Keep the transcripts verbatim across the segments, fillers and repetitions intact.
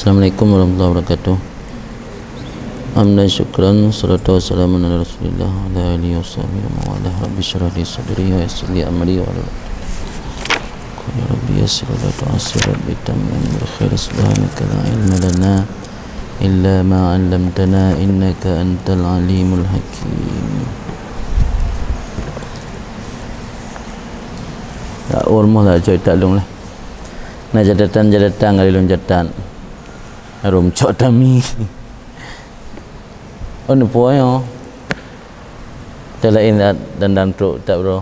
Assalamualaikum warahmatullahi wabarakatuh. Hamdan syukran, salatu wassalamu ala Rasulillah wa ala alihi wa sahbihi wa man walah. Rabbi syrah li sadri wa yassir li amri wa qul rabbi yassir wa la tu'assir, rabbi tammim bil khair, subhanaka la ilma lana illa ma 'allamtana innaka antal alimul hakim. Ya, urmoh lah, cok tak lung lah. Na catatan-catatan kali lôn catat. Harum cok tami. Oh, ni puai oh. Telain dan dan truk tak bro.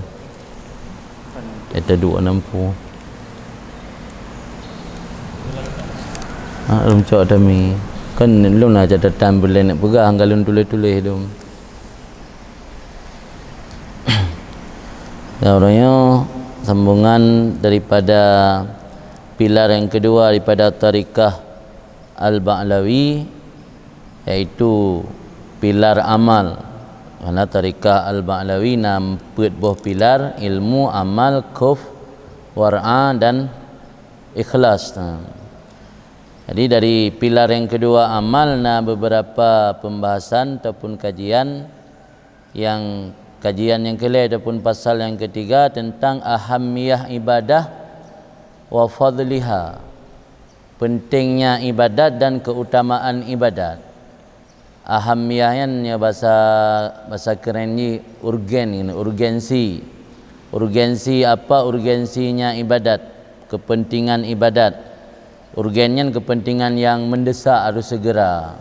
Kita dua nampu. Ha, lôn cok tami. Kan lôn na catatan bulan nak pegang kalau tulis-tulis tu. Ya, orang nyoe sambungan daripada pilar yang kedua daripada tarikah Al-Ba'lawi, yaitu pilar amal. Karena tarikah Al-Ba'lawi na peuet boh pilar, ilmu, amal, khauf, war'a, dan ikhlas. Nah. Jadi, dari pilar yang kedua, amal, na beberapa pembahasan ataupun kajian yang, kajian yang keulhèe ataupun pasal yang ketiga tentang ahamiyah ibadah wa fadliha, pentingnya ibadat dan keutamaan ibadat. Ahamiyah nyan nyoe bahasa, bahasa keren jih urgen, urgensi. Urgensi apa? Urgensinya ibadat, kepentingan ibadat. Urgen nyan kepentingan yang mendesak, harus segera.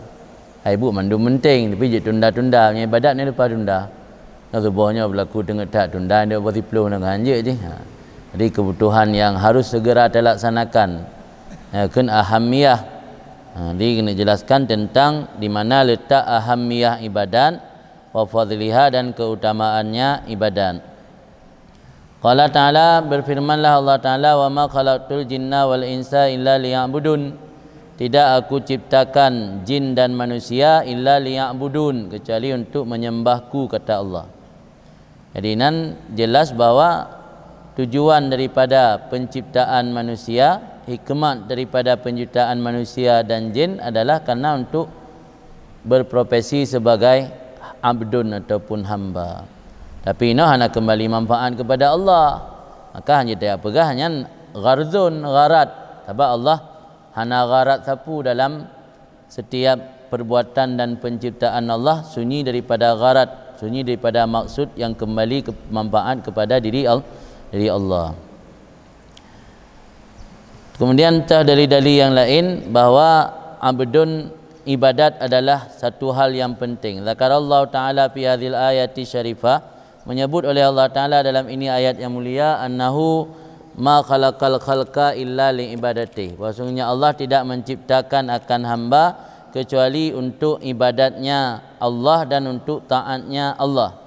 Hai buet mandum penting, tapi jeuet tunda-tunda. Nyan ibadat ni leupah tunda. Nyoe suboh nyoe beulaku teungeut that tunda, nyoe boh siplôh nyoe hanjeuet jih. Ha. Jadi kebutuhan yang harus segera terlaksanakan. Ya, kheun ahamiyah. Ha, jadi keuneuk jelaskan tentang di mana letak ahamiyah ibadat, wa fadliha, dan keutamaannya ibadat. Qala Ta'ala, berfirmanlah Allah Ta'ala, "Wa ma khalaqtul jinna wal insa illa liya'budun." Tidak Aku ciptakan jin dan manusia illa liya'budun, kecuali untuk menyembah-Ku, kata Allah. Jadi nan jelas bahwa tujuan daripada penciptaan manusia, hikmat daripada penciptaan manusia dan jin adalah karena untuk berprofesi sebagai abdun ataupun hamba. Tapi inoe hana kembali manfaat kepada Allah. Maka hana tajak peugah nyan gharzun, gharad. Sabab Allah hana gharad sapeue dalam setiap perbuatan dan penciptaan Allah, sunyi daripada gharad, sunyi daripada maksud yang kembali ke, manfaat kepada diri Al-, diri Allah. Kemudian teuh dalil-dalil yang lain bahwa abdun, ibadat, adalah satu hal yang penting. Zakarallahu ta'ala fi hadzal ayati syarifah, menyebut oleh Allah Ta'ala dalam ini ayat yang mulia, "Annahu ma khalaqal khalqa illa li ibadatih." Bahwasanya Allah tidak menciptakan akan hamba kecuali untuk ibadatnya Allah dan untuk taatnya Allah.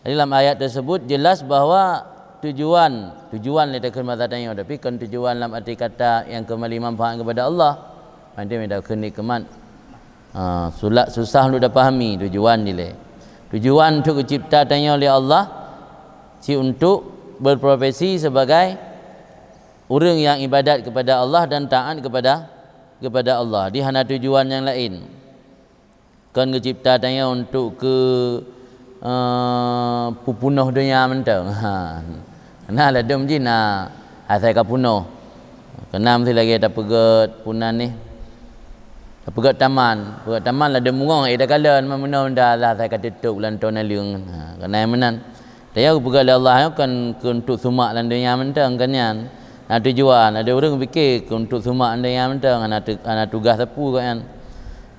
Jadi dalam ayat tersebut jelas bahwa tujuan, tujuan lé takheun masa tanyoe, tapi kon tujuan lam arti kata yang kembali manfaat kepada Allah. Nanti mita kheun nikmat. Ha, sulak susah untuk dipahami tujuan dilée. Tujuan untuk geucipta tanyoe lé Allah, si untuk berprofesi sebagai ureuëng yang ibadat kepada Allah dan taat kepada, kepada Allah. Di hana tujuan yang lain. Kon geucipta tanyoe untuk keu, eh, pupunoh donya mantong. Ha. Nah, ladom jih na asai ka punoh. Kena mesti lagi tapeugét punan ni. Tapeugét taman. Peugét taman ladom bungong, eh, takalon, man meunoe dah lah asai ka teutôp lam toh naleueng. Ha, kena meunan. Tayau geupeugah lé Allah nyoe kon keu untuk sumak lam donya mantong, kon nyan. Na tujuan, ada ureuëng pikir keu untuk sumak lam donya mantong, hana tu-, hana tugaih sapeue keu nyan.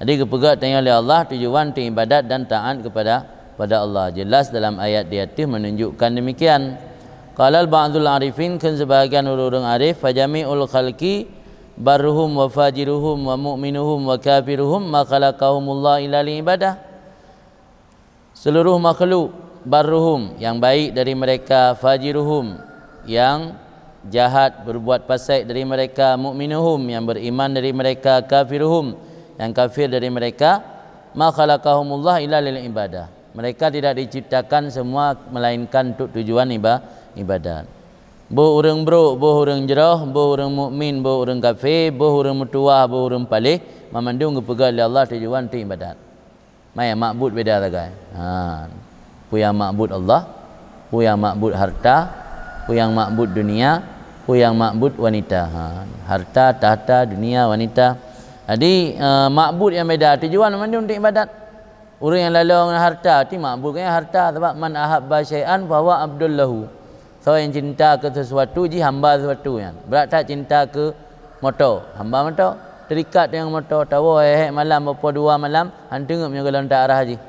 Jadi geupeugah tanyoe lé Allah tujuan untuk ibadat dan taat kepada, kepada Allah. Jelas dalam ayat di ateueh menunjukkan demikian. Qala ba'dul arifin, kheun sebahagian ureuëng-ureuëng arif, "Fajami'ul khalqi barruhum wa fajiruhum wa mu'minuhum wa kafiruhum ma khalaqahumullah illa li ibadah." Seluruh makhluk, barruhum, yang baik dari mereka, fajiruhum, yang jahat, berbuat fasik dari mereka, mukminuhum, yang beriman dari mereka, kafiruhum, yang kafir dari mereka, ma khalaqahumullah illa lil ibadah. Mereka tidak diciptakan semua melainkan untuk tujuan iba-, ibadat. Boh ureuëng brok, boh ureuëng jroh, boh ureuëng mukmin, boh ureuëng kafé, boh ureuëng meutuwah, boh ureuëng paléh, banmandum geupeugah lé Allah tujuan untuk iébadat. Maya makbud beda sagai. Ha. Peue nyang makbud Allah, peue nyang makbud harta, peue nyang makbud dunia, peue nyang makbud wanita. Ha. Harta, tahta, dunia, wanita. Jadi, eh, makbud nyang beda, tujuan banmandum untuk iébadat. Ureuëng nyang lalong ngon harta, ti makbud ngon harta, sabab man ahabba syai'an fahuwa abdul lahu. Soe nyang cinta keu sesuatu jih hamba sesuatu nyan. Brat that cinta keu moto, hamba moto. Terikat deungon moto, tawoe hék malam, beupo dua malam, han teungeut meunyoe gohlom ta arah jih.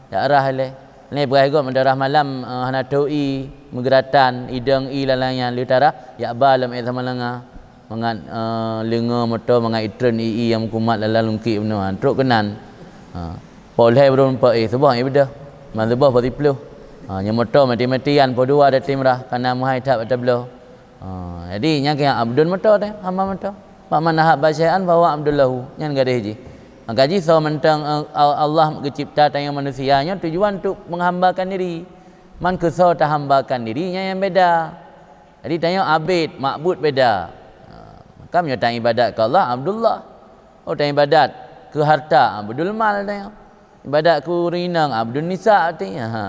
Ta arah ilée. Lé peugah gob meudarah malam, eh, hana tho i, meugeuratan, idong i lalai nyan leutarah, yak ba lom ék sama langa. Mangat, eh, leungo moto, mangat itreun i-i nyang meukumat lalai lungkik bunoe, trok keunan. Ha. Poh lhée baru nampak, eh, suboh nyang beudôh. Man suboh poh siplôh. Ha, nyang moto mati-matian poh dua datim rah, kana meuhai that bak tabloe. Ha, jadi nyang keu abdul moto teh, hamba moto. Fa man ahabba syai'an fahuwa abdul lahu. Nyan gadeh jih. Maka jih soe mantong, eh, Allah geucipta tanyoe manusia nyoe tujuan untuk menghambakan diri. Man keu soe tahambakan diri, nyan nyang beda. Jadi tanyoe abid, makbud beda. Ha, maka meunyoe ta iébadat keu Allah, Abdullah. Oh, ta iébadat keu harta, Abdul Mal tanyoe. Iébadat keu ureuëng inong, Abdul Nisa artinya. Ha.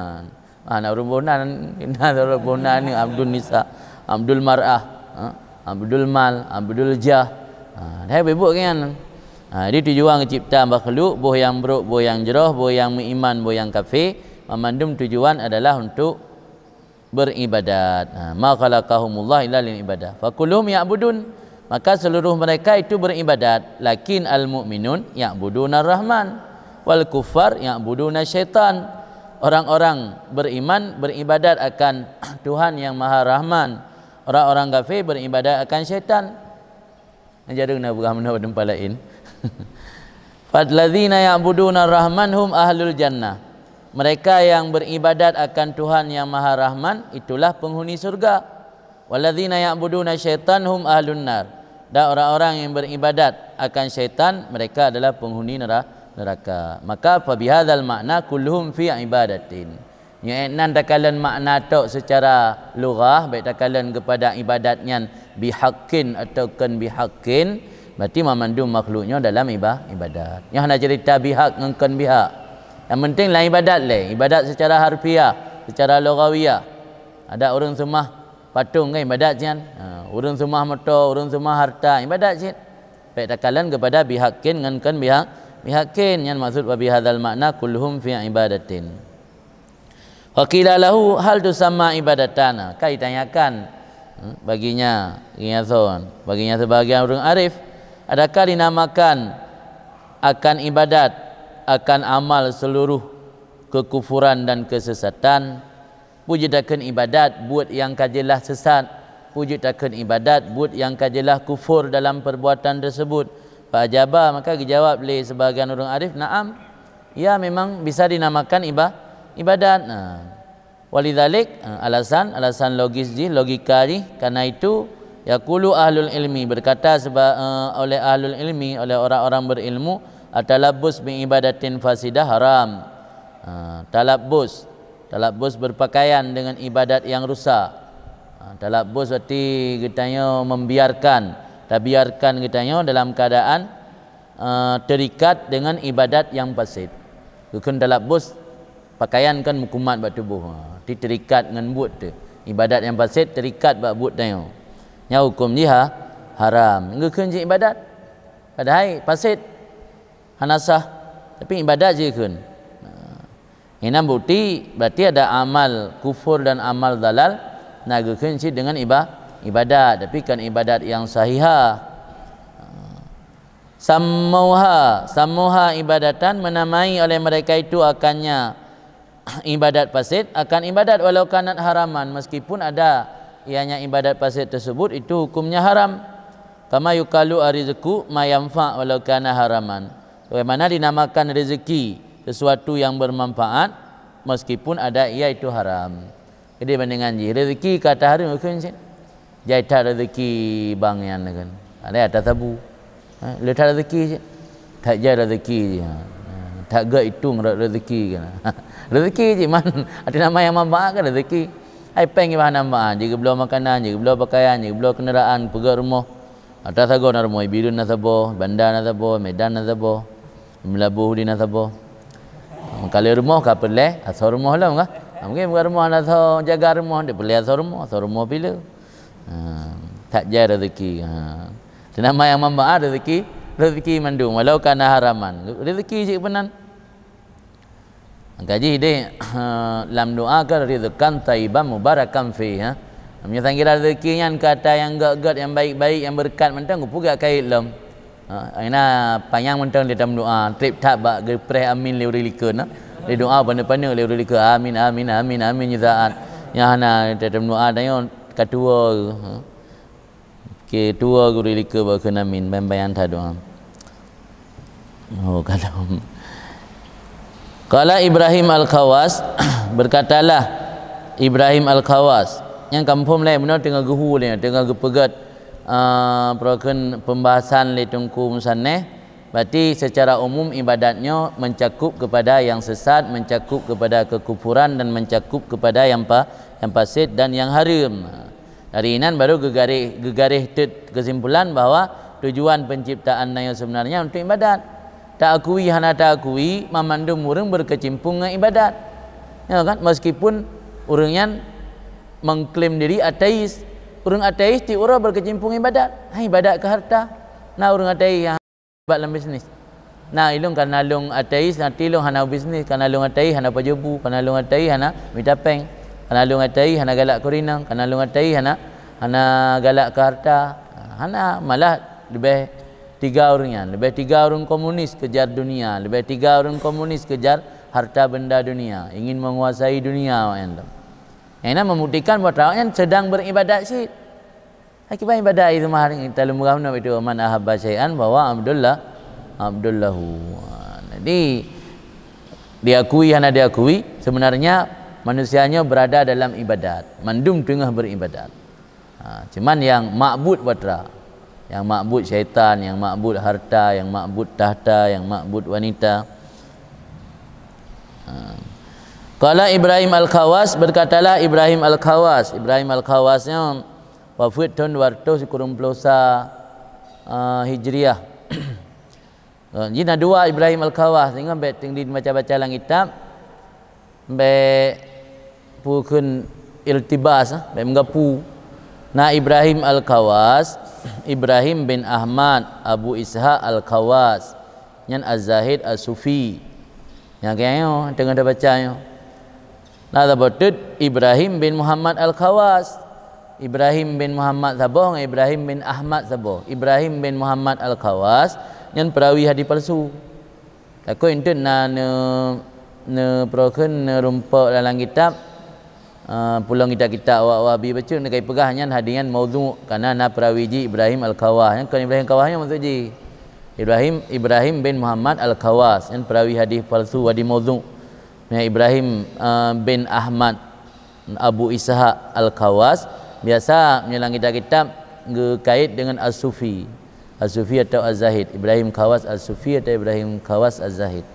Hana ureuëng boh nan, na ureuëng boh nan ni Abdul Nisa, Abdul Mar'ah, ha, Abdul Mal, Abdul Jah. Ha, dah bebok kan. Ha, jadi tujuan geucipta makhluk, boh nyang brok, boh nyang jroh, boh nyang meuiman, boh nyang kafé, banmandum tujuan adalah untuk beribadat. Ha, ma khalaqahumullah illa lil ibadah. Fa kulluhum ya'budun. Maka seluruh mereka itu beribadat. Lakin al-mu'minun ya'buduna rahman. Wal kuffar ya'buduna syaitan. Orang-orang beriman beribadat akan Tuhan yang Maha Rahman. Orang-orang kafir beribadat akan syaitan. Jareueng na peugah meunoe teumpat laén. Falladzina ya'buduna rahman hum ahlul jannah. Mereka yang beribadat akan Tuhan yang Maha Rahman, itulah penghuni surga. Walladzina ya'buduna syaitan hum ahlun nar. Dan orang-orang yang beribadat akan syaitan, mereka adalah penghuni nera-, neraka. Maka, fabihadzal ma'na kulluhum fi ibadatin. Nyoe nan takalon makna tok secara lughah, baik takalon kepada ibadat nyan bihaqqin atau kon bihaqqin, berarti mamandum makhluk nyoe dalam iba-, ibadat. Nyoe hana cerita bihak ngon kon bihak. Yang penting lam ibadat lé, ibadat secara harfiah, secara lughawiyah. Ada ureuëng seumah patong kan ibadat nyan. Ha, ureuëng seumah moto, ureuëng seumah harta, ibadat cit. Baik takalon kepada bihaqqin ngon kon bihak, bihaqqin. Nyan maksud wa bihadzal ma'na kulluhum fi ibadatin. Faqila lahu hal tusamma ibadatan? Ka ditanyakan, hmm, baginya, baginya son, baginya sebahagian ureuëng arif, adakah dinamakan akan ibadat, akan amal seluruh kekufuran dan kesesatan? Peue jeuet takheun ibadat buet nyang ka jeulaih sesat? Peue jeuet takheun ibadat buet nyang ka jeulaih kufur dalam perbuatan tersebut? Fa ajaba, maka geujawab lé sebahagian ureuëng arif, "Na'am." Ya, memang bisa dinamakan iba-, ibadat. Nah, walidzalik, eh, alasan, alasan logis jih, logika jih, karena itu, yaqulu ahlul ilmi, berkata seba-, eh, oleh ahlul ilmi, oleh orang-orang berilmu, "At-talabbus bi ibadatin fasidah haram." Ah, talabbus, talabbus berpakaian dengan ibadat yang rusak. Ah, talabbus berarti geutanyoe membiarkan, tabiarkan geutanyoe dalam keadaan eh, terikat dengan ibadat nyang fasid. Geukheun talabbus, pakaian kan meukumat bak tuboh. Ha, ti terikat ngon buet teuh. Ibadat nyang fasid terikat bak buet tanyoe. Nyan huköm jih ha-, haram. Geukheun cit ibadat. Padahai fasid, hana sah. Tapi ibadat jih geukheun. Ha. Inan bukti, berarti ada amal kufur dan amal dalal, na geukheun cit dengan iba-, ibadat, tapi kan ibadat yang sahihah. Sammauha, sammauha ibadatan, menamai oleh mereka itu akannya ibadat fasid, akan ibadat walau kanat haraman, meskipun ada ianya ibadat fasid tersebut, itu hukumnya haram. Kama yukalu arizku ma yanfa walau kana haraman. Sebagaimana dinamakan rezeki sesuatu yang bermanfaat, meskipun ada ia itu haram. Jadi bandingan jih, rezeki ka tahareuem kheun cit. Jai that rezeki bang nyan kan. Ada atas sabu. Ha, le that rezeki cit. That jai rezeki cit. Ha, that gak itung re-, rezeki kan. Rezeki cit man. Ada nama yang manfaat kan rezeki. Hai péng bah hana manfaat, jigeubloe makanan, jigeubloe pakaian, jigeubloe keundaraan, peugöt rumoh. Ata sagoe na rumoh, Ibireuen na saboh, Banda na saboh, Medan na saboh, Meulaboh di na saboh. Meukalon rumoh ka peureulèe asoe rumoh lom kah? Mungken bukan rumoh hana asoe jaga rumoh, dipeureulèe asoe rumoh, asoe rumoh pih le. Ha, that jai rezeki. Ha. Seunama nyang manfaat rezeki, rezeki mandum walau kana haraman. Rezeki cit peunan. Maka jih deh, lam doa kan rizqan thayyiban mubarakan fi, ha. Meunyoe sang kira rezeki nyan keu ata nyang gét-gét, nyang baik-baik, nyang beureukat mantong, geupeugah kait lom. Ha, ina panyang mantong di dalam doa, trép that bak geupreh amin lé ureueng likot na. Di doa paneuk-paneuk lé ureueng likot, amin, amin, amin, amin, nyoe saat. Nyang hana di dalam doa tanyoe ka tuwo. Ha. Oke, tuwo guru likot bak keunan min, bayang-bayang that doa. Oh, kalau. Qala Ibrahim Al-Khawas, berkatalah Ibrahim Al-Khawas, nyang kampung laén bunoe teungoh geuhu lé, teungoh geupeugét, ah, peurokon pembahasan lé Teungku Musaneh, berarti secara umum ibadat nyoe mencakup kepada yang sesat, mencakup kepada kekufuran, dan mencakup kepada yang pa-, yang fasid dan yang haram. Dari inan baru geugaréh, geugaréh teut keusimpulan bahwa tujuan penciptaan nyoe sebenarnya untuk ibadat. Taakui hana taakui, mamandum ureueng berkecimpung ngon ibadat. Ya kan? Meskipun ureueng nyan mengklaim diri ateis, ureueng ateis tiep uroe berkecimpung ibadat. Ha, ibadat keu harta. Na ureueng ateis nyang ibadat lam bisnis. Na ilong kana lôn ateis, nanti lôn hana bisnis, kana lôn ateis hana pajoh bu, kana lôn ateis hana mita péng, kana lôn ateis hana galak keu rinong, kana lôn ateis hana, hana galak keu harta. Hana, malah leubeh tiga ureueng nyan, leubeh tiga ureueng komunis kejar dunia, leubeh tiga ureueng komunis kejar harta benda dunia, ingin menguasai dunia awak nyan tu. Nyang na membuktikan bahwa awak nyan sedang beribadat cit. Akibat ibadat itu mah hari kita leumeurah meunan itu man ahabba syai'an bahwa abdullah, abdullahu. Ha, jadi diakui hana diakui, sebenarnya manusia nyoe berada dalam ibadat, mandum teungoh beribadat. Ha, cuman yang makbud batra, yang makbud syaitan, yang makbud harta, yang makbud tahta, yang makbud wanita. Ha. Qala Ibrahim Al-Khawas, berkatalah Ibrahim Al-Khawas. Ibrahim Al-Khawas nyoe wafeuet thon dua ratus sikureueng ploh sa, eh, Hijriah. Eh, jih na dua Ibrahim Al-Khawas, ingat bèk tinggi dibaca-baca lam kitab, bèk pukon iltibas, eh, bèk meugapu. Na Ibrahim Al-Khawas, Ibrahim bin Ahmad Abu Ishaq Al-Khawas, nyan Az-Zahid As-Sufi. Nyang keu nyoe teungoh tabaca nyoe. Na saboh teut Ibrahim bin Muhammad Al-Khawas. Ibrahim bin Muhammad saboh ngon Ibrahim bin Ahmad saboh. Ibrahim bin Muhammad Al-Khawas nyan perawi hadis palsu. Takot enteuk na ne, ne peurokon, ne rumpok dalam kitab, eh, pulang kitab-kitab awak Wahabi bacut, ne kai peugah nyan hadis nyan maudhu, karena na perawi jih Ibrahim Al-Khawas. Nyan kon Ibrahim Khawas nyan maksud jih. Ibrahim, Ibrahim bin Muhammad Al-Khawas, nyan perawi hadis palsu, hadis maudhu. Nyan Ibrahim, eh, bin Ahmad Abu Ishaq Al-Khawas, biasa meunyoe lam kitab-kitab geukait dengan As-Sufi. As-Sufi atau Az-Zahid, Ibrahim Khawas As-Sufi atau Ibrahim Khawas Az-Zahid.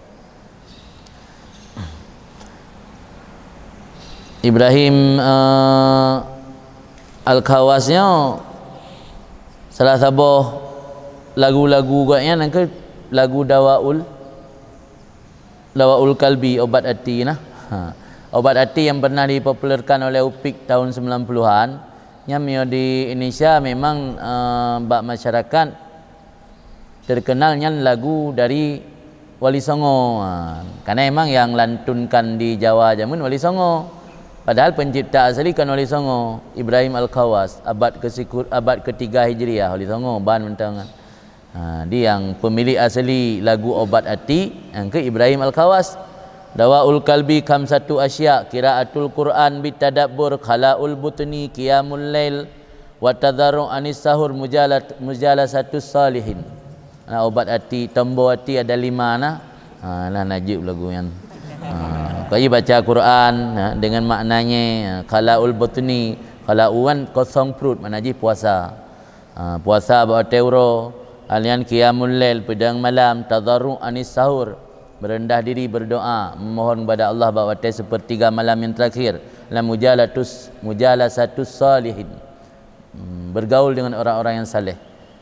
Ibrahim, eh, Al-Khawas nyoe salah saboh lagu-lagu gobnyan nyan keuh lagu Dawaul, Dawaul Kalbi, obat hati nah. Ha. Obat hati yang pernah dipopulerkan oleh Upik tahun sembilan puluhan, nyan meunyoe di Indonesia memang, eh, bak masyarakat terkenal nyan lagu dari Wali Songo. Ha. Karena memang yang lantunkan di Jawa jameun Wali Songo. Padahal pencipta asli kan Wali Songo, Ibrahim Al-Khawas, abad kesikur-, abad ketiga Hijriah, Wali Songo ban mantong. Ha, di nyang pemilik asli lagu Obat Ati, nyang keu Ibrahim Al-Khawas. Dawaul Kalbi khamsatu asya, qiraatul Quran bitadabbur, khalaul butni, qiyamul lail, wa tadharru anis sahur, mujalat-, mujalasatus salihin. Nah, obat ati, tombo ati ada lima nah. Ha, nah, najib lagu nyan. Ha, kaji baca Quran, ha, dengan maknanya, ha, khalaul butni, khala'u kan kosong perut, makna jih puasa. Ha, puasa bak watèe uroe, alian qiyamul lail, peudong malam, tadharru anis sahur. Merendah diri berdoa, memohon kepada Allah bak watée sepertiga malam yang terakhir. Lam mujalatus, mujalasatus salihin. Hmm, bergaul dengan orang-orang yang saleh.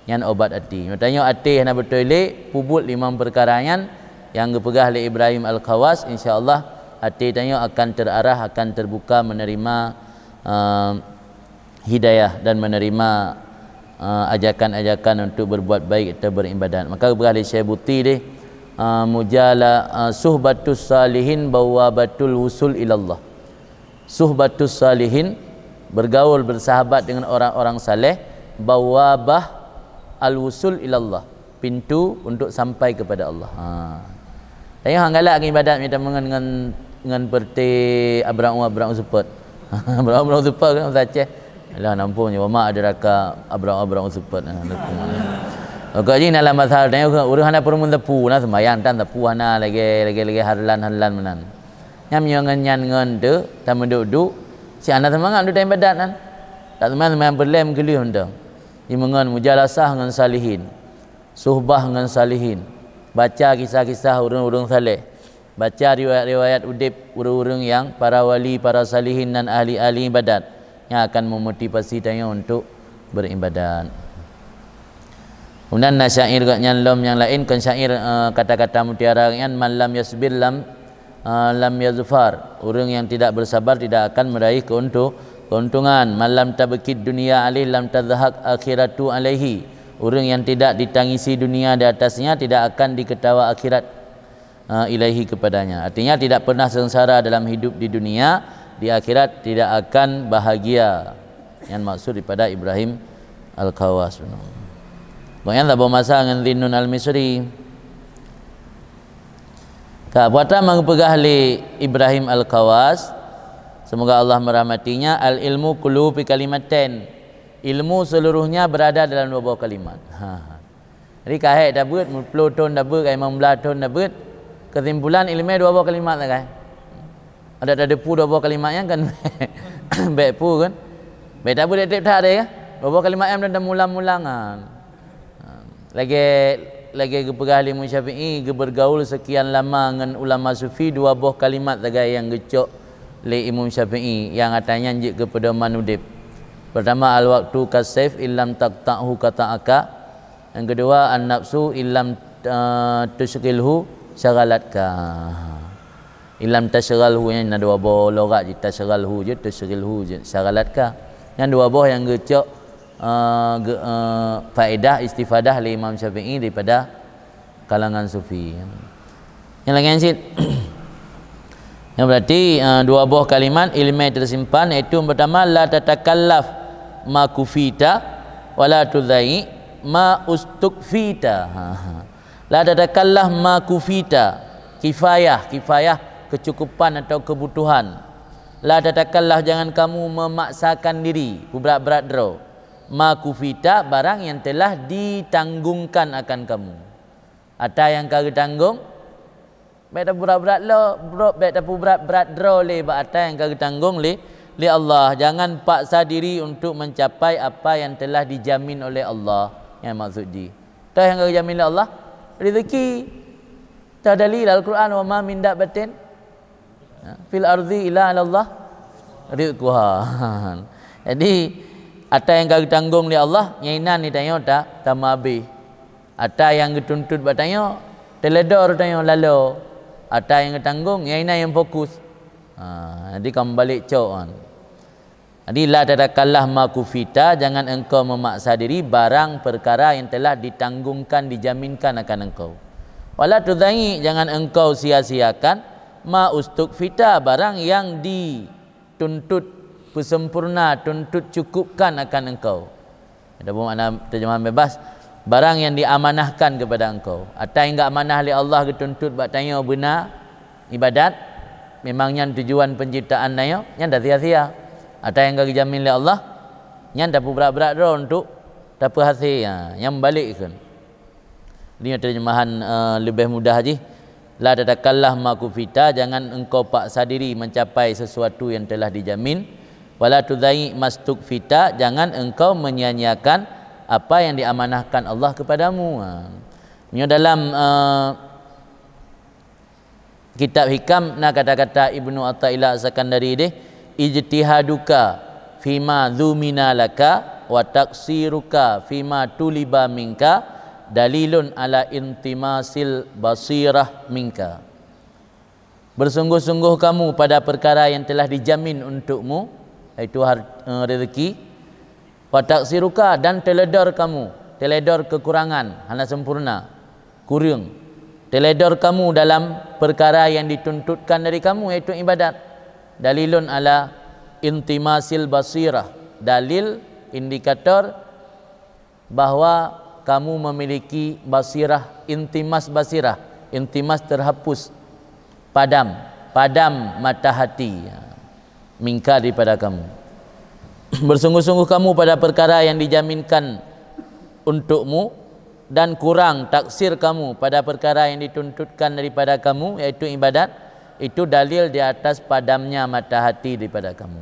Nyan obat até. Tanyoe até hana beutôi lé, peubuet limong peukara nyan nyang geupeugah lé Ibrahim Al-Khawas, insya Allah até tanyoe akan terarah, akan terbuka menerima, eh, hidayah dan menerima, eh, ajakan-ajakan untuk berbuat baik atau beribadat. Maka geupeugah lé Syekh Buti deh, eh, mujala, eh, suhbatus salihin bawabatul wusul ilallah. Suhbatus salihin, bergaul, bersahabat dengan orang-orang saleh, bawabah al-wusul ilallah, pintu untuk sampai kepada Allah. Ha. Tanyoe han galak ngon ibadat mita meungon ngon, ngon peureute abrang-abrang seupôt. Abrang-abrang seupôt kan bahasa Aceh. Alah, nampung nyoe mak ada raka abrang-abrang seupôt. Ha, nampung. Pokok jih dalam masa tanyoe ureueng hana peurumun teupeu, na sembahyang tan teupeu hana lagée, lagée-lagée harlan-harlan meunan. Nyan meunyoe ngon nyan ngon tu, tameuduek-duek, si hana seumangat untuk ibadat nyan. Tak seumangat seumayang peureulée meukeuleuh mantong. Jimeungon mujalasah ngon salihin, suhbah ngon salihin, baca kisah-kisah ureueng-ureueng saleh, baca riwayat-riwayat udeb ureueng-ureueng nyang para wali, para salihin nan ahli-ahli ibadat, nyang akan memotivasi tanyoe untuk beribadat. Kemudian na syair gobnyan lom nyang laén, kon syair, eh, kata-kata mutiara gobnyan, "Man lam yasbir lam, eh, lam yazfar." Ureueng yang tidak bersabar tidak akan meraih keuntu-, keuntungan. "Man lam tabkid dunya alaih lam tadhhak akhiratu alaihi." Ureueng yang tidak ditangisi dunia di atasnya tidak akan diketawa akhirat, eh, ilaihi, kepadanya. Artinya tidak pernah sengsara dalam hidup di dunia, di akhirat tidak akan bahagia. Nyan maksud daripada Ibrahim Al-Khawas. Kemudian saboh masa ngon Zinnun Al-Misri. Ka, peue atra meupeugah lé Ibrahim Al-Khawas, semoga Allah merahmatinya, "Al-ilmu kulluhu fi kalimatain." Ilmu seluruhnya berada dalam dua buah kalimat. Ha. Jadi ka hék tabeuet, meuploh thon tabeuet, ka limong blaih thon tabeuet. Keusimpulan ileumé dua boh kalimat sagai. Adak tateupeue dua boh kalimat nyan kan bék peue kan. Bék tabeuet tieb-tieb that deh kan. Dua boh kalimat nyan dan mulang-mulangan. Ha, lagée, lagée geupeugah lé Imam Syafi'i, geubergaul sekian lama ngon ulama sufi, dua boh kalimat sagai nyang geucok lé Imam Syafi'i nyang atra nyan jeuet keu peudoman udeb. Pertama, "Al-waqtu kas-saif, illam taqta'hu qata'aka." Nyang keudua, "An-nafsu illam, eh, tusyghilhu syaghalatka." Illam tasyghalhu, nyan na dua boh logat jih, tasyghalhu jeuet, tusyghilhu jeuet, syaghalatka. Nyan dua boh nyang geucok, eh, geu-, eh, faedah istifadah lé Imam Syafi'i daripada kalangan sufi. Nyang laén cit. Nyan berarti, eh, dua boh kalimat ileumé teusimpan, yaitu yang pertama, "La tatakallaf ma kufita, wa la tudai ma ustukfita." Ha, ha. "La tatakallaf ma kufita." Kifayah, kifayah kecukupan atau kebutuhan. "La tatakallaf," jangan kamu memaksakan diri, peuberat-berat droe. "Ma kufita," barang yang telah ditanggungkan akan kamu. Atra nyang ka geutanggong, bék tapeuberat-berat lo, bro-, bék tapeuberat-berat droe lé bak atra nyang ka geutanggong lé, lé Allah. Jangan paksa diri untuk mencapai apa yang telah dijamin oleh Allah. Nyan maksud jih. Toh nyang ka geujamin lé Allah? Rezeki. Toh dalil Al-Quran, "Wa ma min dabbatin fil ardi illa 'alallah rizquha." Jadi, atra nyang ka geutanggong lé Allah, nyan inan di tanyoe ta-, tameuabéh. Atra nyang geutuntut bak tanyoe, teuledor tanyoe lalo. Atra nyang geutanggong, nyan inan nyang fokus. Ha, jadi ka meubalek cok kan. Jadi, "La tatakallaf ma kufita," jangan engkau memaksa diri barang perkara yang telah ditanggungkan, dijaminkan akan engkau. "Wa la tudai," jangan engkau sia-siakan, "ma ustukfita," barang yang dituntut, peusempurna, tuntut cukupkan akan engkau. Ataupun makna terjemahan bebas, barang yang diamanahkan kepada engkau. Atra nyang geuamanah lé Allah geutuntut bak tanyoe beuna ibadat, memang nyan tujuan penciptaan tanyoe, nyan tasia-sia. Atra nyang ka geujamin lé Allah, nyan tapeuberat-berat droe untuk tapeuhasé. Ha, nyan meubalek kheun. Nyoe terjemahan, eh, leubeh mudah jih. "La tatakallaf ma kufita," jangan engkau paksa diri mencapai sesuatu yang telah dijamin. "Wa la tudai mastukfita," jangan engkau menyia-nyiakan apa yang diamanahkan Allah kepadamu. Ha. Nyoe dalam, eh, Kitab Hikam na kata-kata Ibnu Athaillah Sakandari deh, "Ijtihaduka fima dzumina laka wa taqsiruka fima tuliba minka dalilun ala intimasil basirah minka." Bersungguh-sungguh kamu pada perkara yang telah dijamin untukmu, yaitu har-, eh, rezeki, wa taqsiruka, dan teledor kamu, teledor kekurangan, hana sempurna, kureueng. Teledor kamu dalam perkara yang dituntutkan dari kamu, yaitu ibadat. Dalilun ala intimasil basirah, dalil, indikator bahwa kamu memiliki basirah, intimas basirah, intimas terhapus, padam, padam mata hati, minka, daripada kamu. Bersungguh-sungguh kamu pada perkara yang dijaminkan untukmu, dan kurang taksir kamu pada perkara yang dituntutkan daripada kamu, yaitu ibadat, itu dalil di atas padamnya mata hati daripada kamu.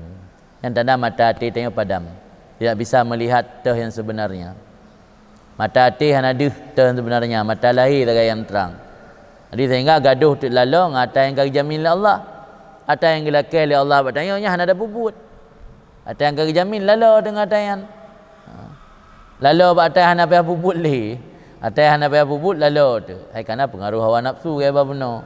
Nyang tanda mata até tanyoe padam, tidak bisa melihat teuh yang sebenarnya. Mata até hana deuh teuh yang sebenarnya, mata lahé sagai nyang trang. Jadi sehingga gadoh teuk laloe ngon ata nyang ka geujamin lé Allah. Ata nyang geulakée lé Allah bak tanyoe nyan hana tapubuet. Ata nyang ka geujamin laloe teuk ngon ata nyan. Ha. Laloe bak ata hana payah pubuet lé. Ata hana payah pubuet laloe teuk. Hai kana pengaruh hawa nafsu gaya ba bunoe.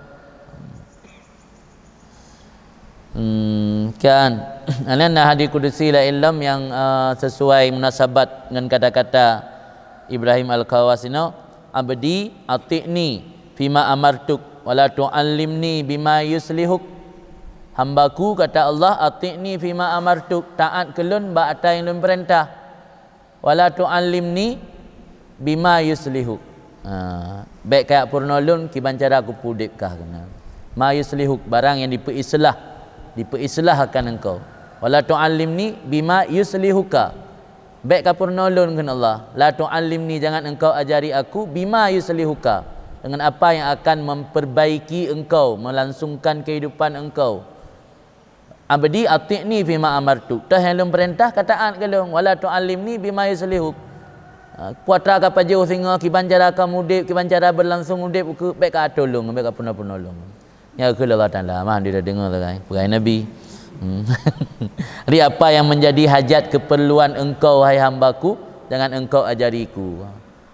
Hmm, kan. Anan na hadis kudusi laén lom nyang, eh, sesuai munasabat ngon kata-kata Ibrahim Al-Khawas inoe, "Abdi, ati'ni fima amartuk, wala tu'allimni bima yuslihuk." Hambaku, kata Allah, "Ati'ni fima amartuk, taat keu lôn bak ata nyang lôn peurintah. Wala tu'allimni bima yuslihuk." Ha, bék kajak peurunoe lôn kiban cara kupeuudeb kah keunan. Ma yuslihuk, barang yang dipeuislah, dipeuislah akan engkau. Wala tu'allimni bima yuslihuka. Bék kapeurunoe lôn kheun Allah. La tu'allimni, jangan engkau ajari aku, bima yuslihuka, dengan apa yang akan memperbaiki engkau, melangsungkan kehidupan engkau. Abdi, ati'ni fima amartuk. Teuh nyang lôn peurintah ka taat keu lôn. Wala tu'allimni bima yuslihuk. Ha, kuatra ka pajoh singoh, kiban cara ka mudeb, kiban cara beulangsong udeb, ukeue bék ka atô lôn, bék ka peurunoe-peurunoe lôn. Nyan kheun Allah Taala, mah dia deungoe sagai, peugah Nabi. Hmm. Jadi apa yang menjadi hajat keperluan engkau, hai hambaku, jangan engkau ajariku.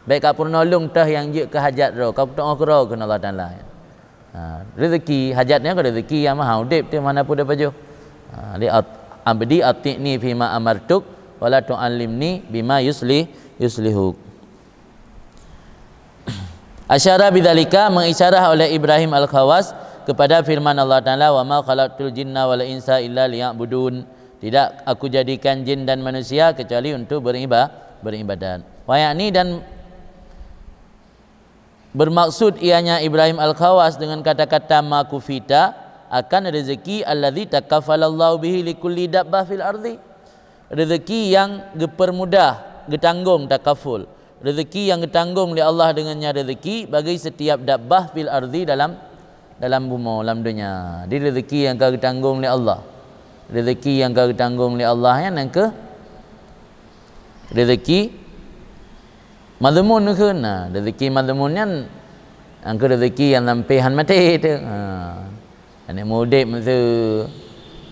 Bék ka peurunoe lôn teuh nyang jeuet keu hajat droe, ka peutu'oh keudroe kheun Allah Taala. Ha, rezeki, hajat nyan keu rezeki nyang maha udeb teuh, mana pun dipajoh. Ha, li at-, abdi ati'ni fima amartuk, wala tu'allimni bima yusli-, yuslihuk. Asyara bidzalika, mengisyarah oleh Ibrahim Al-Khawas kepada firman Allah Taala, "Wa ma khalaqtul jinna wal insa illa liya'budun." Tidak Aku jadikan jin dan manusia kecuali untuk beriba-, beribadat. Wa yakni, dan bermaksud ianya Ibrahim Al-Khawas dengan kata-kata ma kufita akan rezeki alladzi takaffalallahu bihi likulli dabbah fil ardi. Rezeki yang geupeurmudah, geutanggong, takaful. Rezeki yang geutanggong lé Allah dengan nyan rezeki bagi setiap dabbah fil ardi, dalam, dalam bumoe, lam donya. Jadi rezeki yang ka geutanggong lé Allah. Rezeki yang ka geutanggong lé Allah nyan nyang keuh rezeki madhmun kheun. Nah, rezeki madhmun nyan nyang keuh rezeki nyang sampai han maté teuh. Ha. Aneuk muda meuseu,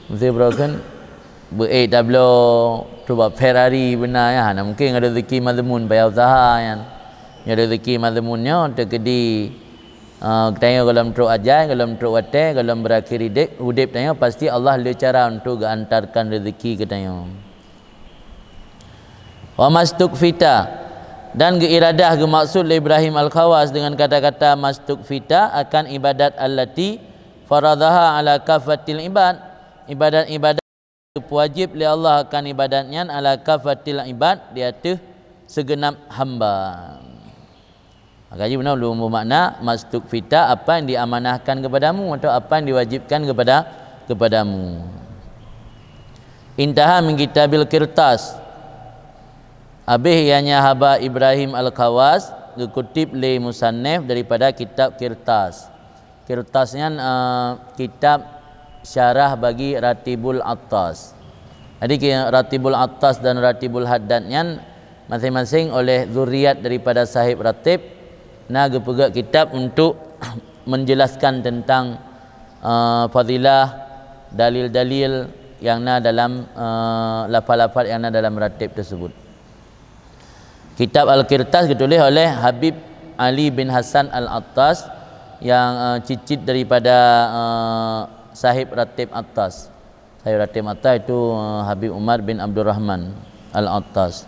meuseu broken, beu-ék tabloe, cuba Ferrari beuna nyan, hana mungken ngon rezeki madhmun payah usaha nyan. Nyoe rezeki madhmun nyoe teukeudi, eh, geutanyoe gohlom trok ajai, gohlom trok watée, gohlom berakhir udeb, udeb tanyoe pasti Allah le cara untuk geuantarkan rezeki keu tanyoe. Wa mastukfita, dan geuiradah geumaksud lé Ibrahim Al-Khawas dengan kata-kata mastukfita akan ibadat allati faradaha ala kafatil ibad, ibadat-ibadat geupeuwajib lé Allah akan ibadat nyan ala kafatil ibad, di ateueh seugeunab hamba. Maka jih bunoe lôn beumakna mastukfita apa yang diamanahkan kepadamu atau apa yang diwajibkan kepada, kepadamu. Intaha min kitabil qirtas. Habéh ianya haba Ibrahim Al-Khawas geukutip lé musannif daripada kitab Qirtas. Qirtas nyan, eh, kitab syarah bagi Ratibul Attas. Jadi, ki-, Ratibul Attas dan Ratibul Haddad nyan maséng-maséng oleh zuriat daripada sahib Ratib na geupeugét kitab untuk menjelaskan tentang eh, fadilah, dalil-dalil yang na dalam, eh, lafaz-lafaz yang na dalam ratib tersebut. Kitab Al-Qirtas geutuléh oleh Habib Ali bin Hasan Al-Attas yang, eh, cicit daripada, eh, sahib Ratib Attas. Sahib Ratib Attas itu, eh, Habib Umar bin Abdurrahman Al-Attas.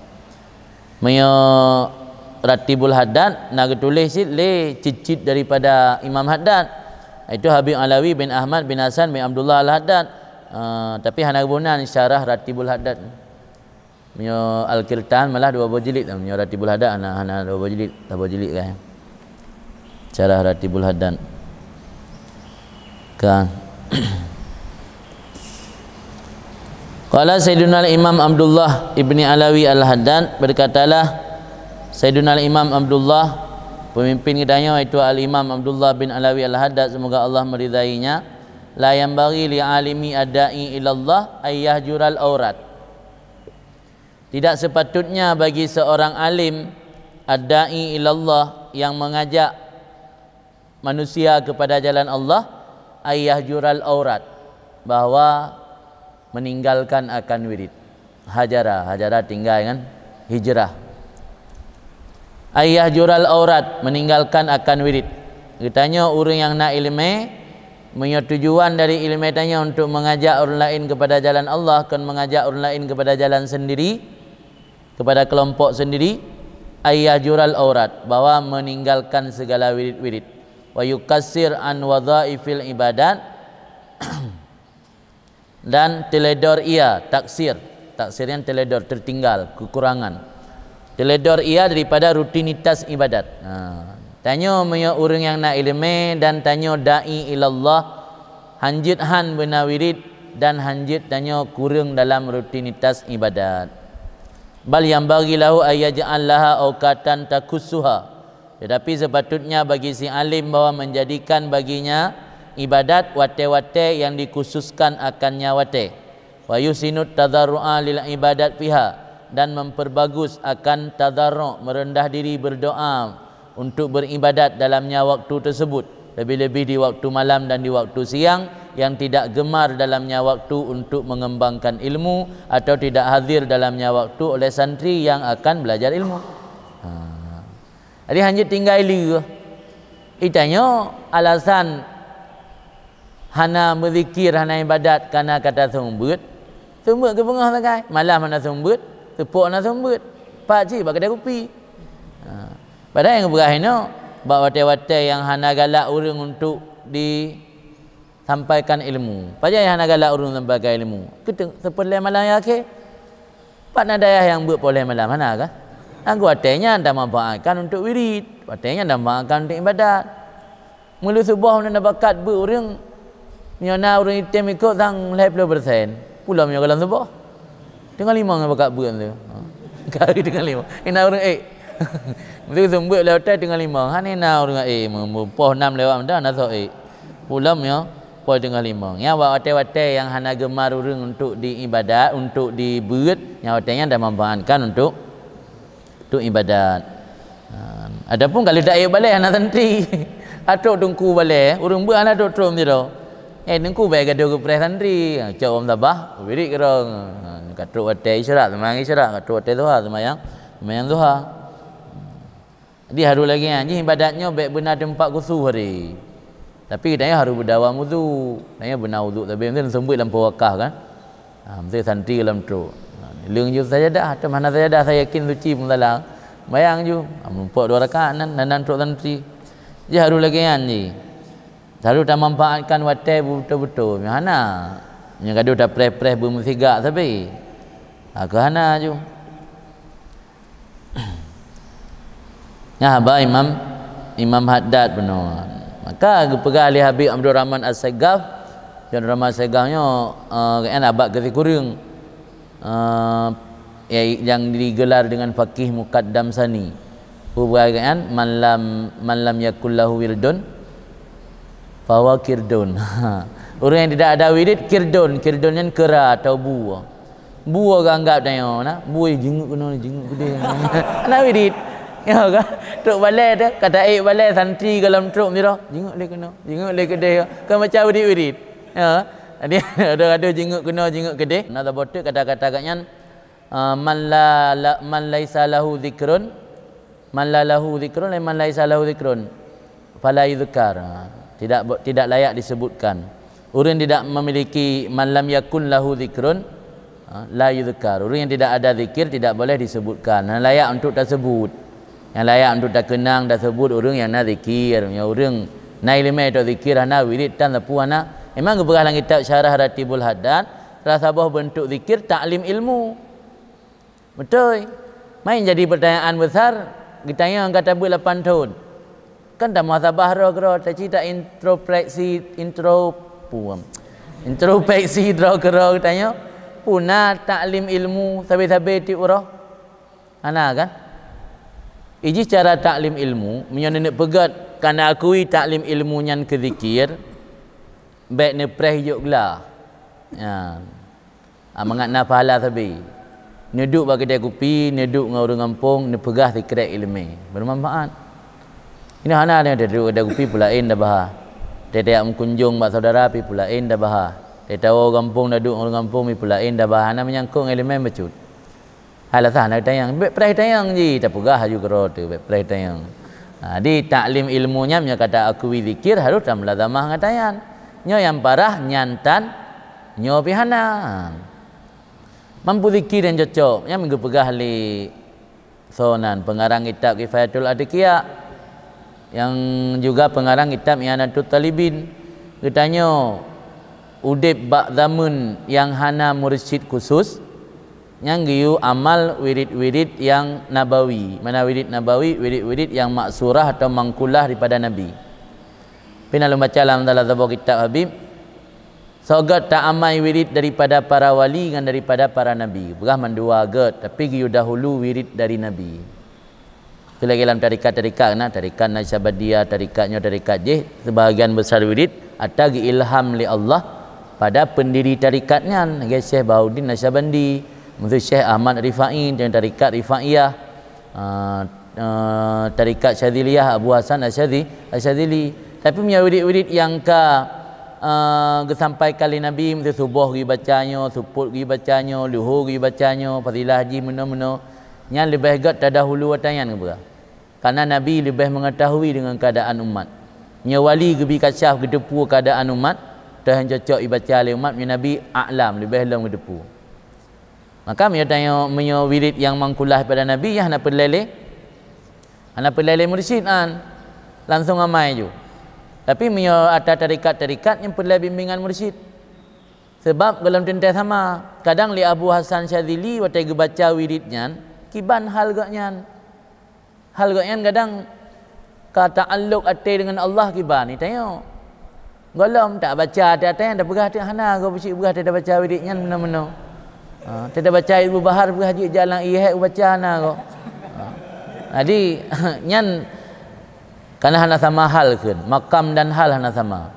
Meunyoe Ratibul Haddad na geutuléh cit lé cicit daripada Imam Haddad, itu Habib Alawi bin Ahmad bin Hasan bin Abdullah Al-Haddad. Eh, tapi hana geuboh nan syarah Ratibul Haddad. Meunyoe Al-Qirtas malah dua boh jilid, meunyoe Ratibul Haddad hana, hana dua boh jilid, dua boh jilid kan. Syarah Ratibul Haddad. Kan. Qala Sayyiduna Al-Imam Abdullah ibni Alawi Al-Haddad, berkatalah Sayyiduna Al-Imam Abdullah, pemimpin geutanyoe, yaitu Al-Imam Abdullah bin Alawi Al-Haddad, semoga Allah meridainya, "La yanbaghi li alimi ad-da'i ilallah ay yahjural aurat." Tidak sepatutnya bagi seorang alim, ad-da'i ilallah, yang mengajak manusia kepada jalan Allah, ay yahjural aurat, bahwa meninggalkan akan wirid. Hajara, hajara tinggai kan hijrah. Ay yahjural aurat, meninggalkan akan wirid. Geutanyoe ureuëng nyang na iéleumé, meunyoe tujuan dari iéleumé tanyoe untuk mengajak ureuëng laén kepada jalan Allah, kon mengajak ureuëng laén kepada jalan sendiri, kepada kelompok sendiri, ay yahjural aurat, bahwa meninggalkan segala wirid-wirid. Wa yukassir an wadhaifil ibadat, dan teledor ia, taksir. Taksir nyan teledor, tertinggal, kekurangan. Teledor ia daripada rutinitas ibadat. Ha. Tanyoe meunyoe ureuëng nyang na iéleumé dan tanyoe da'i ilallah, hanjeuet han beuna wirid dan hanjeuet tanyoe kureueng dalam rutinitas ibadat. Bal yanbaghi lahu ay yaj'al laha auqatan takhussuha. Tetapi sepatutnya bagi si alim bahwa menjadikan baginya ibadat watée-watée yang dikhususkan akannya watée. Wa yuhsinut tadarru'a lil ibadat fiha, dan memperbagus akan tadarru', merendah diri berdoa untuk beribadat dalamnya waktu tersebut, lebih-lebih di waktu malam dan di waktu siang yang tidak gemar dalamnya waktu untuk mengembangkan ilmu atau tidak hadir dalamnya waktu oleh santri yang akan belajar ilmu. Ha. Jadi hanjeuet tinggai lé. Itanyoe alasan hana meuzikir, hana ibadat, kana ka taseumeubeuet. Seumeubeuet geubeungoh sagai. Malam hana seumeubeuet, seupok hana seumeubeuet. Pat cit bak keudè kupi. Ha. Padahai nyang geupeugah inoe, bak watée-watée nyang hana galak ureuëng untuk di sampaikan ilmu. Pajan hana galak ureuëng sampaikan ilmu? Keuteuk seupôt lhée malam nyang akhé. Pat na dayah nyang beuet poh lhée malam, hana kah? Nyang watée nyan tamanfaatkan untuk wirid, watée nyan tamanfaatkan untuk ibadat. Meuleueh suboh na bakat beuet ureuëng, nyoe na ureuëng item ikot sang lhée ploh persen. Pula meunyoe goh lom suboh. Teungoh limong nyang bakat beuet tu. Ha. Kali teungoh limong. Ina ureuëng ék. Mesti seumeubeuet lé hotel teungoh limong. Hana na ureuëng ék. Poh nam lewat meudah na soe ék. Pula meunyoe poh teungoh limong. Nyan bak watée-watée nyang hana gemar ureuëng untuk di ibadat, untuk dibeuet, nyan watée nyan tamanfaatkan untuk, untuk ibadat. Ha, adapun kalau taék balée hana santri. Atrok teungku balée, ureuëng beuet hana trok-trok sidroe. Eh, teungku bèk gadoh geupreh santri. Ha, cok bak musabah, wirid keudroe. Ha, ka trok watée isyraq, seumayang isyraq, ka trok watée zuha, seumayang, seumayang zuha. Jadi harôh lagée nyan jih ibadat nyoe bèk beuna teumpat khusos hari. Tapi geutanyoe harôh beudawam udhu. Tanyoe beuna udhu sabe meunan seumeubeuet lampôh wakah kan. Ha, meusti santri lam trok. Ha, leueng ju sajadah, atau hana sajadah saya yakin suci peunsalah. Bayang ju, ha, meureumpok dua rakaat nan, nan, nan trok santri. Jadi harôh lagée nyan jih. Harôh tamanfaatkan watée beutôi-beutôi. Nyoe hana. Nyoe gadoh tapreh-preh beumeusigak sabe. Ha, keu hana ju. Nyan haba Imam, Imam Haddad bunoe. Maka geupeugah lé Habib Abdurrahman As-Saggaf, Abdurrahman As-Saggaf nyoe, eh, gobnyan abad keu sikureueng, eh, nyang digelar dengan faqih muqaddam sani. Peugah gobnyan, "Man lam, man lam yakul lahu wirdun, fahuwa kirdun." Ureuëng yang tidak ada wirid, kirdun. Kirdun nyan keura atau bue. Bue geuanggap tanyoe na, bue jinguk keunoe, jinguk keudeh. Hana wirid. Ya kan? Trok balai tu, ka taék balai santri gohlom trok sidroe. Jinguk lé keunoe, jinguk lé keudéh. Kan macam wirit-wirit. Ya. Jadi, adoh-adoh jinguk keunoe, jinguk keudéh. Na saboh teuk kata-kata gobnyan, ah, "Man la, la, man laisa lahu dzikrun, man la lahu dzikrun, man laisa lahu dzikrun, fala yuzkar." Tidak, tidak layak disebutkan. Ureuëng tidak memiliki, "Man lam yakun lahu dzikrun, ha, la yuzkar." Ureuëng yang tidak ada zikir tidak boleh disebutkan. Hana layak untuk tasebut. Yang layak untuk takeunang, tasebut ureuëng yang na zikir. Nyang ureuëng na iéleumé tok zikir hana, wirit tan sapeue hana. Memang geupeugah lam kitab Syarah Ratibul Haddad, salah saboh bentuk zikir taklim ilmu. Beutôi. Main jadi pertanyaan besar, geutanyong ka tabeuet lapan thon. Kan tamuhasabah droe keudroe, taci ta introspeksi, intro, puem. Introspeksi droe keudroe geutanyong, puna taklim ilmu sabe-sabe tiep uroe? Hana kan? Iji cara taklim ilmu, meunyoe neuneuk peugét kana akui taklim ilmu nyan keu zikir, bék neupreh jok gla. Ya. Ah, mangat na pahala sabe. Neuduek bak keudè kupi, neuduek ngon ureuëng gampông, neupeugah sikrek iéleumé. Beumanfaat. Inoe hana nyoe taduek keudè kupi peulaén dah bahah. Teutak meukunjong bak saudara pi peulaén dah bahah. Teutak woe gampông taduek ngon ureuëng gampông pi peulaén dah bahah. Hana meunyangkot ngon iéleumé bacut. Hai lasah na tanyong, bék preh tanyong ji, tapeugah laju keudroe teuh, bék preh tanyong. Ha, di taklim ilmu nyan meunyoe ka ta akui zikir harôh tameulazamah ngon tanyan. Nyoe nyang parah nyan tan, nyoe pi hana. Mampu zikir nyang cocok, nyan geupeugah lé soe nan, pengarang kitab Kifayatul Adqiya, nyang juga pengarang kitab I'anatut Talibin. Geutanyoe udeb bak zameun nyang hana mursyid khusus, nyang geuyue amal wirid-wirid nyang nabawi. Mana wirid nabawi? Wirid-wirid nyang maksurah atau mangkulah daripada Nabi. Pih na lôn baca lam salah saboh kitab Habib, soe gét ta amai wirid daripada para wali ngon daripada para nabi. Peugah mandua gét, tapi geuyue dahulu wirid dari Nabi. Keu lagée lam tarekat-tarekat na, tarekat Naqsyabandiyah, tarekat nyoe, tarekat jéh, sebahagian besar wirid ata geuilham lé Allah pada pendiri tarekat nyan, lagée Syekh Bahauddin Naqsyabandi, miseu Syekh Ahmad Rifai, dan tarekat Rifaiyah, ah, ah, tarekat Syadziliyah, Abu Hasan Asyadzi-, Asyadzili. Tapi meunyoe wirid-wirid nyang ka, ah, geusampaikan lé Nabi, miseu suboh geubaca nyoe, supot geubaca nyoe, luho geubaca nyoe, fadilah jih meunoe-meunoe, nyan leubeh gét tadahulu ata nyan geupeugah. Karena Nabi leubeh mengetahui dengan keadaan umat. Nyoe wali geubi kasyaf geuteupeue keadaan umat, teuh nyang cocok ibaca lé umat, meunyoe Nabi a'lam, leubeh lom geuteupeue. Maka meunyoe tanyoe, meunyoe wirid nyang mangkulah pada Nabi, nyan hana peureulée lé, hana peureulée lé mursyid nyan, langsung amai ju. Tapi meunyoe ata tarekat-tarekat, nyan peureulée bimbingan mursyid. Sebab gohlom teuntée sama, kadang lé Abu Hasan Syadzili watée geubaca wirid nyan, kiban hal gobnyan. Hal gobnyan kadang ka ta'alluq até deungon Allah kiban, tanyoe. Gohlom tabaca até-até nyan tapeugah teuk hana goe, peucit peugah tabaca wirid nyan meunoe-meunoe. Ha, tabaca Ibnu Bahar peugah jeuet jalan ie hék ubaca hana goe. Ha. Jadi, nyan kana hana sama hal kheun, makam dan hal hana sama.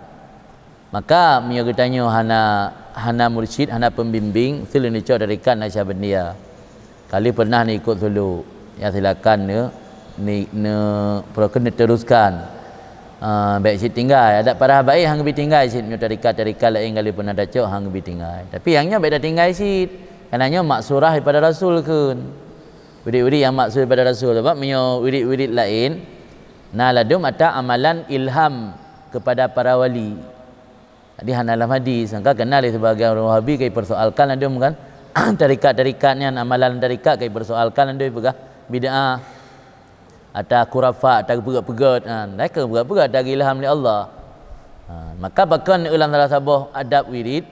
Maka meunyoe geutanyoe hana, hana mursyid, hana pembimbing, seuleueng neucok tarekat Naqsyabandiyah. Ka lheueh pernah neuikot suluk, ya silakan neu-, ni-, neu-, peue keuh neuteruskan. Ah, bék cit tinggai. Adat parah baét han geubi tinggai cit, meunyoe tarekat-tarekat laén ka lheueh pernah tacok han geubi tinggai. Tapi nyang nyoe bék tatinggai cit. Karena nyoe maksurah daripada Rasul kheun. Wirid-wirid nyang maksurah daripada Rasul. Sebab meunyoe wirid-wirid laén, na ladum ata amalan ilham kepada para wali. Jadi hana lam hadis, maka keunan lé sibagian ureuëng Wahabi ka jipersoalkan ladum kan. Tarekat-tarekat nyan, amalan tarekat ka jipersoalkan ladum, peugah bid'ah, ata khurafat, ata geupeugét-peugét, ha, dak keu peugét-peugét, ata geuilham lé Allah. Ha, maka pakon lam salah saboh adab wirid,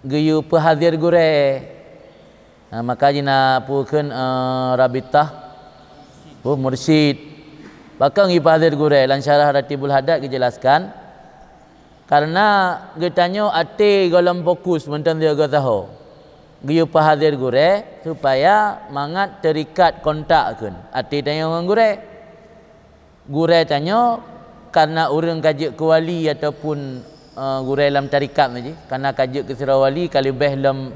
geuyue peuhazir gurée. Ha, maka jina peue kheun, eh, rabitah, peue mursyid. Pakon geuyue peuhazir gurée, lam syarah Ratibul Haddad geujelaskan, karena geutanyoe até gohlom fokus mantong sigoe saho. Geuyue peuhazir gurée supaya mangat teurikat kontak kheun até tanyoe ngon gurée. Gurée tanyoe karena ureuëng ka jeuet keu wali ataupun, eh, gurée lam tarekat tu jih, karena ka jeuet keu sidroe wali ka leubeh lom,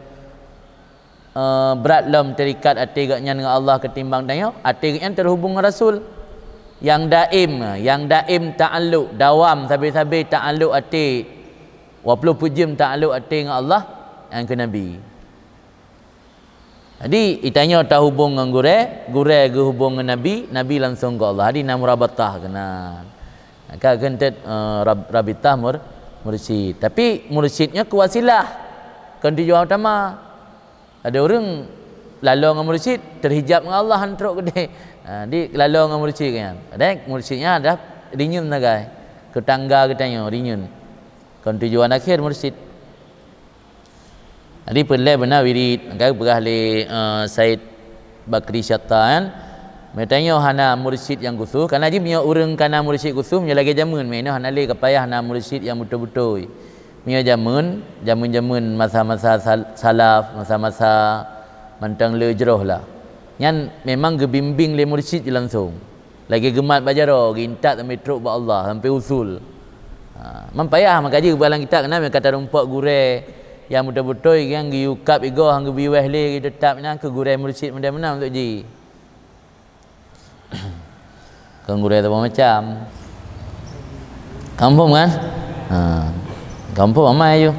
eh, brat lom teuikat até geuhnyan ngon Allah keutimbang tanyoe, até geuhnyan teuhubong ngon Rasul. Nyang daim, nyang daim ta'alluq, dawam sabe-sabe ta'alluq até, walaupun peujeuem ta'alluq até ngon Allah, nyang keu Nabi. Jadi, geutanyoe tahubong ngon gurée, gurée geuhubong ngon Nabi, Nabi langsong keu Allah. Jadi, na murabatah keunan. Ka keuneuk, eh, rab-, rabitah mur-, mursyid. Tapi, mursyid nyoe keu wasilah, kon tujuan utama. Ada ureuëng lalo ngon mursyid, teuhijab ngon Allah, han trok keudeh. Ha, di lalo ngon mursyid kan. Padahai mursyid nyan adalah rinyun sagai. Keu tangga geutanyoe, rinyun. Kon tujuan akhir mursyid. Jadi, peureulée beuna wirid. Maka peugah lé, eh, Said Bakri Syatta kan. Meunyoe tanyoe hana mursyid nyang khusus, karena jih meunyoe ureuëng ka na mursyid khusus, meunyoe lagée jameun, meunyoe hana lé ka payah na mursyid nyang beutôi-beutôi. Meunyoe jameun, jameun-jameun masa-masa sal-, salaf, masa-masa mantong le jroh lah. Nyan memang geubimbing lé mursyid langsong. Lagée geumat bak jaroe, geuintat sampai trok bak Allah, sampai usul. Ha, man payah, maka jih bak lam kitab keunan, meuka tarumpok gurée nyang beutôi-beutôi, nyang geuyue kab igoe, han geubiyueh lé, geuteutab inan keu gurée mursyid meunan-meunan untuk jih. Kon gurée saboh macam. Kamoe phom kan? Ha. Kamoe phom amai aju.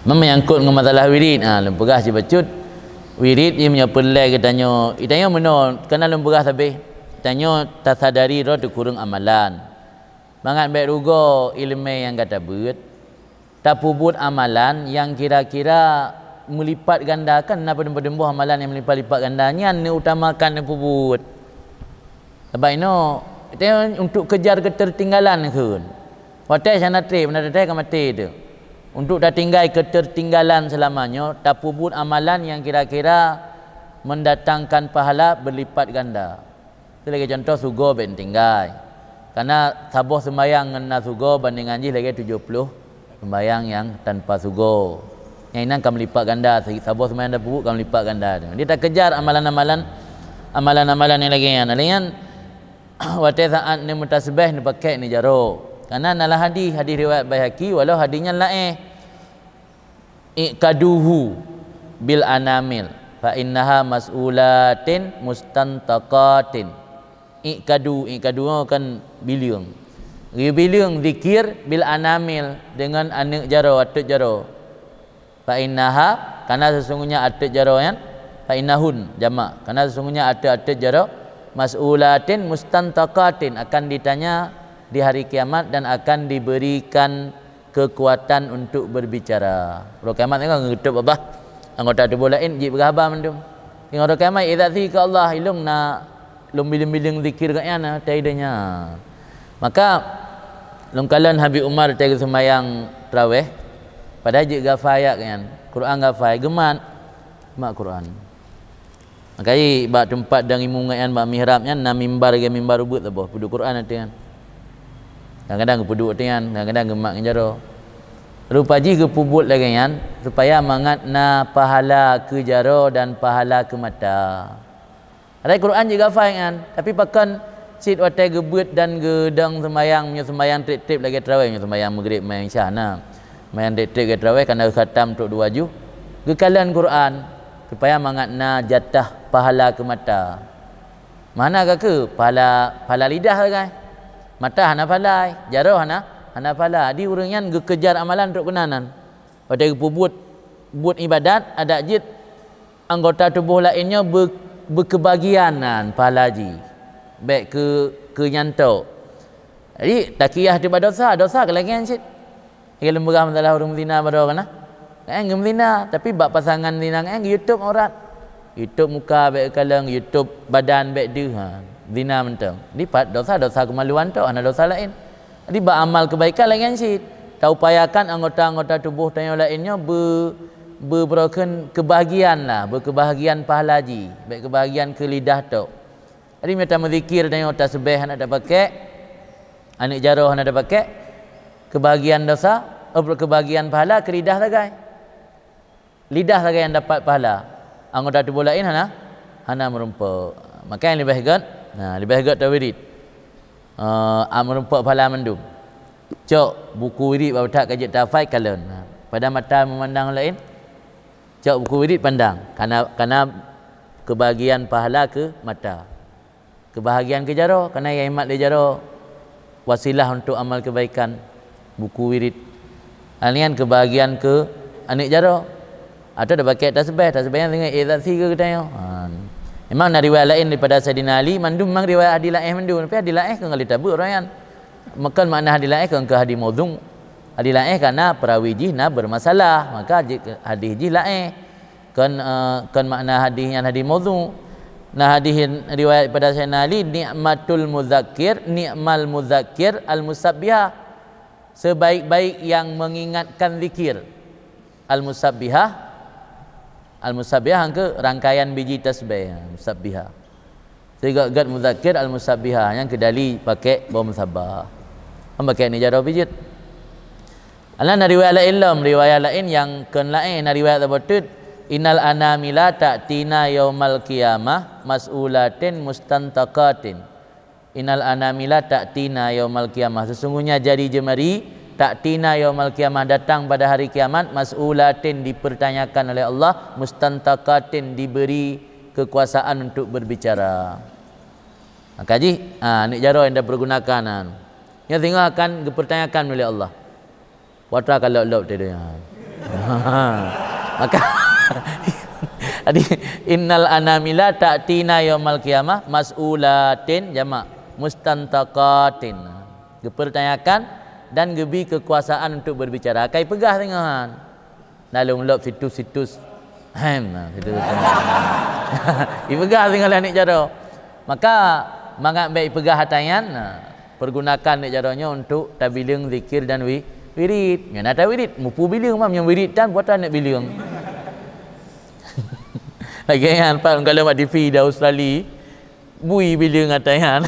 Meunyoe menyangkut ngon masalah wirid, ha, lôn peugah sibacut. Wirid nyoe meunyoe peureulée geutanyoe, geutanyoe meunoe, kana lôn peugah sabé. Geutanyoe tasadari droe teukureueng amalan. Mangat bék rugoe iéleumé nyang gata beuet. Tapeubuet amalan nyang kira-kira meulipat ganda, kan na padum-padum boh amalan nyang meulipat-lipat ganda, nyan neuutamakan neupeubuet. Sabab inoe, teu-, untuk kejar ketertinggalan kheun. Watée sana treb, na teutai ka maté teuh. Untuk tatinggai ketertinggalan seulama nyoe, tapeubuet amalan nyang kira-kira mendatangkan pahala berlipat ganda. Keu lagée cuntoh, sugoe bék neutinggai. Kana saboh seumayang ngon na sugoe bandingan jih lagée tujoh ploh seumayang nyang tanpa sugoe. Nyang inan ka meulipat ganda, saboh seumayang tapeubuet ka meulipat ganda. Jadi takejar amalan-amalan, amalan-amalan nyang lagée nyan. Lagée nyan, watée saát neumeutasbéh neupakék neujaroe. Kana na lam hadih, hadih riwayat Baihaqi, walau hadih nyan laéh. Iqaduhu bil anamil, fa innaha mas'ulatin mustantaqatin. Iqadu, iqadu kan bileueng. Geubileueng zikir bil anamil, deungon aneuëk jaroe, ateuet jaroe. Fa innaha, karena sesungguhnya ateuet jaroe nyan, fa innahun, jamak. Karena sesungguhnya ateuet-ateuet jaroe, mas'ulatin mustantaqatin, akan ditanya di hari kiamat dan akan diberikan kekuatan untuk berbicara. Uroe kiamat nyoe kan geutôb babah, anggota tuboh laén jeuet peugah haba mandum. Ngon uroe kiamat, idza dzika Allah, ilong na lôn bileueng-bileueng zikir geuhnyan, na tai donya. Maka, lôn kalon Habib Umar tai geuseumayang traweh, padahai jeuet gafai ayat nyan. Quran gafai, geumat, mat Quran. Maka bak teumpat dang imeum nyan bak mihrab nyan na mimbar, lagée mimbar ubeut saboh, peuduek Quran ateueh nyan. Kadang-kadang geupeuduek ateueh nyan, kadang-kadang geumat ngon jaroe. Rupa jih geupeubuet lagée nyan supaya mangat na pahala keu jaroe dan pahala keu mata. Padahai Quran jih gafai nyan, tapi pakon cit watée geubeuet dan geudong seumayang, meunyoe seumayang treb-treb lagée traweh, meunyoe seumayang Maghrib, seumayang Isya na. Seumayang treb-treb lagée traweh, kana geukhatam trok dua juh, geukalon Quran. Supaya mangat na jatah pahala keu mata. Mana ka keu pahala, pahala lidah sagai. Mata hana pahala, jaroe hana, hana pahala. Di ureuëng nyan geukejar amalan trok keunan. Watée geupeubuet buet ibadat, adak jeuet anggota tuboh laén nyoe beu-, beukeubagian nan pahala jih. Bék keu, keu nyan tok. Jadi, takiyah teuh bak dosa, dosa keu lagée nyan cit. Lagée lôn peugah masalah ureuëng meuzina baroe kana. Kan geumeuzina, tapi bak pasangan zina kan geuyue tôb aurat. Geuyue tôb muka bék kalon, geuyue tôb badan bék deuh, ha, zina mantong. Dipat dosa, dosa keumaluan tok, hana dosa laén. Jadi bak amal keubaikan lagée nyan cit. Taupayakan anggota-anggota tuboh tanyoe laén nyoe beu-, beubroken keubahagiaan lah, beukeubahagiaan pahala jih, bék keubahagiaan keu lidah tok. Jadi meunyoe tameuzikir tanyoe tasbéh hana tapakék, aneuëk jaroe hana tapakék, keubahagiaan dosa, eh, keubahagiaan pahala keu lidah sagai. Lidah sagai nyang dapat pahala. Anggota tuboh laén hana, hana meurumpok. Maka nyang leubeh gét, nah, leubeh gét tawirid. Eh, a meurumpok pahala mandum. Cok buku wirid bak that ka jeuet tahafai kalon. Nah, pada mata meumandang laén, Cok buku wirid pandang, kana, kana keubagian pahala keu mata. Keubahagian keu jaroe, kana nyang jimat lé jaroe wasilah untuk amal kebaikan, buku wirid. Hal nyan keubahagian keu aneuk jaroe. Atawa tapakèk tasbih, tasbih nyan singoh ék saksi keu geutanyoe. Ha. Memang na riwayat laén daripada Saidina Ali, mandum memang riwayat hadis laén mandum, tapi hadis laén kon ka lheueh tabeuet ureueng nyan. Maka makna hadis laén kon keu hadis maudhu'. Hadis laén kana perawi jih na bermasalah, maka ji-, hadis jih laén. Kon, eh, kon makna hadis nyan hadis maudhu'. Na hadis riwayat daripada Saidina Ali, "Ni'matul mudzakir, ni'mal mudzakir al-musabbihah." Sebaik-baik yang mengingatkan zikir. Al-musabbihah. Al-musabbihah ke rangkaian biji tasbih, musabbihah. Sigat-gat mudzakir al-musabbihah nyang keudali pakèk boh musabah. Kan pakèk ni jaroe pijit. Alah na riwayat laén lom, riwayat laén nyang kon laén, na riwayat saboh teuk, "Innal anamila ta'tina yaumal qiyamah mas'ulatin mustantaqatin." "Innal anamila ta'tina yaumal qiyamah." Sesungguhnya jari jemari ta'tina yaumal qiyamah, datang pada hari kiamat, mas'ulatin, dipertanyakan oleh Allah, mustantaqatin, diberi kekuasaan untuk berbicara. Maka jih, ha, aneuk jaroe nyang tapergunakan, ha. Nyan singoh akan geupertanyakan oleh Allah. Watèe ka lop-lop teuh donya. Maka, jadi, "Innal anamila ta'tina yaumal qiyamah mas'ulatin," jamak, "mustantaqatin." Geupertanyakan dan geubri kekuasaan untuk berbicara. Ka ipeugah singoh nyan. Na lôn lop situs-situs. Hem, nah, situs-situs. Ipeugah singoh lé aneuk jaroe. Maka, mangat bèk ipeugah ata nyan, nah, pergunakan aneuk jaroe nyoe untuk tabileueng zikir dan wi-, wirid. Nyan ata wirid, mupu bileueng mah, nyan wirid tan buat aneuk bileueng. Lagèe nyan, pat ka lheueh bak T V di Australia. Bui bileueng ata nyan.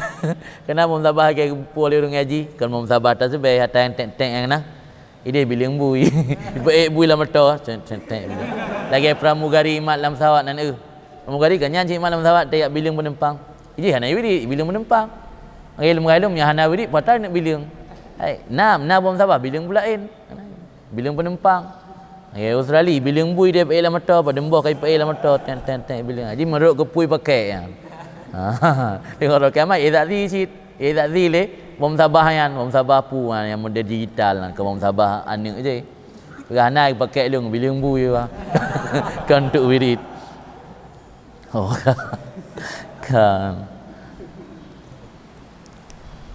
Keunan boh musabah lagèe geupeue lé ureueng ngaji, kon boh musabah tasbih, ata nyan tek-tek nyan na. Idéh bileueng bui. Ipeuék bui lam moto, tek, tek, tek, bileueng. Lagèe pramugari mat lam pesawat nan, eh. Pramugari kan nyan cit mat lam pesawat, tajak bileueng penumpang. Idéh hana wirid, bileueng penumpang. Lagèe lom, lagèe lom nyang hana wirid, peue ata neuk bileueng. Hai, na, na boh musabah, bileueng bulaén. Bileueng penumpang. Ya, Australia, bileueng bui dia peuék lam moto, padum boh ka ipeuék lam moto, ten, ten, ten, bileueng. Jadi, meunurot keupeue pakèk nyan. Ha, teungoh roh kiamat, eh, saksi cit. Eh, saksi lé, boh musabah nyan, boh musabah peue nyan, nyang model digital nyan, kon boh musabah aneuk jih. Peugah na pakèk lôn, bileueng bui, bah. Kon untuk wirid. Oh, kan.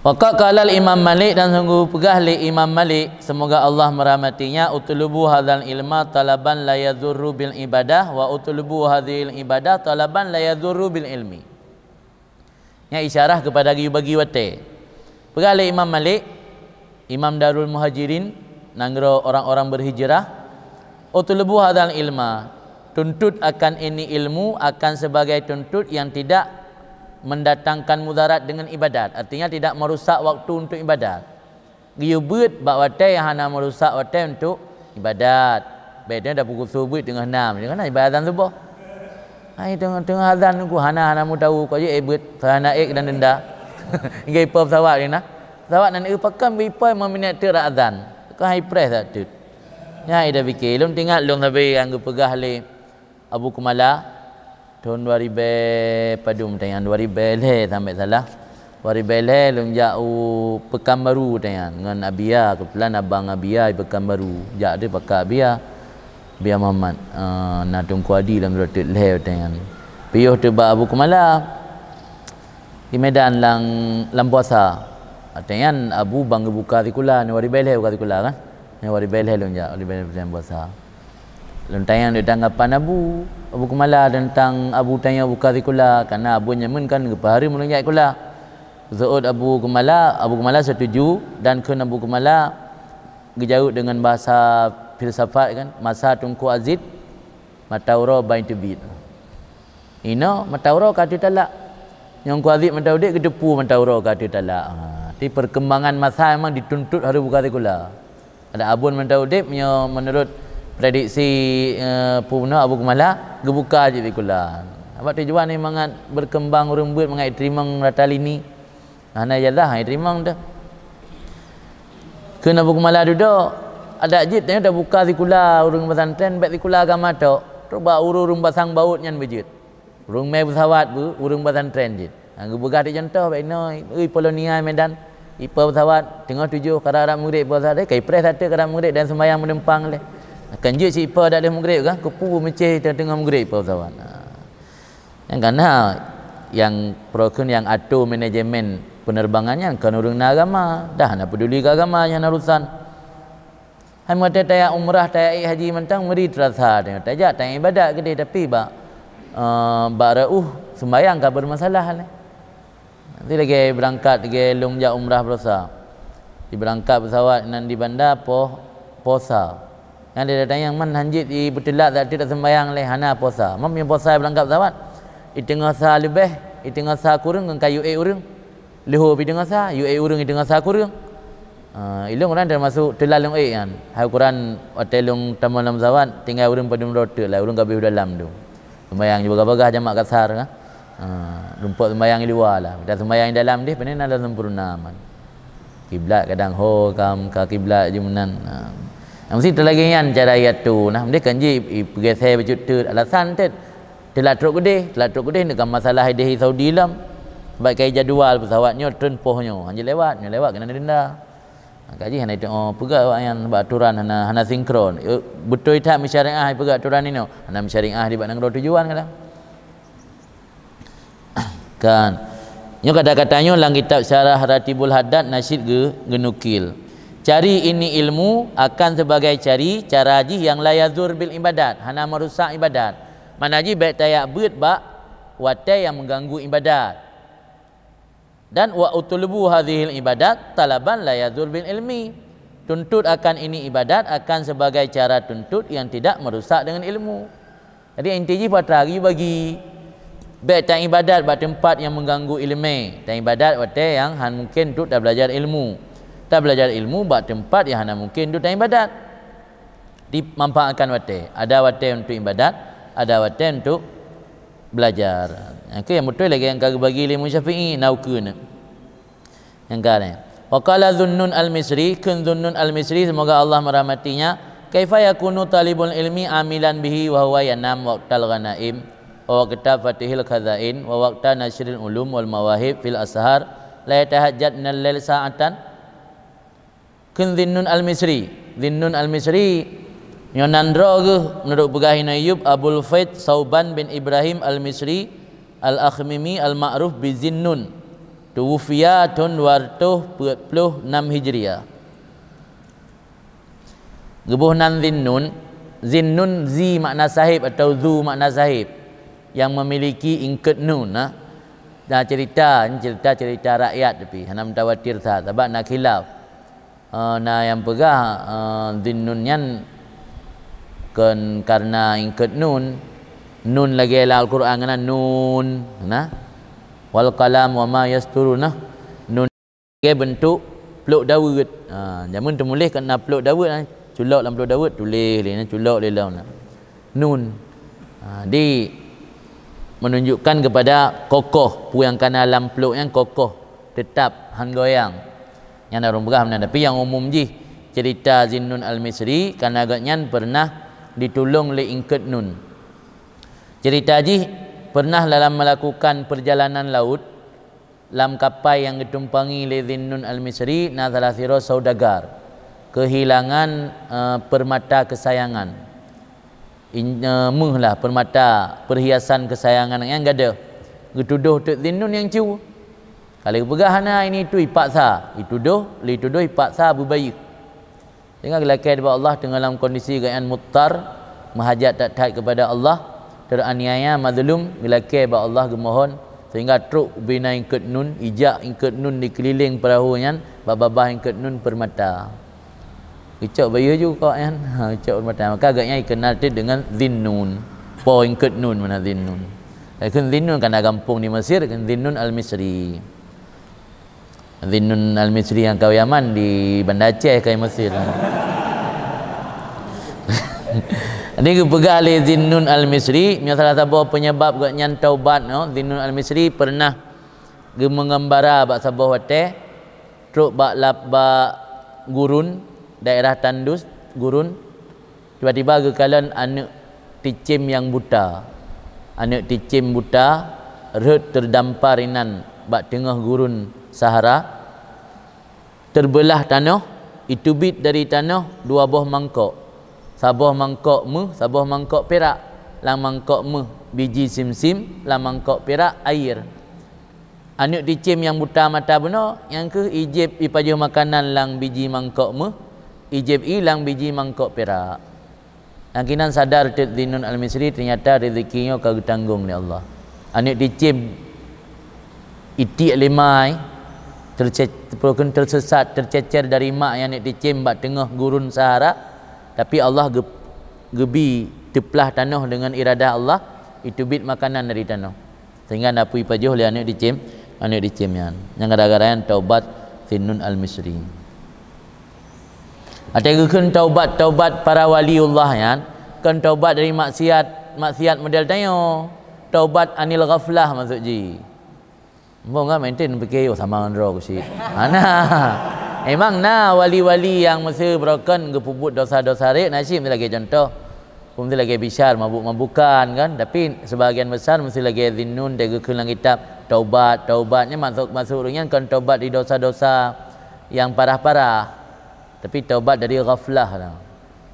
Wa qad qala Imam Malik, dan sungguh peugah lé Imam Malik, semoga Allah merahmatinya, "Utlubu hadzal ilma talaban la yadhurru bil ibadah, wa utlubu hadzal ibadah talaban la yadhurru bil ilmi." Nyan isyarah kepada geuyue bagi watèe. Peugah lé Imam Malik, Imam Darul Muhajirin, nanggroe orang-orang berhijrah, "Utlubu hadzal ilma," tuntut akan ini ilmu akan sebagai tuntut yang tidak mendatangkan mudarat dengan ibadat, artinya tidak merusak waktu untuk ibadat. Geuyue beuet bak watèe nyang hana meurusak watèe untuk ibadat. Bèk teuma tapeugusoe beuet teungoh nam, teungoh na ibadat azan suboh. Hai, teungoh, teungoh azan ku hana, hana meutahu, kok jeuet beuet, hana ék dan denda. Hingga ipo pesawat ni na. Pesawat nan eu pakon beu ipo lima minit teuk rot azan. Kon hai preh that teuk. Nyan ida pike, lôn teuingat lôn sabe nyang geupeugah lé Abu Kumala, thôn dua ribèe padum tanyan, dua ribèe lhèe sampoe salah. Dua ribèe lhèe lôn jak u Pekanbaru tanyan ngon Abia, keubeutulan abang Abia di Pekanbaru. Jak di pakat Abia, Abia Muhammad, eh, na Teungku Adi lam dua teuk lhèe tanyan. Piôh teuk bak Abu Kumala di Medan lam, lam puasa. Tanyan Abu ban geubuka sikula, nyoe dua ribèe lhèe buka sikula kan. Nyoe dua ribèe lhèe lôn jak, dua ribèe lhèe bulan puasa. Lôn tanyong di tanggapan Abu, Abu Kumala teuntang Abu tanyoe buka sikula, kareuna Abu nyamen kan geupahareum ulôn jak sikula. Seuôt Abu Kumala, Abu Kumala setuju dan kheun Abu Kumala geujaweueb deungon bahasa filsafat kan, masa Teungku Aziz, mata uroe ban teubiet. Inoe mata uroe ka teutalak. Nyang kuazieb mata udeb geuteupeue mata uroe ka teutalak. Ha, ti perkembangan masa memang dituntut harôh buka sikula. Ada abon mata udeb nyoe menurut prediksi, eh, Pu Meunoe Abu Kumala geubuka cit sikula. Sabab tujuan ni mangat berkembang ureuëng beuet, mangat jiteurimong rata lini. Hana ijazah, han jiteurimong teuh. Kheun Abu Kumala dudoe, adak jeuet tanyoe tabuka sikula ureuëng pesantren, bék sikula agama tok. Bak ureuëng-ureuëng pasang baut nyan beujeuet. Ureuëng mé peusawat beu, ureuëng pesantren jeuet. Ha, geupeugah di contoh bak inoe, i Polonia, Medan, ipa peusawat teungoh tujoh karap-karap meugreb ipa peusawat, eh, kai preh sate karap meugreb dan sembahyang meuneumpang lé. Kan jeuet si ipa dak lheueh meugreb kan, keupeue meucéh teungoh meugreb ipa peusawat. Ha. Nyang kana yang prokun yang atur manajemen penerbangan nyan kon ureuëng na agama, dah hana peduli ke agama nyan urusan. Hai meunyoe taya umrah, taya haji mantong meuri teurasa teuh. Tajak taya ibadat keudeh tapi bak, eh, bak reuuh sembahyang ka bermasalah lé. Nanti lagi berangkat lagi lôn jak umrah berosa. Di berangkat pesawat nan di bandar poh posa. Nyang dia tanya man hanjit di beuteulat tak tidak sembahyang lé hana posa. Mam yang posa berangkat pesawat. Di tengah sa lebih, di tengah sa kurang ngon kayu eh ureuëng. Leuhô pi teungoh sa, yue ureuëng teungoh sa kureueng. Ah, ilong ureuëng termasuk teulalong ék nyan. Hai ukuran watée lôn tamong lam pesawat, tinggai ureuëng padum droe teuk lah, ureuëng ka beuh dalam tu. Sembahyang juga bagah jamak kasar kan. Ah, lumpok sembahyang di luar lah. Kita sembahyang di dalam deh, peunan dah sempurna aman. Kiblat kadang ho kam ka kiblat je meunan. Ah. Yang mesti terlagi nyan cara yatu nah, mesti kan ji peugeser bacut teut alasan teut. Teulat trok keudeh, teulat trok keudeh nyoe kan masalah ideh Saudi lom. Sebab kai jadual pesawat nyoe treun poh nyoe, hana lewat, nyoe lewat kena denda. Ha, kaji hana itu, oh, peugah awak nyan bak aturan hana, hana sinkron. Eh, beutôi that meusyariah peugah aturan inoe, hana meusyariah di bak nanggroe tujuan kadang. Kan. Nyoe kata-kata nyoe lam kitab Syarah Ratibul Haddad Nasyid ge-, genukil. Cari ini ilmu akan sebagai cari cara jih yang la yazur bil ibadat, hana merusak ibadat. Mana jih bék tayak beuet bak watée nyang mengganggu ibadat. Dan wa utlubu hadhil ibadat talaban la yazur bil ilmi. Tuntut akan ini ibadat akan sebagai cara tuntut yang tidak merusak dengan ilmu. Jadi inti jih patra bagi. Bék taibadat bak teumpat nyang mengganggu ileumé. Taibadat watée nyang han mungken untuk tabelajar ilmu. Tabelajar ilmu bak teumpat nyang hana mungken untuk taibadat. Dimanfaatkan watée. Ada watée untuk ibadat, ada watée untuk belajar. Nyang keu nyang beutôi lagée nyang ka geubagi lé Imam Syafi'i, na ukeue nyoe. Nyang ka nyoe. Wa qala Zunnun Al-Misri, kheun Zunnun Al-Misri, semoga Allah merahmatinya, "Kaifa yakunu talibul ilmi amilan bihi wa huwa yanam waqtal ghanaim, wa waqta fatihil khazain, wa waqta nasyril ulum wal mawahib fil ashar, la yatahajjad minal lail sa'atan?" Kheun Zinnun Al-Misri. Zinnun Al-Misri nyoe nan droe geuh, meunurot peugah Ibnu Ayyub, Abul Faid Sauban bin Ibrahim Al-Misri Al-Akhmimi al-ma'ruf bi Zinnun. Tuwufiya thon dua reutôh peuet ploh nam Hijriah. Geuboh nan Zinnun, Zinnun zi makna sahib atau zu makna sahib, yang memiliki ingkeut nun, nah. Nah, cerita, cerita-cerita rakyat tapi hana mutawatir sa, sabab na khilaf. Eh, na nyang peugah, eh, Zinnun nyan kon karena ingkeut nun. Nun lagée lam Al-Quran keunan nun, nah. Wal qalam wa ma yasturun, nah. Nun lagée beuntuk plok daweuet. Ha, jameun teumuléh keunan plok daweuet, nah. Culok lam plok daweuet, tuléh lé, nah. Culok lé lom, nah. Nun. Ha, di menunjukkan kepada kokoh, peue nyang kana lam plok nyan kokoh, tetap, han goyang. Nyan ureuëng peugah meunan, tapi nyang umum jih cerita Zinnun Al-Misri, karena gobnyan pernah ditulông lé ingkeut nun. Cerita jih pernah dalam melakukan perjalanan laut, lam kapai nyang geutumpangi lé Zinnun Al-Misri na salah sidroe saudagar keuhilangan, eh, peurmata keusayangan. In-, eh, meuh lah peurmata, peurhiasan keusayangan nyang gadôh. Geutudôh teuk Zinnun nyang cu. Ka lheueh geupeugah hana, ini tu ipaksa, itudôh, lheueh itudôh ipaksa beubayeue. Sehingga geulakée bak Allah teungoh lam kondisi gobnyan mudhtar, meuhajat that-that keupada Allah, teraniaya, mazlum, geulakée bak Allah geumohon, sehingga trok bina ingkeut nun, ijak ingkeut nun dikeulileng peurahô nyan, bak babah ingkeut nun peurmata. Geucok bayeue ju kok nyan, ha, geucok peurmata. Maka gobnyan dikenal teuk deungon Zinnun, po ingkeut nun meunan Zinnun. Kheun Zinnun kana gampông di Mesir, kheun Zinnun Al-Misri. Zinnun Al-Misri nyang ka u Yaman di Banda Aceh ka i Mesir. Jadi geupeugah lé Zinnun Al-Misri, nyoe salah saboh penyebab gobnyan taubat, no? Zinnun Al-Misri pernah geumeungembara bak saboh watée, trok bak lap-, bak gurun, daerah tandus, gurun. Tiba-tiba geukalon aneuëk Ticém nyang buta. Aneuk ticém buta rhot teudampar inan bak teungoh gurun Sahara, teubeulah tanoh, iteubiet dari tanoh dua boh mangkok. Saboh mangkok méuh, saboh mangkok pirak. Lam mangkok méuh biji simsim, lam mangkok pirak air. Aneuk ticém nyang buta mata bunoe, nyang kheueh ijieb ipajoh makanan lam biji mangkok méuh, ijieb ie lam biji mangkok pirak. Nyang kinan sadar teuk Zinnun Al-Misri, teunyata rezeki nyoe ka geutanggong lé Allah. Aneuk ticém itiek lé ma, teuce-, peue kheun, teusesat, teucecer dari mak nyang aneuk ticém bak teungoh gurun Sahara, tapi Allah geu-, geubi teuplah tanoh deungon iradah Allah, iteubiet makanan dari tanoh. Sehingga na peue ipajoh lé aneuk ticém, aneuk ticém nyan. Nyang gara-gara nyan taubat Zinnun Al-Misri. Watée geukheun taubat-taubat para waliullah nyan, kon taubat dari maksiat, maksiat model tanyoe. Taubat anil ghaflah maksud jih. Mbong kan maintain pike, "Oh, sama ngon droe ku cit." Hana. Emang na wali-wali nyang meusé beurokon geupeubuet dosa-dosa rek, na cit lagée contoh. Peue meusti lagée Bisyar, mabuk-mabukan kan, tapi seubahagian besar meusti lagée Zinnun, teugeukheun lam kitab, taubat, taubat nyan maksud, maksud ureuëng nyan kon taubat di dosa-dosa nyang parah-parah, tapi taubat dari ghaflah lah.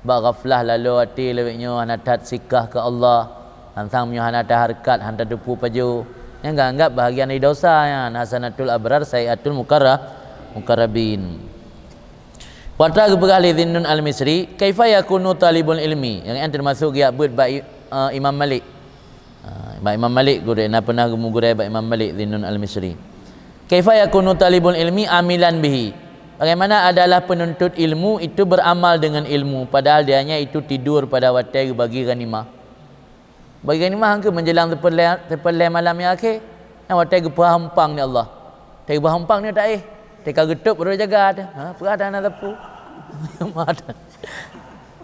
Bak ghaflah laloe até lawét nyoe hana that sikah keu Allah, sangsang meunyoe hana tahareukat, hana tateupeue pajoh, nyan geuanggab bahagian dari dosa nyan, hasanatul abrar sayyiatul mukarra-, mukarrabin. Watée geupeugah lé Zinnun Al-Misri, "Kaifa yakunu talibul ilmi?" Nyang nyan teumasuk geujak beuet bak i-, eh, Imam Malik. Ah, bak Imam Malik gurée, na peunah geumugurée bak Imam Malik Zinnun Al-Misri. "Kaifa yakunu talibul ilmi amilan bihi?" Bagaimana adalah penuntut ilmu itu beramal dengan ilmu, padahal dianya itu tidur pada watée geubagi ghanimah. Bagi ghanimah keuh menjelang seperlhée, seperlhée malam nyang akhé, nyang watée geupeuhah umpang lé Allah. Watée geupeuhah umpang nyoe taéh, teuka geutôb rot jaga teuh. Ha, peugah dah na sapeue.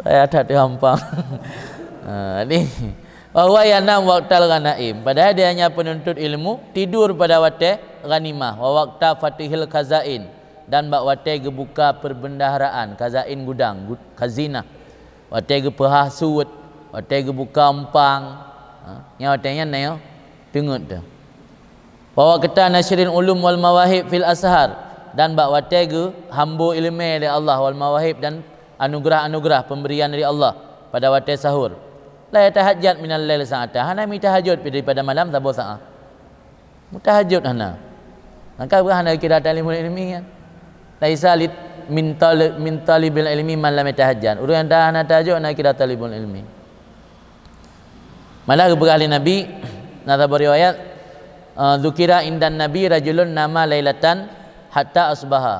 Raya that teuh umpang. Ha, ni. Wa huwa yanam waqtal ghanaim. Padahal dia hanya penuntut ilmu, tidur pada watée ghanimah, wa waqta fatihil khazain, dan bak watée geubuka perbendaharaan, khazain gudang, gu-, khazinah. Watée geupeuhah suet, watée geubuka umpang, ha, nyang watée nyan na nyoe teungeut teuh. Wa waqta nasyril ulum wal mawahib fil ashar, dan bak watée geuhambo ileumé lé Allah, wal mawahib, dan anugeurah-anugeurah pemberian dari Allah pada watée sahur. La yatahajjat minal lail sa'ata, hana meutahajud daripada malam saboh saát. Meutahajud hana. Maka bukan hana kira talibul ilmi kan. Laisa li-, min talib, min talibil ilmi man lam yatahajjad. Ureuëng nyang hana tahajud hana kira talibul ilmi. Malah geupeugah lé Nabi, na saboh riwayat, eh, "Dzukira indan Nabi rajulun nama lailatan hatta asbaha."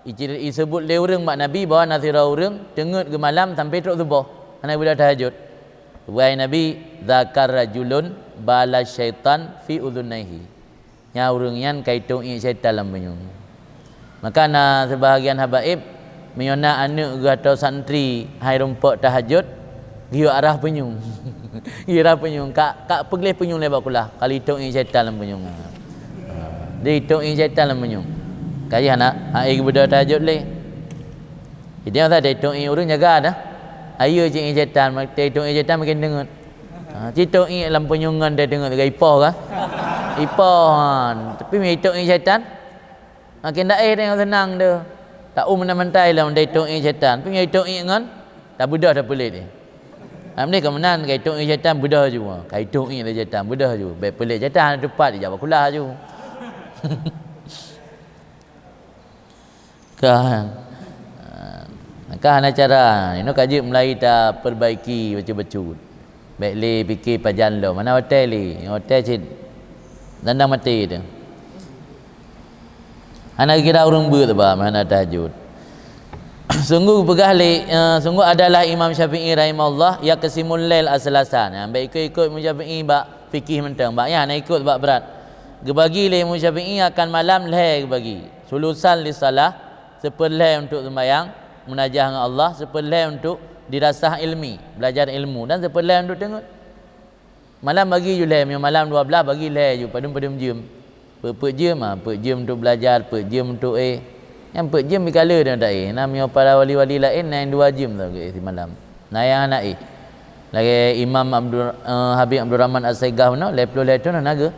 Icil-, iseubut lé ureuëng bak Nabi bahwa na sidroe ureuëng teungeut geumalam sampai trok suboh, hana geubeudôh tahajud. Geupeugah lé Nabi, "Dzaka rajulun bala syaitan fi udzunaihi." Nyan ureuëng nyan ka itong iék syaitan lam punyueng. Maka na seubahagian habaib, meunyoe na aneuëk geuh atau santri hai rumpok tahajud, geuyue arah punyueng. Geuyue arah punyueng, ka, ka peugleh punyueng lé bak kulah, ka itong iék syaitan lam punyueng. Ha, di itong iék syaitan lam punyueng. Ka jih hana, hai geubeudôh tahajud lé. Jadi masa itong iék ureuëng jaga dah. Ayo cit iék syaitan, itong iék syaitan makin deungeut. Ha, cit itong iék lam punyueng ngon dia deungeut, ipoh kah? Ipoh, ha. Tapi meunyoe itong iék syaitan, makin daéh teuh nyang seunang teuh. Taum meunan mantai lom dari itong iék syaitan. Tapi meunyoe itong iék ngon, tabeudôh tapeulet jih. Alhamdulillah ka meunan, ka itong iék syaitan beudôh ju. Ka itong iék lé syaitan beudôh ju. Bék peulet syaitan hana teupat, ijak bak kulah ju. Kan. Maka hana cara. Inoe ka jeuet mulai tapeurbaiki bacut-bacut. Bék lé pike pajan lom. Hana watée lé. Watée cit dandang maté teuh. Hana kira ureuëng beuet bah, hana tahajud. Sungguh peugah lé, eh, sungguh adalah Imam Syafi'i rahimahullah yaqsimul lail aslasan. Ya, bék ikut-ikut Imam Syafi'i bak fikih mantong. Bak nyan hana ikut bak brat. Geubagi lé Imam Syafi'i akan malam lhée geubagi. Sulusan lis salah, seupeurlhée untuk seumayang, munajah ngon Allah, seupeurlhée untuk dirasah ilmi, belajar ilmu, dan seupeurlhée untuk teungeut. Malam bagi ju lhée, meunyoe malam dua blaih bagi lhée ju, padum-padum jeuem. Peuet-peuet jeuem, ha, peuet jeuem untuk belajar, peuet jeuem untuk éh. Nyang peuet jeuem bikala deungon taéh. Na meunyoe para wali-wali laén na nyang dua jeuem sagai simalam. Na nyang hana éh. Lagée Imam Abdul, eh, Habib Abdul Rahman As-Saigah bunoe, lhée ploh lhée thon hana geu-,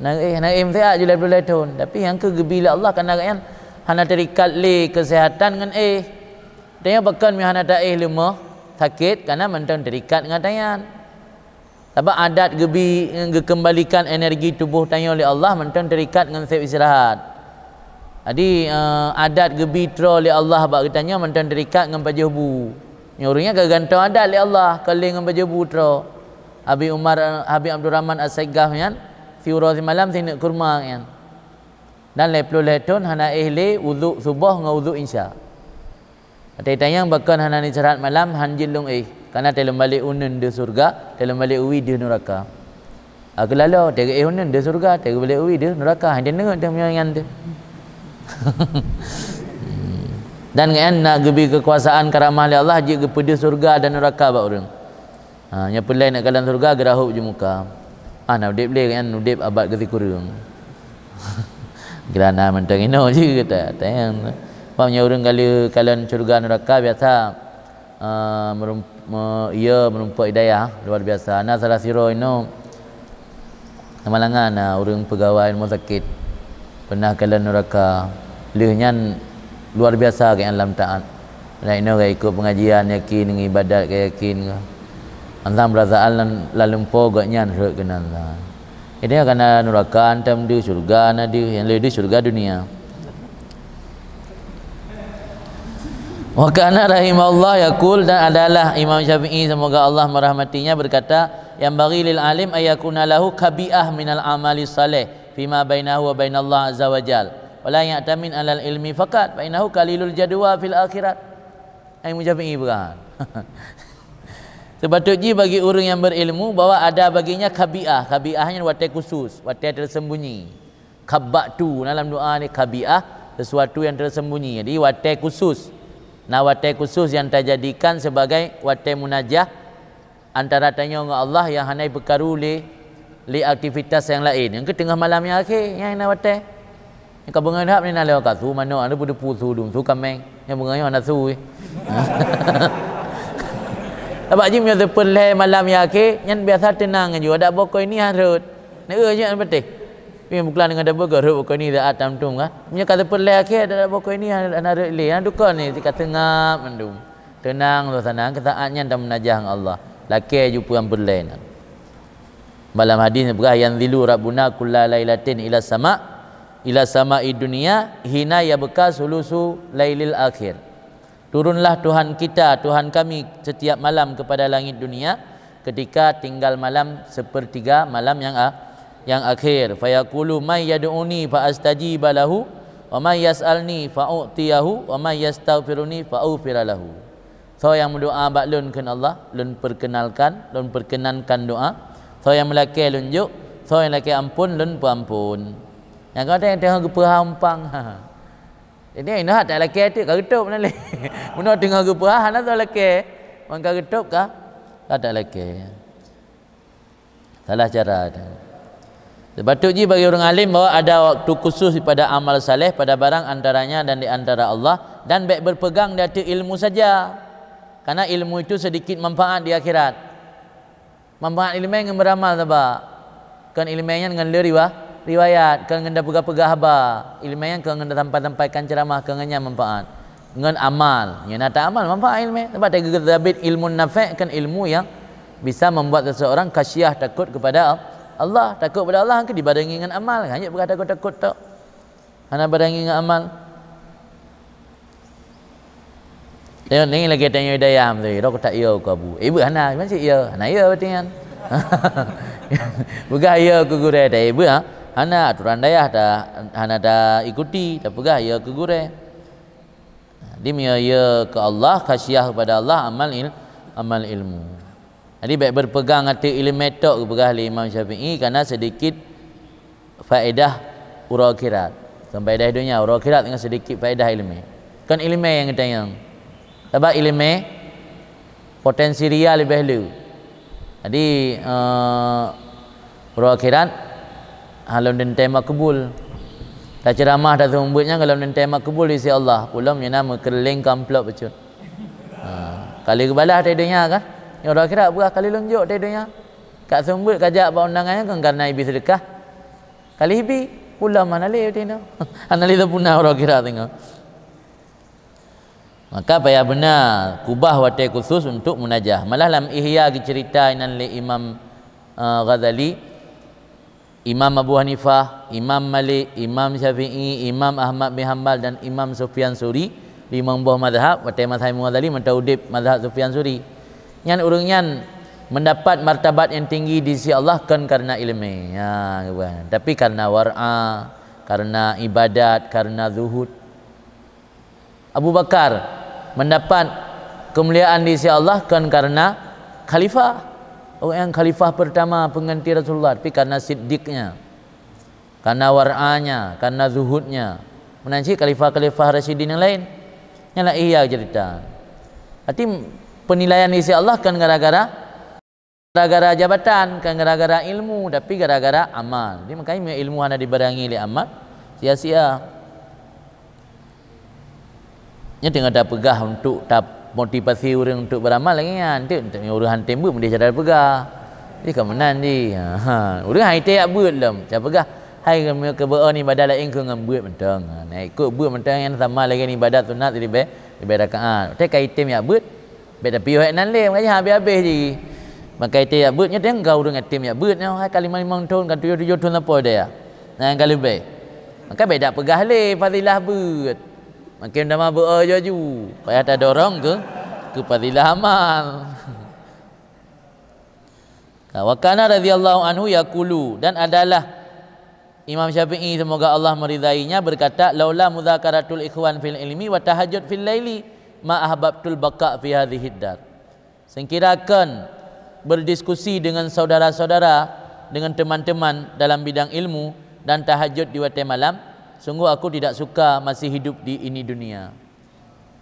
hana geuéh, hana éh meusiat ju lhée ploh lhée thon. Tapi nyang keu geubi lé Allah, kareuna gobnyan hana teuikat lé keuseuhatan ngon éh. Tanyoe pakon meuhana taéh leumoh, sakét, kareuna mantong teuikat ngon tanyan. Sabab adat geubi, geukeumbalikan energi tuboh tanyoe lé Allah mantong teuikat ngon seb istirahat. Jadi, eh, adat geubi troe lé Allah bak geutanyoe mantong teuikat ngon pajoh bu. Nyoe ureuëng nyan ka geugantoe adat lé Allah, kon lé ngon pajoh bu troe. Habib Umar, Habib Abdul Rahman As-Saigah nyan, siuroe simalam sineuk kurma nyan. Dan lhée ploh lhée thon hana éh lé uduk suboh ngon uduk insya. Watée tanyong pakon hana istirahat malam, han jeuet lôn éh, kareuna talôn balek uneun deuh syeuruga, talôn balek uwie deuh nuraka. Aku lalo, teuga éh uneun deuh syeuruga, teuga balek uwie deuh nuraka, hana deungoe teuh meunyoe nyan teuh. Dan nyan na geubi keukuasaan karamah lé Allah jeuet geupeudeuh syeuruga dan nuraka bak ureuëng. Ha, nyang peulai nak kalon syeuruga geurahop ju muka. Ah, na udeb lé nyan udeb abad keusikureueng. Geurana mantong inoe jih kata, tanyong. Paham nyoe ureuëng kali kalon syeuruga nuraka biasa. Ah, merum-, me-, iya meurumpok hidayah luar biasa. Na salah sidroe inoe, Samalanga na ureuëng peugawai rumoh sakét, peunah kalon nuraka. Lheueh nyan luar biasa keu nyan lam taát. Inoe ka ikot peungajian yakin, ngon ibadat ka yakin. Mantong peurasaan lam, lam lumpoe gobnyan rhot keunan. Jadi kareuna nuraka hantom deuh, syeuruga na deuh, nyang le deuh syeuruga dunia. Wa kana rahimahullah yaqul, dan adalah Imam Syafi'i, semoga Allah merahmatinya, berkata, "Yanbaghi lil alim ayyakuna lahu kabi'ah minal amali saleh fima bainahu wa bainallah azza wa jal, wa la ya'tamid alal ilmi fakat, fa innahu qalilul jadwa fil akhirat." Imam Syafi'i peugah. Sepatut jih bagi ureuëng nyang berilmu bahwa ada baginya kabi'ah. Kabi'ah nyan watée khusus, watée tersembunyi. Khabba'tu, dalam doa ni khabi'ah, sesuatu yang tersembunyi. Jadi watée khusus. Nah, watée khusus yang tajadikan sebagai watée munajah antara tanyoe ngon Allah yang hana jipeukaru lé, lé aktivitas nyang laén. Nyang keu teungoh malam nyang akhé, nyang na watée. Nyang ka beungoh that ni na lewat kasu manok, ada peudepu su dum, su kameng. Nyang beungoh nyoe hana su. Sabab jih meunyoe teupeu lhée malam nyang akhé, nyan biasa teunang ju, adak bokoi ni harot. Neueu jih patéh. Tapi buklan deungon dabeuh geuh rhot bukon ni, dak atam tum kan. Meunyoe ka teupeu lhée akhé, dak bukon ni hana, hana rhot lé, hana dukon ni, ka seungab mandum. Teunang suasana, keu saát nyan tamunajah ngon Allah. Lakée ju peue nyang peureulée nyan. Bak lam hadis neupeugah, "Yanzilu Rabbuna kulla lailatin ila sama, ila sama'i dunya, hina yabqa sulusu lailil akhir." Turunlah Tuhan kita, Tuhan kami, setiap malam kepada langit dunia, ketika tinggal malam sepertiga malam yang a-, yang akhir. Fayaqulu, "May yad'uni fa astajiba lahu, wa may yas'alni fa u'tiyahu, wa may yastaghfiruni fa aghfira lahu." Soe nyang meudoá bak lôn kheun Allah, lôn perkenalkan, lôn perkenankan doá. Soe nyang meulakée lôn jok, soe nyang lakée amphon lôn peuamphon. Nyang ka watée nyang teungoh geupeuhah umpang. Jadi, inoe that lakée teuk ka geutôb na lé. Meunoe teungoh geupeuhah, hana soe lakée. Man ka geutôb ka, ka that lakée. Salah cara tu. Sepatut jih bagi ureuëng alim bahwa ada waktu khusus pada amal saleh, pada barang antaranya dan di antara Allah, dan bék berpegang di ateueh ilmu saja. Karena ilmu itu sedikit manfaat di akhirat. Manfaat ileumé ngon beuramal saba. Kon ileumé nyan ngon le riwa-, riwayat, kon ngon tapeugah-peugah haba. Ileumé nyan kon ngon tasampai-sampaikan ceuramah, kon ngon nyan manfaat. Ngon amal, nyan ata amal manfaat ileumé. Sabab tageuteubiet ilmu nafe' kon ilmu nyang bisa membuat seseorang khasyah, takut kepada Allah. Takut kepada Allah kan dibarengi ngon amal, hana peugah takut-takut tok. Hana barengi ngon amal. Tanyoe ni lagée tanyoe dayah tu, rot kutak yo keu abu. Eh, beuh hana, macam yo, hana yo berarti nyan. Peugah yo keu gurée, tapi beuh, ha? Hana aturan dayah ta, hana ta ikuti, ta peugah yo keu gurée. Di meunyo yo keu Allah, khasyah kepada Allah, amal il-, amal ilmu. Jadi, bék berpegang ateueh ileumé tok geupeugah lé Imam Syafi'i, karena sedikit faedah uroe akhirat. Kon faedah donya, uroe akhirat ngon sedikit faedah ileumé. Kon ileumé nyang geutanyong. Sabab ileumé potensi ria leubeh le. Jadi, eh, uroe akhirat, ha, lom teuntée makbul. Taceuramah, taseumeubeuet nyan ka lom teuntée makbul di sisi Allah. Peulom nyang na meukeureuléng keu amplop bacut. Ha, ka lheueh geubalah di donya kan? Nyoe uroe akhirat peugah kali lôn jok di donya. Ka seumeubeuet ka jak bak undangan nyan kon karena ibi seudeukah. Kali ibi, pulang hana lé di donya. Hana lé teupuna uroe akhirat singoh. Maka payah beuna kubah watée khusus untuk munajah. Malah lam Ihya geuceurita inan lé Imam, eh, Ghazali, Imam Abu Hanifah, Imam Malik, Imam Syafi'i, Imam Ahmad bin Hambal dan Imam Sufyan Suri, limong boh mazhab, watée masa Imam Ghazali mantong udeb mazhab Sufyan Suri. Nyan ureuëng nyan mendapat martabat yang tinggi di sisi Allah kon karena ilmu. Ya, tapi karena war'a, karena ibadat, karena zuhud. Abu Bakar mendapat kemuliaan di sisi Allah kon karena khalifah. Orang yang khalifah pertama pengganti Rasulullah, tapi karena sidiknya, karena war'anya, karena zuhudnya. Meunan cit khalifah-khalifah Rasyidin yang lain. Nyan lah Ihya cerita. Berarti penilaian di sisi Allah kan gara-gara, gara-gara jabatan, kan gara-gara ilmu, tapi gara-gara amal. Jadi makanya ilmu hana dibarengi lé amal, sia-sia. Nyan teungoh tapeugah untuk ta motivasi ureuëng untuk beramal lagée nyan. Ente, ente ureuëng han tem beuet meudeh cara peugah. Jadi ka meunan jih. Ha, ureuëng han item jak beuet lom. Cara peugah, hai keumeunyoe keu beuet ibadat laén keu ngon beuet mantong. Ha, na ikot beuet mantong nyan sama lagée ibadat sunat ribée, ribée rakaat. Watée ka item jak beuet, bék tapiôh nan lé, makajih habéh-habéh jih. Maka item jak beuet nyoe teuka ureuëng item jak beuet nyoe, hai ka limong-limong thon, ka tujoh-tujoh thon sampoe deh. Nah, nyang ka leubeh. Maka bék tapeugah lé fadilah beuet. Makin tamah beu-o laju, payah tadorong keu, keu fadilah amal. Wa kana radhiyallahu anhu yaqulu, dan adalah Imam Syafi'i, semoga Allah meridainya, berkata, "Laula mudzakaratul ikhwan fil ilmi wa tahajjud fil laili, ma ahbabtul baqa fi hadzihid dar." Sengkira kon berdiskusi dengan saudara-saudara, dengan teman-teman dalam bidang ilmu dan tahajud di watée malam, sungguh aku tidak suka masih hidup di ini dunia.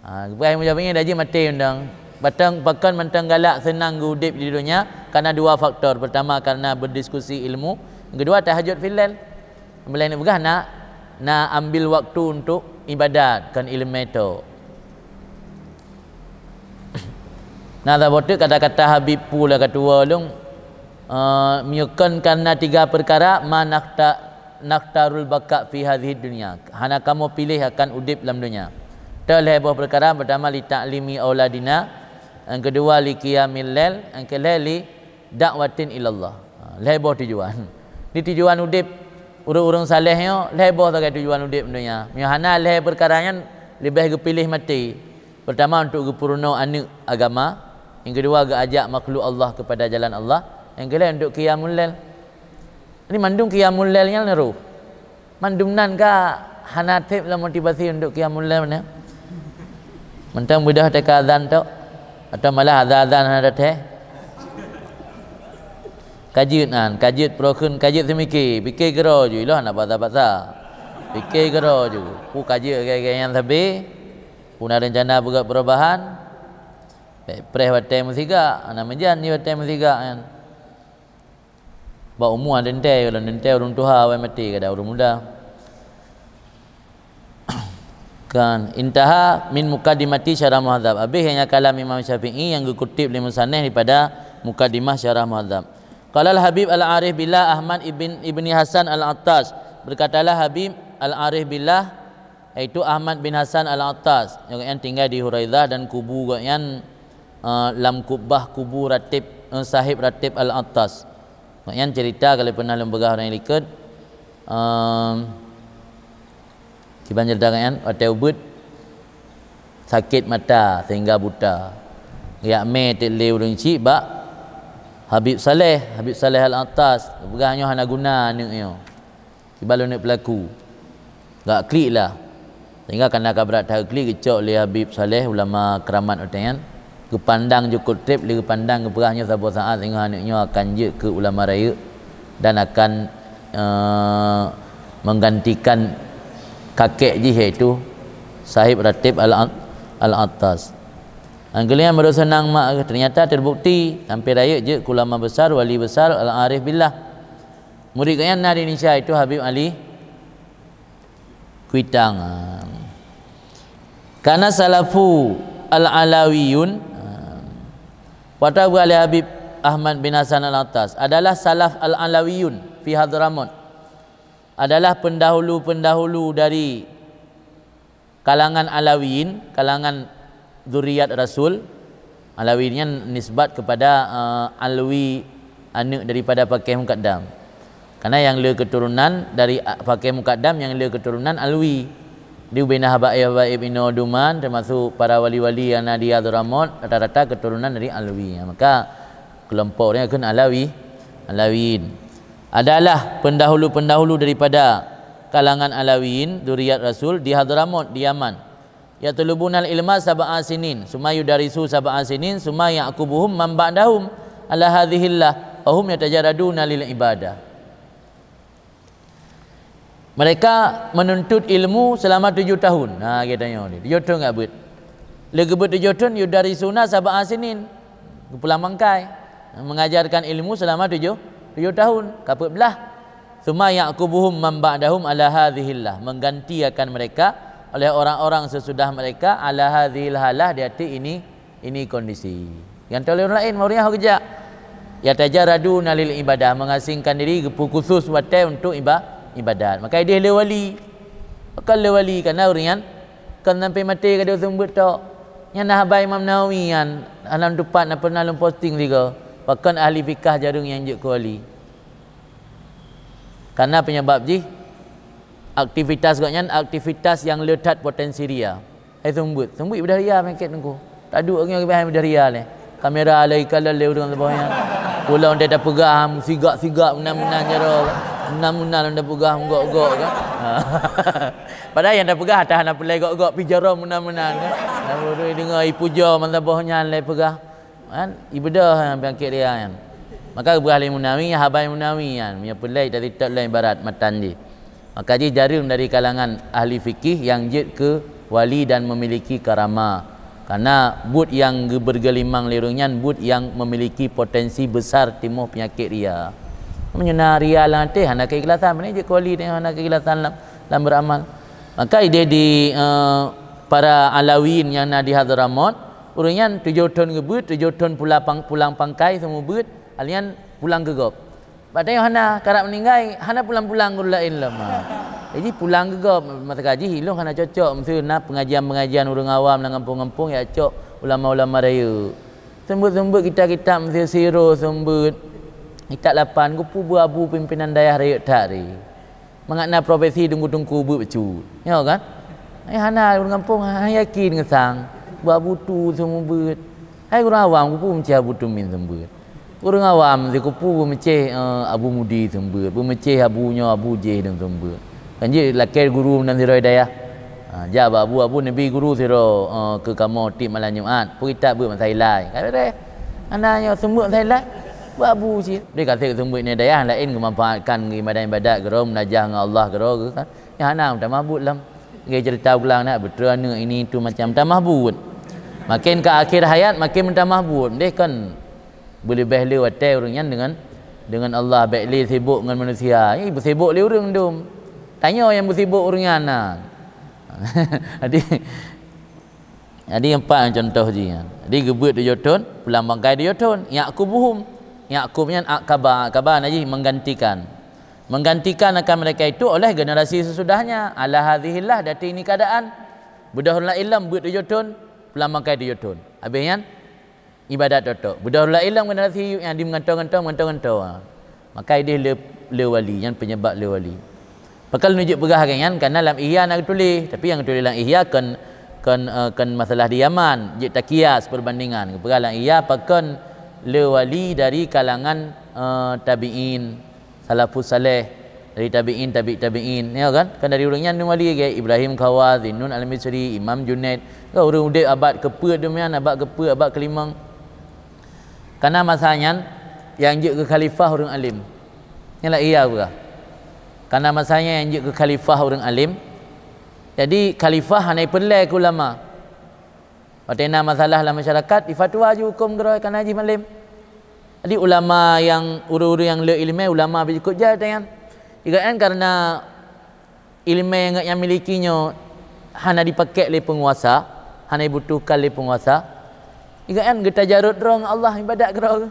Ha, geupeugah Imam Syafi'i, "Dah jih maté undang." Batang pakon mantong galak seunang geuudeb di donya karena dua faktor. Pertama karena berdiskusi ilmu, yang kedua tahajud fil lail. Meulaén peugah na, na ambil waktu untuk ibadat, kon ileumé tok. Nah, saboh teuk kata-kata Habib Pu lah ka tuwo lôn, eh, meunyoe kon karena tiga perkara, ma nakhta-, nakhtarul baqa fi hadhihi dunya. Hana kamoe piléh akan udeb lam donya. Teu lhée boh perkara, pertama li ta'limi auladina, yang kedua li qiyamil lail, yang keulhée li da'watin ilallah. Ha, lhée boh tujuan. Di tujuan udeb ureuëng-ureuëng saleh nyoe, lhée boh sagai tujuan udeb donya. Meunyoe hana lhée perkara nyan, leubeh geupiléh maté. Pertama, untuk geupeurunoe aneuëk agama. Yang kedua, geuajak makhluk Allah kepada jalan Allah. Yang keulhée, untuk qiyamul lail. Ini mandum qiyamul lail nyan roh. Mandum nan ka hana treb lom motivasi untuk qiyamul lail mana? Mantong beudôh teuka azan tok, atau malah azan-azan hana datang. Ka jeuet nan, ka jeuet peurokheun, ka jeuet seumike, pike keudroe ju, iloh hana basa-basa. Pike keudroe ju, pu ka jeuet gaya-gaya nyang sabe, pu na rencana peugah perubahan, bék preh watée meusigak, hana meujan jih watée meusigak nyan. Bak umu teuntée, lôn teuntée ureuëng tuha awai maté, kada ureuëng muda. Kan, intaha min muqaddimati Syarah Muhadzab. Habéh nyang kalam Imam Syafi'i nyang geukutip lé musannif daripada Muqaddimah Syarah Muhadzab. Qala Al-Habib Al-Arif Billah Ahmad ibn, ibni Hasan Al-Attas. Berkatalah Habib Al-Arif Billah, yaitu Ahmad bin Hasan Al-Attas. Nyang tinggai di Huraizah dan kubu gobnyan, eh, lam kubah kubu Ratib, eh, Sahib Ratib Al-Attas. Mak nyan cerita kali pernah lôn peugah ureuëng likot, ehm, kiban cerita mak nyan, watée ubeuet sakét mata sehingga buta. Geujak mé teuk lé ureuëng chik bak Habib Saleh, Habib Saleh Al-Attas, geupeugah nyoe hana guna aneuëk nyoe. Kiban lôn neuk peulaku. Gak klik lah. Sehingga kana ka brat that klik geucok lé Habib Saleh, ulama keramat watée nyan. Geupandang jukot treb lé geupandang geupeugah nyoe saboh saát singoh aneuëk nyoe akan jeuet keu ulama rayeuk dan akan, eh, menggantikan kakek jih yaitu Sahib Ratib Al-, Al-Attas. Angkeulian baru senang mak, ternyata terbukti sampai rayeuk jeuet keu ulama besar, wali besar, Al-Arif Billah. Murid gobnyan na di Indonesia, itu Habib Ali Kuitang. Karena salafu al-Alawiyun, Fatwa Habib Ahmad bin Hasan Al-Attas adalah salaf Al-Alawiyun fi Hadramaut, adalah pendahulu-pendahulu dari kalangan Alawiyin, kalangan zuriat Rasul. Alawi nyan nisbat kepada, eh, Alwi, aneuk daripada Pakeh Mukaddam. Karena nyang le keturunan dari, a, Pakeh Mukaddam nyang le keturunan Alwi. Di ubena habaib-habaib inoe duman, termasuk para wali-wali nyang na di Hadramaut, rata-rata keturunan dari Alwi. Maka, kelompok nyan kheun Alawi, Alawiyin. Adalah pendahulu-pendahulu daripada kalangan Alawiyin, zuriat Rasul di Hadramaut, di Yaman. Yatlubunal ilma sab'a sinin, summa yudarisu sab'a sinin, summa ya'qubuhum man ba'dahum ala hadzihillah, wa hum yatajarraduna lil ibadah. Mereka menuntut ilmu selama tujuh tahun. Ha, kita tanya ni. Tujuh tahun enggak buet. Lé geubeuet tujuh tahun, yudarisuna sab'a sinin. Geupulang bangkai. Mengajarkan ilmu selama tujuh, tujuh tahun. Kapeuet blah. Summa ya'qubuhum man ba'dahum ala hadzihillah. Mengganti akan mereka oleh orang-orang sesudah mereka ala hadzihil halah, di atas ini, ini kondisi. Nyang tolong lain, mau riah kejak. Yatajarraduna lil ibadah, mengasingkan diri, geupeu khusus watèe untuk iba-, ibadat. Maka ideh le wali. Maka le wali, karena ureueng nyan kan sampai maté ka deuh seumeubeuet tok. Nyan na haba Imam Nawawi nyan, hana tupat na pernah lôn posting sigoe. Pakon ahli fikah jareueng nyang jeuet keu wali. Karena penyebab jih, aktivitas gobnyan aktivitas nyang le that potensi ria. Hai seumeubeuet, seumeubeuet ibadah ria meuket teungku. Taduek nyoe ibadah ria lé. Kamera lé, ikalon lé ureueng saboh nyan. Pulang dia tapeugah, sigak-sigak meunan-meunan jaroe. Meunan-meunan lom tapeugah, meugok-gok kan. Padahai nyang tapeugah hana peureulèe gok-gok, pi jaroe meunan-meunan kan. Lalu deungoe ipuja meusaboh nyan lé peugah. Kan? Ibeudôh nyang peunyakét ria nyan. Maka geupeugah lé Munawi, haba Munawi nyan, meunyoe peureulèe taseutôt lom ibarat matan jih. Maka jih jareueng dari kalangan ahli fikih nyang jeuet keu wali dan memiliki karamah. Karena buet nyang geubeureugelimang lé ureueng nyan buet nyang memiliki potensi besar timoh peunyakét ria. Meunyoe na ria lam até, hana keikhlasan, pane jeuet keu wali tanyoe hana keikhlasan lam, lam beuramal. Maka ideh di, eh, para Alawiyin nyang na di Hadramaut, ureueng nyan tujoh thon geubeuet, tujoh thon pula pang-, pulang pangkai, seumeubeuet, alian pulang keu gob. Bak tanyoe hana, karab meuninggai, hana pulang-pulang guru laén lom. Ha. Jadi pulang keu gob, masa jih ilôn hana cocok, meuseu na pengajian-pengajian ureueng awam lam gampông-gampông, ya cok ulama-ulama rayeuk. Seumeubeuet-seumeubeuet kitab-kitab, meuseu Siro seumeubeuet, kitab lapan, geupeu bu abu pimpinan dayah rayeuk that ri. Mangat na profesi teungku-teungku beuet bacut. Nyoe kan? Eh, hana ureueng gampông, hana yakin ngeusang. Buet abu tu seumeubeuet. Hai ureueng awam, geupeu meuceh abu tu min seumeubeuet. Ureueng awam, si geupeu beumeuceh, eh, abu mudi seumeubeuet. Beumeuceh abu nyoe, abu jéh dan seumeubeuet. Kan jih lakèe guru nan sidroe dayah. Ha, jak bak abu, abu neubi guru sidroe, eh, keu kamoe tiep malam Jumat. Peue kitab beuet masa ilai. Ka beureh. Hana nyoe seumeubeuet masa ilai. Buet abu cit. Deh ka seumeubeuet nyoe dayah laén geumanfaatkan ibadat-ibadat keudroe, munajah ngon Allah keudroe kan. Nyan hana meutamah buet lom. Lagèe cerita ulang nak, beutôi aneuk ini itu macam meutamah buet. Makin ke akhir hayat, makin meutamah buet. Deh kan beuleubeh le watèe ureueng nyan dengan, dengan Allah, bèk le sibok ngon manusia. Ih, beusibok le ureueng dum. Tanyoe nyang beusibok ureueng nyan na. Jadi, Jadi, empat contoh jih nyan. Jadi, geubeuet tujoh thon, pulang bangkai tujoh thon. Ya'qubuhum. Ya'qub nyan aqaba, aqaba na jih menggantikan. Menggantikan akan mereka itu oleh generasi sesudahnya. Ala hadzihillah, dati ini keadaan. Beudôh laén lom beuet tujoh thon, pulang bangkai tujoh thon. Habéh nyan, ibadat tok-tok. Beudôh laén lom generasi nyang di meugantoe-gantoe, meugantoe-gantoe. Ha. Maka ideh le, le wali, nyan penyebab le wali. Pakon lôn jeuet peugah lagèe nyan, karena lam Ihya na geutuléh, tapi nyang geutuléh lam Ihya kon, kon, eh, kon masalah di Yaman, jeuet takias perbandingan. Geupeugah lam Ihya pakon le wali dari kalangan, eh, tabi'in, salafus saleh, dari tabi'in, tabi' tabi'in, ya kan? Kan dari ureueng nyan le wali lagèe Ibrahim Khawa, Zinnun Al-Misri, Imam Junaid, kan ureueng udép abad keupeuet dum nyan, abad keupeuet, abad kelimong. Karena masa nyan nyang jeuet keu khalifah ureueng alim. Nyan lah Ihya peugah. Karena masa nyan nyang jeuet keu khalifah ureueng alim. Jadi khalifah hana peureulèe keu ulama. Watèe na masalah lam masyarakat, ifatwa ju hukôm keudroe karena jih malem. Jadi ulama nyang ureueng-ureueng nyang le ileumèe, ulama beujikôt jai tanyan. Jika kan karena ileumèe nyang geuhnyan miliki nyoe hana dipakék lé peunguasa, hana dibutuhkan lé peunguasa, Ingat kan, geutajarut droe ngon Allah ibadat keudroe.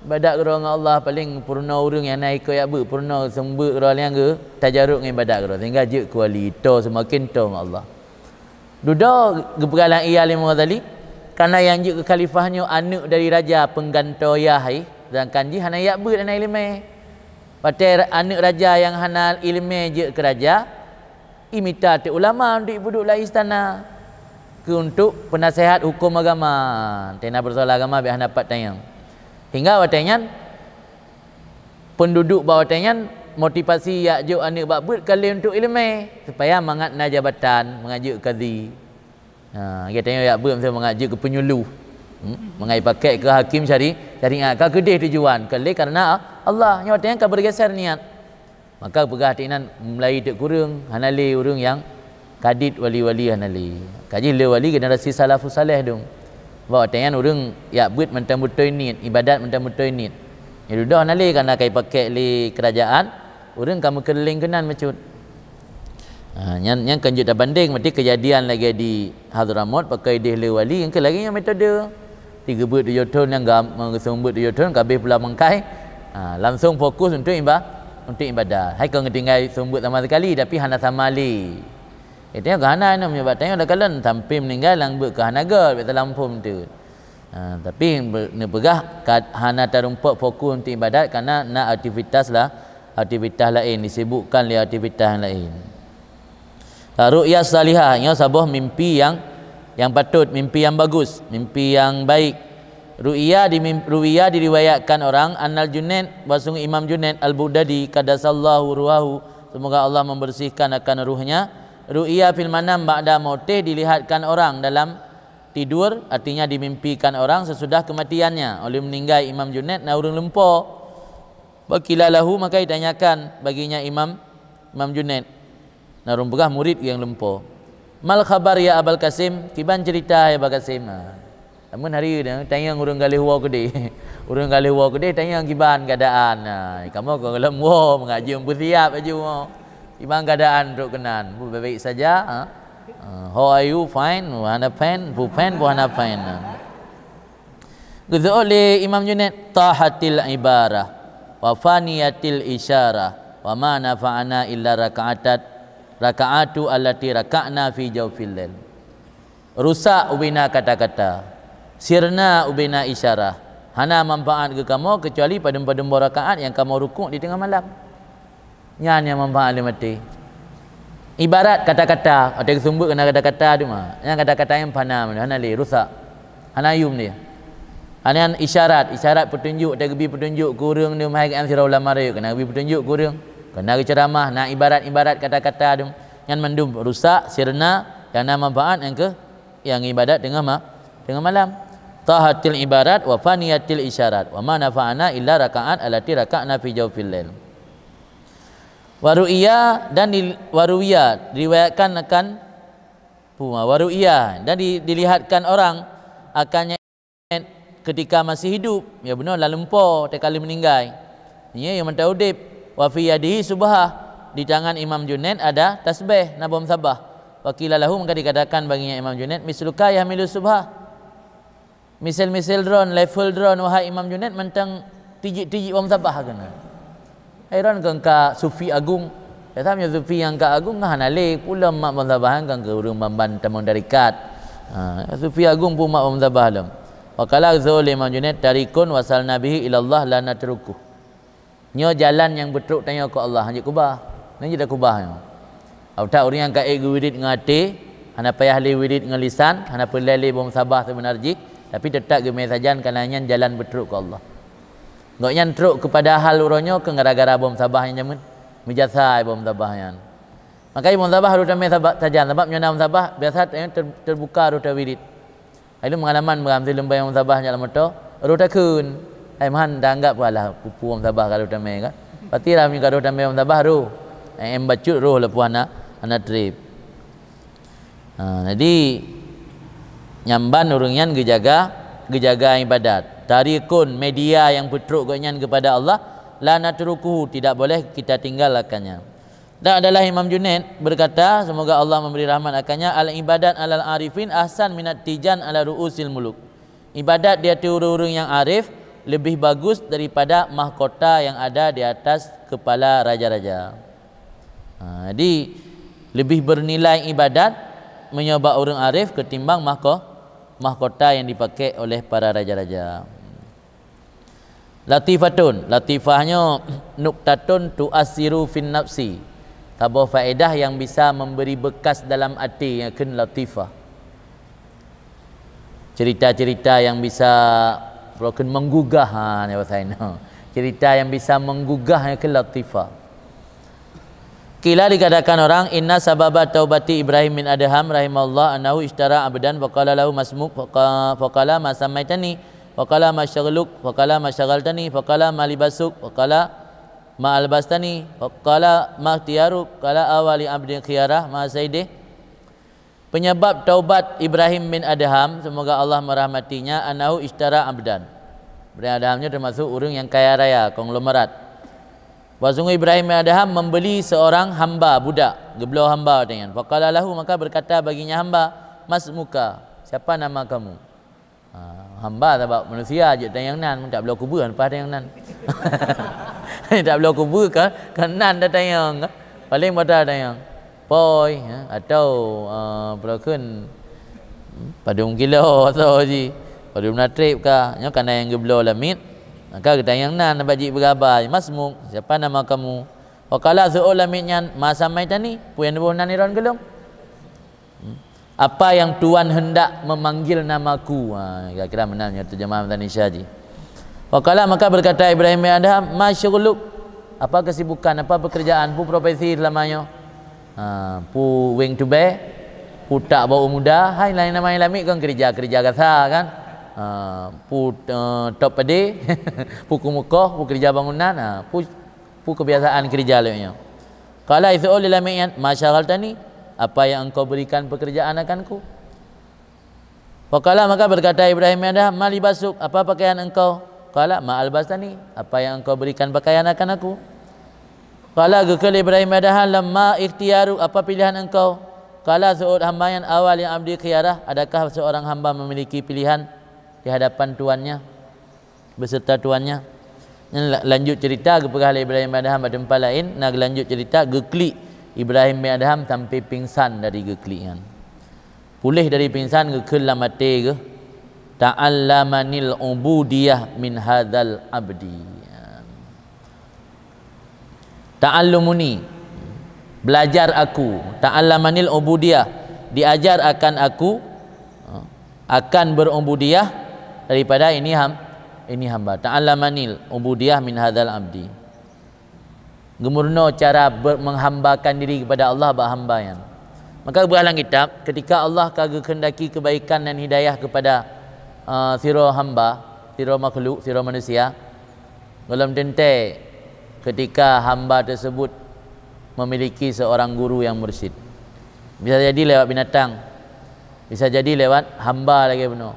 Ibadat keudroe ngon Allah, paléng peurunoe ureuëng nyang na ikôt jak beuet, peurunoe seumeubeuet keudroe nyang geutajarut ngon ibadat keudroe, sehingga jeuet keu wali, toe seumaken toe ngon Allah. Dudoe geupeugah lam Ihya lé Imam Ghazali, kareuna nyang jeuet keu khalifah nyoe aneuëk dari raja peunggantoe yah, sedangkan jih hana jak beuet, hana iéleumé. Watée aneuëk raja nyang hana iéleumé jeuet keu raja, imita teuk ulama untuk ipeuduek lam istana keu untuk peunaseuhat huköm agama. Tena peusoalan agama biasa hana pat tanyong. Hingga watée nyan, peunduduek bak watée nyan motivasi jak jok aneuëk bak beuet ka lé untuk iéleumé, supaya mangat na jabatan, mangat jeuet keu kadhi. Ha, geutanyoe jak beuet miseue mangat jeuet keu peunyuluh. Hmm? Mangat jipakèk keu hakim syari-, syariat, ka keudeh tujuan, ka lé kareuna Allah. Nyoe watée nyan ka bergeser niat. Maka peugah tinan mulai teuk kureueng, hana lé ureuëng nyang kadit wali-wali, hana lé. Ka jih le wali generasi salafus saleh dong. Bak watée nyan ureuëng jak beuet mantong beutôi niet, ibadat mantong beutôi niet. Nyang dudoe hana lé kareuna ka jipakèk lé keurajeuen, ureuëng ka meukeulileng keunan meucut. Ha, nyan, nyan kan jeuet tabandeng, berarti keujadian lagée di Hadramaut pakai deh le wali, nyang keu lagée nyan metode. Di geubeuet tujoh thon nyang gam, geuseumeubeuet tujoh thon ka abéh pulang bangkai. Ha, langsung fokus untuk iba-, untuk ibadat. Hai kon geutinggai seumeubeuet sama sekali, tapi hana sama lé. Itu nyang hana nyoe meunyoe bak tanyoe takalon sampai meuninggai lam beuet ka hana göt, bèk salah muphom tu. Ha, tapi be-, neupeugah ka hana tarumpok fokus untuk ibadat kareuna na aktivitas lah, aktivitas laén, disibukkan lé aktivitas laén. Ru'ya salihah, nyoe saboh mimpi yang, yang patut, mimpi yang bagus, mimpi yang baik. Ru'ya di mim-, ru'ya diriwayatkan orang, annal Junaid, bahwasungguh Imam Junaid Al-Baghdadi, qaddasallahu ruhahu, semoga Allah membersihkan akan ruhnya, ru'ya fil manam ba'da mautih, dilihatkan orang dalam tidur, artinya dimimpikan orang sesudah kematiannya. Oleh meninggai Imam Junaid, na ureuëng lumpo. Faqila lahu, maka ditanyakan baginya Imam, Imam Junaid. Na ureuëng peugah murid nyang lumpo. Mal khabar ya Abal Qasim, kiban cerita hai Abal Qasim. Ha. Namun hari ini, tanyong ureuëng galeh woe keudeh. Ureuëng galeh woe keudeh, tanyong kiban keadaan. Ha, kamoe kon lom woe, mengaji pun siap aju woe. Kiban keadaan trok keunan. Baik-baik saja. Ha. Ha, how are you? Fine? Hana fine? Pu fine? Pu hana fine? Ha. Geuseuôt lé Imam Junaid, "Tahatil ibarah, wa faniyatil isyarah, wa ma nafa'ana illa raka'atat, raka'atu allati raka'na fi jawfil lail." Rusak ubena kata-kata, sirna ubena isyarah, hana manfaat keu kamoe keucuali padum-padum boh rakaat nyang kamoe rukuk di teungoh malam. Nyan nyang manfaat lé maté. Ibarat kata-kata, watée geuseumeubeuet keunan kata-kata tu mah. Nyan kata-kata nyang fana, hana lé, rusak. Hana yum dia. Nyan isyarat, isyarat peutunjuk, watée geubi peutunjuk keu ureuëng tu, meuhai geuh sidroe ulama rayeuk, keunan geubi peutunjuk keu ureuëng. Keunan geuceuramah, na ibarat-ibarat kata-kata tu. Nyan mandum rusak, sirna, nyang na manfaat nyang keu, nyang ibadat teungoh ma-, teungoh malam. Tahatil ibarat wa faniyatil isyarat, wa ma nafa'ana illa raka'at allati raka'na fi jawfil lail. Waru'ya dan di, waru'ya, diriwayatkan akan, pu, waru'ya, dan di, dilihatkan orang akannya ketika masih hidup, ya beuna lam lumpo, teuka lheueh meuninggai. Nyan nyang mantong udeb, wa fi yadihi subhah, di tangan Imam Junaid ada tasbeh, na bom sabah. Faqila lahu, maka dikatakan baginya Imam Junaid, "Misluka yahmilu subhah." Misal-misal droen, level droen, wahai Imam Junaid, mantong tijik-tijik bom sabah keunan. Hai droen kon ka sufi agung. Biasa meunyoe sufi nyang ka agung, hana lé, pula mak bom sabah kan keu ureuëng ban-ban tamong tarekat. Ha, sufi agung pun mak bom sabah lom. Wa qala, geuseuôt lé Imam Junaid, "Tarikun wasalna bihi ilallah la natrukuh." Nyoe jalan nyang beutrok tanyoe keu Allah, hanjeuet kubah. Nyoe jeuet takubah nyoe. Awak that ureuëng nyang ka ék geuwirit ngon até, hana payah lé wirit ngon lisan, hana peureulée lé bom sabah seubeuna jih, tapi teutap geumé sajan kareuna nyan jalan beutrok keu Allah. Gobnyan trok keu padahal uroe nyoe keu gara-gara bom sabah nyang jameun, meujasa bom sabah nyan. Makajih bom sabah harôh tamé sabah sajan, sabab nyoe na bom sabah biasa ter-, ter-, teubuka harôh tawirit. Hai lôn peungalaman beuram sileumbang bom sabah nyan lam moto, roh takheun. Hai meuhan taanggab keu alah peue-peue bom sabah ka roh tamé kan. Pasti lah meunyoe ka roh tamé bom sabah roh. Em bacut roh leupah hana, hana treb. Ha, jadi nyan ban ureuëng nyan geujaga, geujaga ibadat. Tarikun, media nyang peutrok gobnyan keupada Allah, la natrukuhu, tidak boleh kita tinggalkannya. Dan adalah Imam Junaid berkata, semoga Allah memberi rahmat akannya, "Al-ibadat alal arifin ahsan minat tijan ala ru'usil muluk." Ibadat di ateueh ureuëng-ureuëng nyang arif leubeh bagus daripada mahkota nyang ada di atas keupala raja-raja. Ha, jadi, leubeh beunilai ibadat meunyoe bak ureuëng arif keutimbang mahko-, mahkota nyang dipaké oleh para raja-raja. Latifatun, latifah nyoe nuktatun tu'assiru fin nafsi. Saboh faedah nyang bisa memberi bekas dalam até, nyang kheun latifah. Cerita-cerita nyang bisa, bukon menggugah, ha, nyan bahasa Indonesia. Cerita nyang bisa menggugah, nyang kheun latifah. Qila, dikatakan orang, inna sababa taubati Ibrahim bin Adham rahimahullah annahu ishtara abdan faqala lahu masmuk faqa-, faqala ma samaitani, faqala ma syaghluk, faqala ma syaghaltani, faqala ma libasuk, faqala ma albastani, faqala ma ikhtiyaruk, qala awali abdin khiyarah ma sayyidih. Penyebab taubat Ibrahim bin Adham, semoga Allah merahmatinya, annahu ishtara abdan. Ibrahim Adham nyoe termasuk ureuëng nyang kaya raya, konglomerat. Bahwa sungguh Ibrahim bin Adham membeli seorang hamba, budak, geubloe hamba watée nyan. Faqala lahu, maka berkata baginya hamba, masmuka, siapa nama kamu? Ha, hamba sabab manusia jeuet tanyong nan, tak bloe kubu leupah tanyong nan. Tak bloe kubu ka, ka nan tatanyong ka. Paling bata tanyong. Poi, ha, atau, eh, peulakon padum kilo atau ji, padum na treb ka. Nyoe kana nyang geubloe lamiet. Maka geutanyong nan bak jih beuraba, masmuk, siapa nama kamu? Faqala, seuôt lamiet nyan, ma samaitani, peue nyang neuboh nan droen keu lôn? Hmm. Apa yang Tuhan hendak memanggil namaku? Ha, kira-kira meunan nyoe terjemahan bahasa Indonesia jih. Faqala, maka berkata Ibrahim bin Adham, ma syughluk? Apa kesibukan, apa pekerjaan, peue profesi selama nyoe? Ha, peue weng tubée, peue tak bak u muda, hai laén nama lamiet kan kerja, kerja gasa kan? Ha, peue, eh, top padé, peue keumeukoh, peue kerja bangunan, ha, peue, peue kebiasaan kerja lé nyoe. Qala, iseuôt lé lamiet nyan, ma syaghaltani, apa yang engkau berikan pekerjaan akanku? Faqala, maka berkata Ibrahim bin Adham, ma libasuk, apa pakaian engkau? Qala, ma albastani, apa yang engkau berikan pakaian akan aku? Qala, geukheun lé Ibrahim bin Adham, ma ikhtiyaruk, apa pilihan engkau? Qala, seuôt hamba nyan, awali abdi khiyarah, adakah seorang hamba memiliki pilihan di hadapan tuannya? Beserta tuannya. Nyan la-, lanjut cerita geupeugah lé Ibrahim bin Adham bak teumpat laén, na geulanjut cerita geuklik Ibrahim bin Adham sampai pingsan dari geuklik nyan. Puléh dari pingsan geukheun lam até geuh, ta'allamanil ubudiyah min hadzal abdi. Ta'allumuni, belajar aku, ta'allamanil ubudiyah, diajar akan aku, akan berubudiyah daripada ini ham-, ini hamba. Ta'allamanil ubudiyah min hadzal abdi. Geumeurunoe cara ber-, menghambakan diri kepada Allah bak hamba nyan. Maka geupeugah lam kitab, ketika Allah ka geukheundaki kebaikan dan hidayah kepada, eh, sidroe hamba, sidroe makhluk, sidroe manusia, gohlom teuntée ketika hamba tersebut memiliki seorang guru yang mursyid. Bisa jadi lewat binatang, bisa jadi lewat hamba lagée bunoe.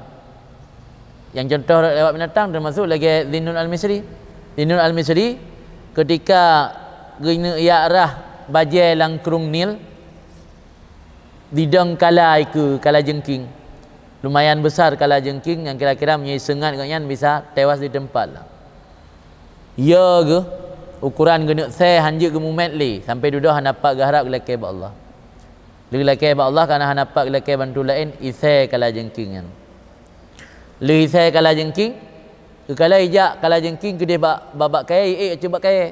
Nyang contoh lewat binatang termasuk lagée Zinnun Al-Misri. Zinnun Al-Misri ketika geuneuk jak rhah bajée lam krueng Nil, didong kala ikeue, kala jeungking. Lumayan besar kala jeungking nyang kira-kira meunyoe iseungat gobnyan bisa tewas di teumpat lah. Yo geuh, ukuran geuneuk sée hanjeuet geumumet lé, sampai dudoe hana pat geuharab geulakée bak Allah. Lheueh geulakée bak Allah, kana hana pat geulakée bantu laén, isée kala jeungking nyan. Lheueh isée kala jeungking, geukalon ijak kala jeungking keudeh bak, bak, bak kayée, iék ateueh bak kayée.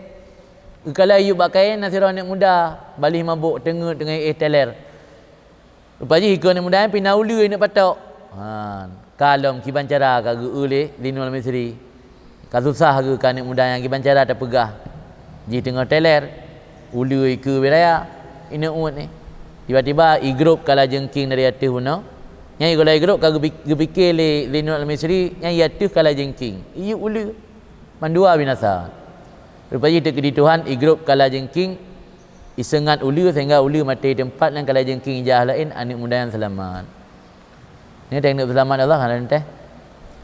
Geukalon iyueb bak kayée na sidroe aneuk muda, balih mabök, teungeut teungoh iék teler. Rupa jih ikeue aneuk muda nyan pih na uleue ineuk patok. Ha, ka lom kiban cara ka geu-eu lé Zinnul Misri. Ka susah geuh keu aneuk muda nyan kiban cara tapeugah. Jih teungoh teler, uleue ikeue bak raya, ineuk uet nyan. Tiba-tiba igrôp kala jeungking dari ateueh bunoe. Nyan igola igrôp ka geupi-, geupike lé Zinnul Misri, nyan i ateueh kala jeungking. Iyueb uleue. Mandua binasa. Rupa jih teukeudi Tuhan igrôp kala jeungking, iseungat uleue sehingga uleue maté teumpat ngon kala jeungking ijak laén, aneuk muda nyan seulamat. Nyoe teuingat seulamat Allah, hana teuntée.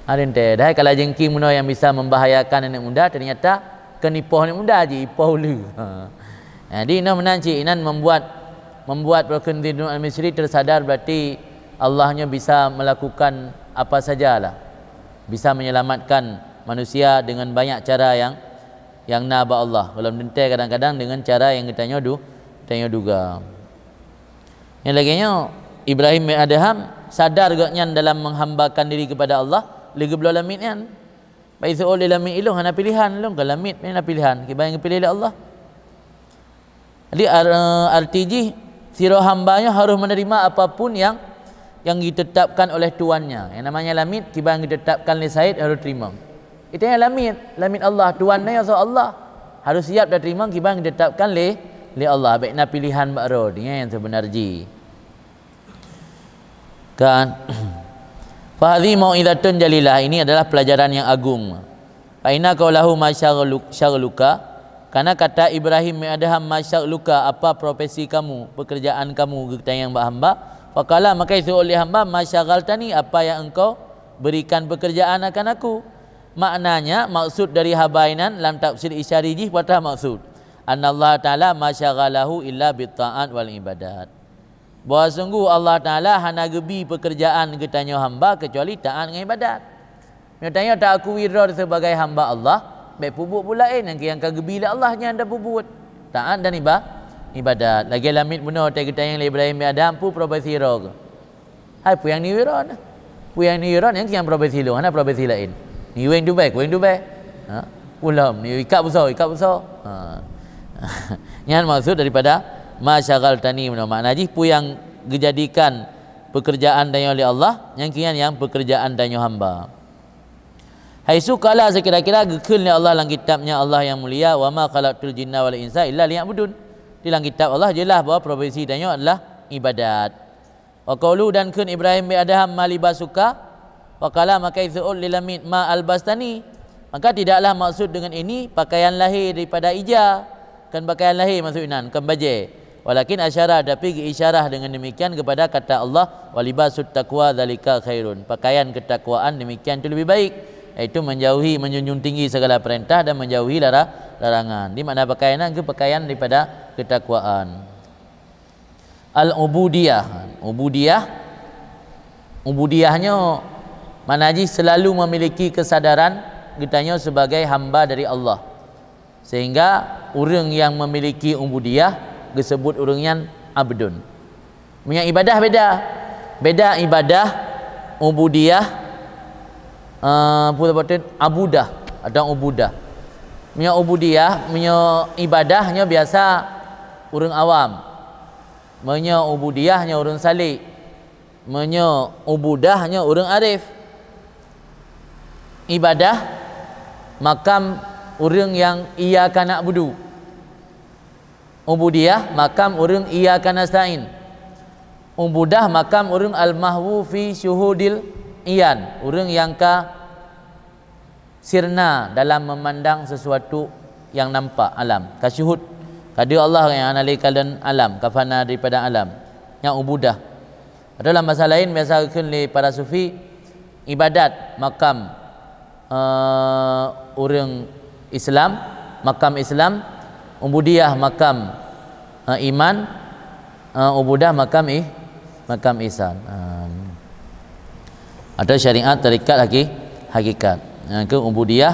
Hana teuntée. Padahai kala jeungking bunoe nyang bisa membahayakan aneuk muda, ternyata kon ipoh aneuk muda jih, ipoh uleue. Ha. Jadi, inoe meunan cit, inan membuat, membuat Zinnul Misri tersadar, berarti Allah nyoe bisa melakukan apa sajalah. Bisa menyelamatkan manusia dengan banyak cara yang, yang na bak Allah. Gohlom teuntée kadang-kadang dengan cara yang geutanyoe du-, geutanyoe duga. Nyang lagée nyoe, Ibrahim bin Adham sadar gobnyan dalam menghambakan diri kepada Allah, lé geubloe lamiet nyan. Bak iseuôt lé lamiet, "Ilôn hana piléhan, lôn ka lamiet, hana piléhan, kiban nyang geupiléh lé Allah." Jadi, ar-, arti jih, sidroe hamba nyoe harôh menerima apapun yang, yang ditetapkan oleh tuannya. Yang namanya lamiet, kiban ditetapkan lé Said harôh teurimong. Itu nyan lamiet, lamiet Allah, tuan nyoe soe Allah. Harôh siap tateurimong kiban ditetapkan lé, lé Allah. Bék na piléhan bak droe, nyan nyang seubeuna jih. Kan? Fahadhi mau'izatun jalilah, ini adalah pelajaran yang agung. Fa inna qaulahu ma syaghalu-, syaghluka, karena kata Ibrahim bin Adham, "Ma syaghluka, apa profesi kamu, pekerjaan kamu," geutanyong bak hamba. Faqala, maka iseuôt lé hamba, "Ma syaghaltani, apa yang engkau berikan pekerjaan akan aku." Maknanya, maksud dari haba inan lam tafsir isyari jih patah maksud. Annallaha ta'ala ma syaghalahu illa bit ta'at wal ibadat. Bahwa sungguh Allah Ta'ala hana geubi pekerjaan geutanyoe hamba kecuali taat ngon ibadat. Meunyoe tanyoe taakui droe sebagai hamba Allah, bék peubuet buet laén nyang, nyang ka geubi lé Allah nyan tapeubuet. Taat dan iba-, ibadat. Lagée lamiet bunoe teuh geutanyong lé Ibrahim bin Adham, "Peue profesi droe?" "Hai, peue nyang niwi droe?" "Peue nyang niwi droe, nyang kian profesi lôn, hana profesi laén." "Niwi tubée, kuweng tubée." Ha? "Ulôn niwi ikat busoe, ikat busoe." Ha. Nyan maksud daripada ma syaghaltani bunoe. Makna jih, peue nyang geujadikan pekerjaan tanyoe lé Allah, nyang kian nyang pekerjaan tanyoe hamba. Haitsu qala, sekira-kira geukheun lé Allah lam kitab-Nya Allah nyang mulia, "Wa ma khalaqtul jinna wal insa illa liya'budun." Di lam kitab Allah jeulaih bahwa profesi tanyoe adalah ibadat. Wa qaulu, dan kheun Ibrahim bin Adham, "Ma libasuka?" Faqala, maka iseuôt lé lamiet, "Ma albastani." Maka tidaklah maksud dengan ini pakaian lahé daripada ija. Kon pakaian lahé maksud inan, kon bajée. Walakin asyara, tapi geuisyarah dengan demikian kepada kata Allah, "Wa libasut taqwa dzalika khairun." Pakaian ketakwaan demikian itu lebih baik, yaitu menjauhi, menjunjung tinggi segala perintah dan menjauhi lara-, larangan. Di makna pakaian nyan keu pakaian daripada ketakwaan. Al-ubudiyah. Ubudiyah. Ubudiyah nyoe makna jih selalu memiliki kesadaran geutanyoe sebagai hamba dari Allah. Sehingga ureuëng nyang memiliki ubudiyah geusebut ureuëng nyan abdun. Meunyoe ibadah beda. Beda ibadah, ubudiyah, eh, peue sebutan? Abudah atau ubudah. Meunyoe ubudiyah, meunyoe ibadah nyoe biasa ureuëng awam. Meunyoe ubudiyah nyoe ureuëng salik. Meunyoe ubudah nyoe ureuëng arif. Ibadah makam ureuëng nyang iyyaka na'budu. Ubudiyah makam ureuëng iyyaka nasta'in. Ubudah makam ureuëng al-mahwu fi syuhudil iyan, ureuëng nyang ka sirna dalam memandang sesuatu yang nampak, alam. Ka syuhud, ka deuh Allah nyang hana lé kalon alam, ka fana daripada alam. Nyan ubudah. Atau lam bahasa lain biasa geukheun lé para sufi, ibadat makam, eh, ureuëng Islam, makam Islam, ubudiyah makam, eh, iman, eh, ubudah makam ih-, makam ihsan. Ah. Atau syariat, tarekat, haki-, hakikat. Nyang keu ubudiyah,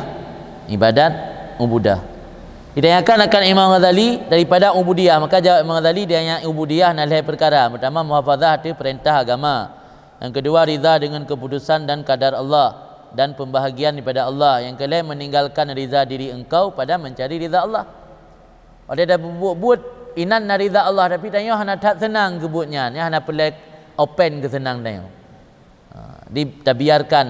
ibadat, ubudah. Ditanyakan akan Imam Ghazali daripada ubudiyah, maka jawab Imam Ghazali, dia nyang ubudiyah na lhée peukara. Pertama, muhafazah ateueh peurintah agama. Yang kedua, ridha dengan keputusan dan kadar Allah dan pembahagian daripada Allah. Yang kelhée, meninggalkan ridha diri engkau pada mencari ridha Allah. Watée tabuet-buet inan na ridha Allah, tapi tanyoe hana that seunang keu buet nyan, nyan hana peureulée open keu seunang tanyoe. Ha, di, tabiarkan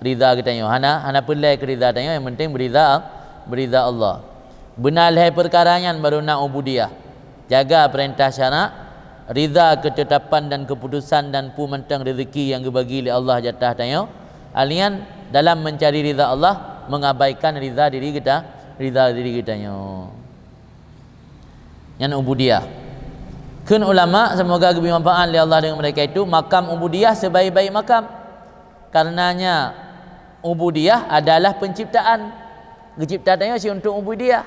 ridha geutanyoe, hana, hana peureulée keu ridha tanyoe, yang penting beuridha, beuridha Allah. Beuna lhée peukara nyan baru na ubudiyah. Jaga peurintah syarak, ridha ketetapan dan keputusan dan peue mantong rezeki nyang geubagi lé Allah jatah tanyoe. Alian dalam mencari ridha Allah, mengabaikan ridha diri geuta-, ridha diri geutanyoe. Nyan ubudiyah. Kheun ulama, semoga geubri manfaat lé Allah dengan mereka itu, makam ubudiyah sebaik-baik makam. Karenanya ubudiyah adalah penciptaan. Geucipta tanyoe cit untuk ubudiyah.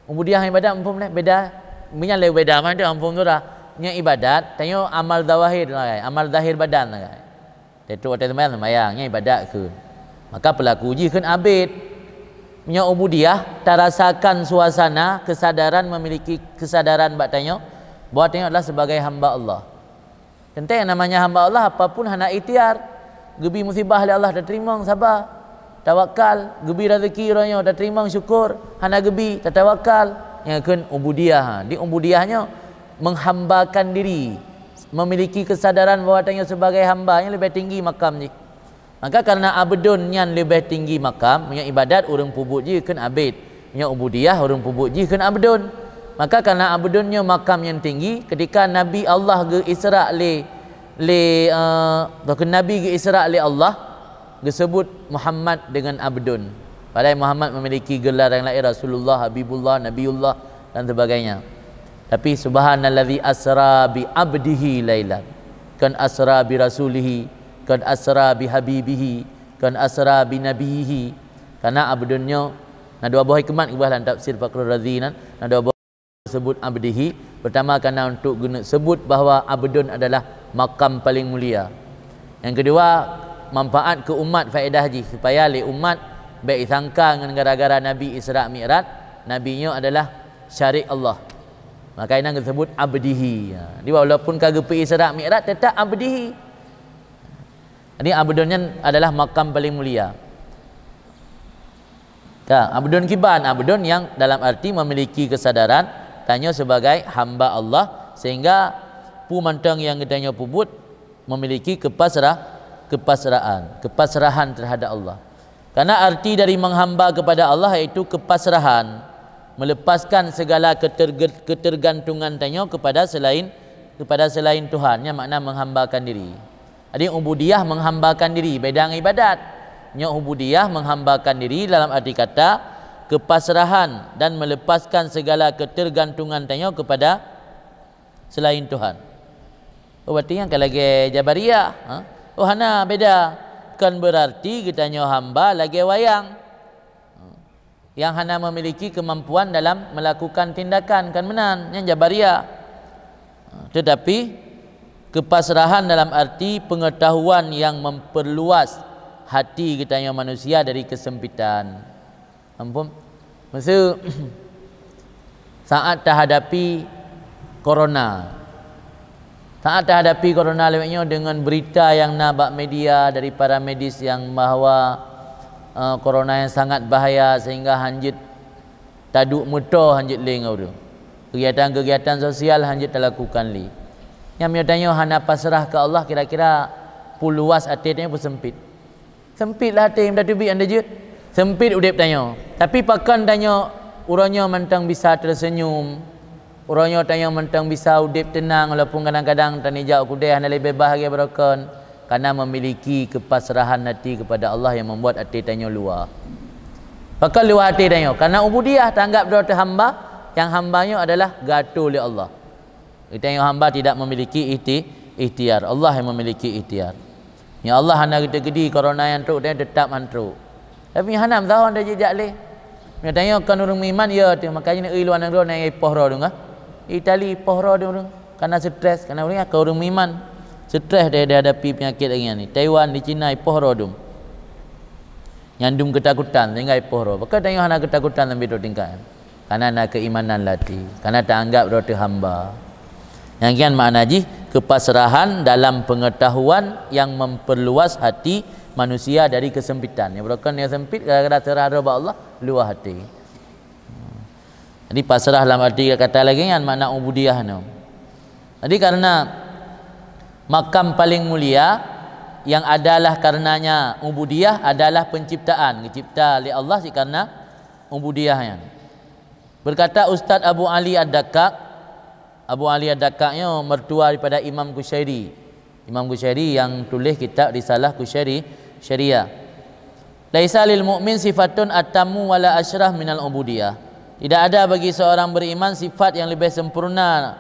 Ubudiyah ibadat muphom lé beda. Meunyan lé beda mantong muphom surah. Nyan ibadat, tanyoe amal zawahir sagai, amal zahir badan sagai. Teutap watée seumayang, seumayang, nyan ibadat kheun. Maka peulaku jih kheun abid. Meunyoe ubudiyah, tarasakan suasana kesadaran, memiliki kesadaran bak tanyoe bahwa tanyoe adalah sebagai hamba Allah. Teuntang namanya hamba Allah, apapun hana ikhtiar. Geubi musibah lé Allah, tateurimong, saba, tawakal. Geubi rezeki uroe nyoe, tateurimong, syukur. Hana geubi, tatawakal. Nyang kheun ubudiyah. Di ubudiyah nyoe menghambakan diri, memiliki kesadaran bahwa tanyoe sebagai hamba, nyan leubeh tinggi makam jih. Maka karena abdun nyan leubeh tinggi makam, meunyoe ibadat ureuëng peubuet jih kheun abid, meunyoe ubudiyah ureuëng peubuet jih kheun abdun. Maka karena abdun nyoe makam nyang tinggi, ketika Nabi Allah geu-Isra lé, lé, eh, atawa Nabi geu-Isra lé Allah, geusebut Muhammad dengan abdun. Padahai Muhammad memiliki gelar yang lain, Rasulullah, Habibullah, Nabiullah, dan sebagainya. Tapi subhanallazi asra bi abdihi lailan. Kan asra bi rasulihi, kan asra bi habibihi, kan asra bi nabihi. Karena abdun nyoe na dua boh hikmat geubaih lam tafsir Fakhrul Razi nan, na dua boh sebut abdihi. Pertama, karena untuk geuneuk sebut bahwa abdun adalah makam paling mulia. Yang kedua, manfaat ke umat, faedah jih supaya lé umat bék isangka ngon gara-gara Nabi Isra Mi'raj, Nabi nyoe adalah syarik Allah. Maka inan geusebut abdihi. Ha, jadi walaupun ka geupeu Isra Mi'raj, tetap abdihi. Jadi abdun nyan adalah makam paling mulia. Ka, abdun kiban, abdun yang dalam arti memiliki kesadaran tanyoe sebagai hamba Allah, sehingga peue mantong nyang geutanyoe peubuet memiliki kepasrah, kepasrahan, kepasrahan terhadap Allah. Karena arti dari menghamba kepada Allah yaitu kepasrahan, melepaskan segala keterge-, ketergantungan tanyoe kepada selain, kepada selain Tuhan. Nyan makna menghambakan diri. Jadi ubudiyah menghambakan diri, beda ngon ibadat. Nyoe ubudiyah menghambakan diri dalam arti kata kepasrahan dan melepaskan segala ketergantungan tanyoe kepada selain Tuhan. Oh, berarti nyan ka lagée Jabariyah, ha? Oh, hana, beda. Kon berarti geutanyoe hamba lagée wayang, ha, yang hana memiliki kemampuan dalam melakukan tindakan, kan meunan, nyan Jabariyah. Ha, tetapi kepasrahan dalam arti pengetahuan yang memperluas hati geutanyoe manusia dari kesempitan. Ampun. Masa saat tahadapi corona. Saat tahadapi corona lewat nyoe dengan berita yang na bak media dari para medis yang bahwa, eh, corona yang sangat bahaya sehingga hanjeuet taduek meutoe hanjeuet lé ngon ureuëng. Kegiatan-kegiatan sosial hanjeuet talakukan lé. Nyang meunyoe tanyoe hana pasrah keu Allah, kira-kira peuluwas até tanyoe peusempit. Sempit lah até, meutateubiet nyang jeuet. Sempit udeb tanyoe. Tapi pakon tanyoe uroe nyoe mantong bisa teuseunyum, uroe nyoe tanyoe mantong bisa udeb teunang, walaupun kadang-kadang tanijak u keudée hana lé beubahagia barokon, karena memiliki kepasrahan hati kepada Allah yang membuat até tanyoe luwa. Pakon luwa até tanyoe? Karena ubudiyah, tanggap droe teuh hamba, nyang hamba nyoe adalah geuatô lé Allah. Geutanyoe hamba tidak memiliki ikhti-, ikhtiar. Allah yang memiliki ikhtiar. Ya Allah hana geuteugedi corona nyang trok, dan tetap han trok. Tapi hana meusaho anda jijak lé. Geutanyoe kon ureuëng meuiman, ya teuh. Makanya i luwa nanggroe na ipoh roh deungoe. Itali ipoh roh deungoe. Karena stres, karena ureuëng, ka ureuëng meuiman. Stres deh dihadapi penyakit lagée nyan. Taiwan, di China ipoh roh dum. Nyang dum keutakutan sehingga ipoh roh. Pakon tanyoe hana keutakutan sampai trok tingkat? Karena na keimanan lati, karena taanggap droe teuh hamba. Nyang kian makna jih kepasrahan dalam pengetahuan yang memperluas hati manusia dari kesempitan. Nyang barokon nyang sempit gara-gara seurah droe bak Allah, luwah até. Jadi pasrah dalam arti kata lagée nyan makna ubudiyah nyoe. Jadi karena makam paling mulia yang adalah karenanya ubudiyah adalah penciptaan, dicipta oleh Allah sih karena ubudiyah nyan. Berkata Ustaz Abu Ali Ad-Dakkak, Abu Ali Ad-Dakkak nyoe mertua daripada Imam Kusyairi. Imam Kusyairi yang tulis kitab Risalah Kusyairi, Syariah. "Laisa lil mu'min sifatun atammu wala asyraf minal ubudiyah." Tidak ada bagi seorang beriman sifat yang lebih sempurna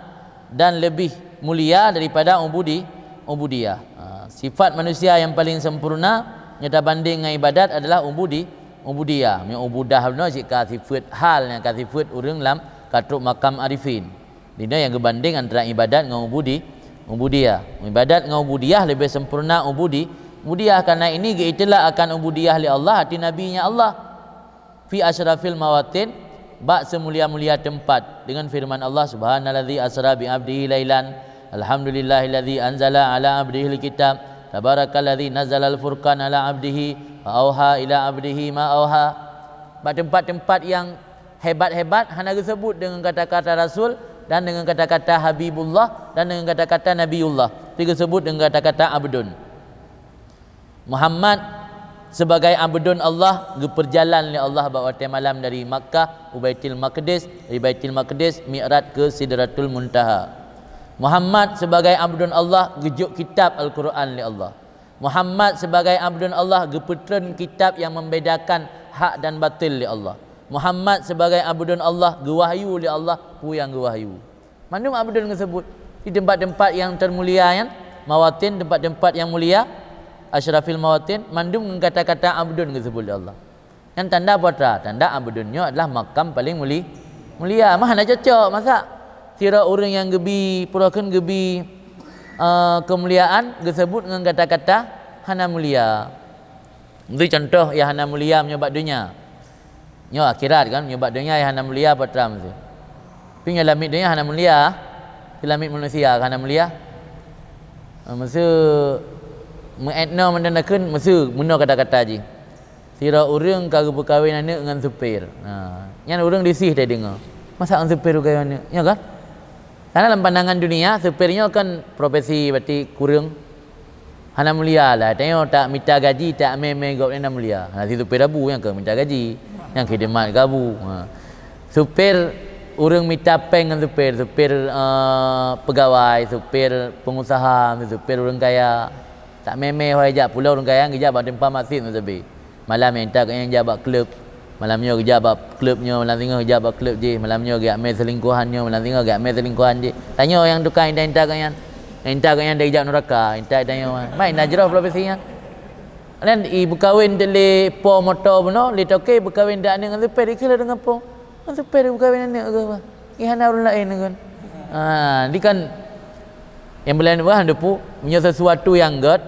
dan lebih mulia daripada ubudi-, ubudiyah. Ha, sifat manusia yang paling sempurna nyata banding dengan ibadat adalah ubudi-, ubudiyah. Meunyoe ubudah bunoe cit ka sifat hal nyang ka sifat ureuëng lam ka trok makam arifin. Dinoe nyang geubandeng antara ibadat ngon ubudi-, ubudiyah. Ibadat ngon ubudiyah leubeh sempurna ubudi-, Ubudiyah karena ini geuitlak akan ubudiyah lé Allah ateueh Nabi-Nya Allah. Fi asyrafil mawatin, bak seumulia-mulia teumpat, dengan firman Allah, "Subhanalladzi asra bi abdihi lailan, alhamdulillahilladzi anzala ala abdihil kitab, tabarakalladzi nazzalal furqan ala abdihi, wa auha ila abdihi ma auha." Bak teumpat-teumpat nyang hebat-hebat hana geuseubut deungon kata-kata rasul dan deungon kata-kata habibullah dan deungon kata-kata nabiullah, tapi geuseubut deungon kata-kata abdun. Muhammad sebagai abdun Allah geupeujalan lé Allah bak watée malam dari Makkah u Baitul Maqdis, dari Baitul Maqdis mi'raj keu Sidratul Muntaha. Muhammad sebagai abdun Allah geujok kitab Al-Quran lé Allah. Muhammad sebagai abdun Allah geupeutreun kitab nyang membedakan hak dan batil lé Allah. Muhammad sebagai abdun Allah geuwahyu lé Allah peue nyang geuwahyu. Mandum abdun geuseubut di teumpat-teumpat nyang teumulia nyan, mawatin, teumpat-teumpat nyang mulia, asyrafil mawatin, mandum ngon kata-kata abdun geuseubut lé Allah. Nyan tanda peue? Tanda abdun nyoe adalah makam paleng muli-, mulia. Mah hana cocok, masa sidroe ureuëng nyang geubi, peue kheun geubi, eh, keumuliaan geuseubut ngon kata-kata hana mulia. Meuseu contoh nyang hana mulia meunyoe bak donya. Nyoe akhirat kan, meunyoe bak donya nyang hana mulia peue teuma meuseu. Tapi nyoe lamiet donya hana mulia, lamiet manusia hana mulia. Meuseu meu'et noe mantong takheun, meuseu meunoe kata-kata jih. Sidroe ureuëng ka geupeukawen aneuëk ngon supir. Ha, nyan ureuëng risih teudeungoe. Masa ngon supir geupeukawen aneuëk? Nyoe kan? Karena lam pandangan dunia, supir nyoe kan profesi berarti kureueng hana mulia lah. Tanyoe tak mita gaji, tak mé-mé gobnyan hana mulia. Hana si supir abu nyang ka mita gaji, nyang khidmat keu abu. Ha. Supir ureuëng mita péng ngon supir, supir, eh, pegawai, supir pengusaha, supir ureuëng kaya. Tak mé-mé ho jak pulang ureuëng kaya geujak bak teumpat maksiet ngon sabe. Malam nyan intat gobnyan jak bak klub. Malam nyoe geujak bak klub nyoe, malam singoh geujak bak klub jih. Malam nyoe geujak mé selingkuhan nyoe, malam singoh geujak mé selingkuhan jih. Tanyoe nyang tukang intat-intat gobnyan. Intat gobnyan dari jak nuraka, intat tanyoe. Mai na jroh profesi nyan. Dan i beukawen lé po moto bunoe, lé toke beukawen dak aneuëk ngon supir, ikheun lé deungon po. Ngon supir beukawen aneuëk keu apa? Ih hana ureuëng laén kan. Ha, di kan nyang beulan wah depu, meunyoe sesuatu nyang gét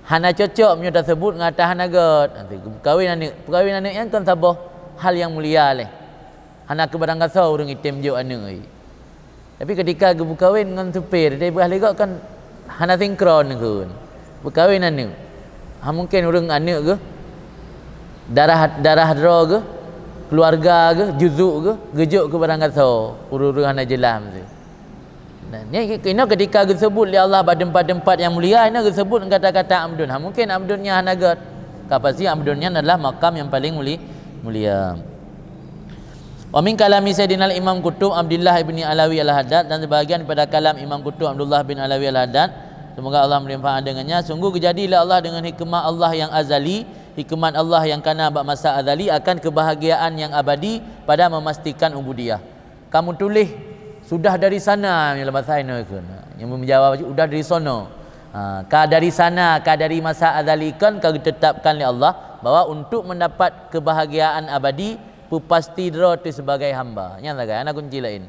hana cocok meunyoe taseubut ngon ata hana gét. Nanti beukawen aneuëk, beukawen aneuëk nyan kan saboh hal nyang mulia lé. Hana keu barang gasoe ureuëng item jok aneuëk ai. Tapi ketika geupeukawen ngon supir, dari bah lé gok kan hana sinkron kheun. Beukawen aneuëk. Ha mungken ureuëng aneuëk geuh, darah, darah droe geuh, keuluwarga geuh, juzuk geuh, geujok keu barang gasoe, ureuëng-ureuëng hana jeulaih meuseu. Nah, nyan inoe ketika geuseubut lé Allah bak teumpat-teumpat nyang mulia, inoe geuseubut ngon kata-kata abdun. Ha mungken abdun nyan hana gét. Ka pasti abdun nyan adalah makam nyang paleng muli-, mulia. Wa min kalami Sayyidina Imam Qutub Abdullah ibni Alawi Al-Haddad, dan sebahagian daripada kalam Imam Qutub Abdullah bin Alawi Al-Haddad, semoga Allah meureumpang dengannya, sungguh geujadi lé Allah dengan hikmah Allah nyang azali, hikmat Allah nyang kana bak masa azali akan kebahagiaan nyang abadi pada memastikan ubudiyah. Ka meutuléh sudah dari sana, nyang lam bahasa Indonesia kheun. Nyang meujawab sudah dari sono. Ha, ka dari sana, ka dari masa azali kan ka geutetapkan lé Allah bahwa untuk mendapat kebahagiaan abadi, peupasti droe teuh sebagai hamba. Nyan sagai, hana kunci laén.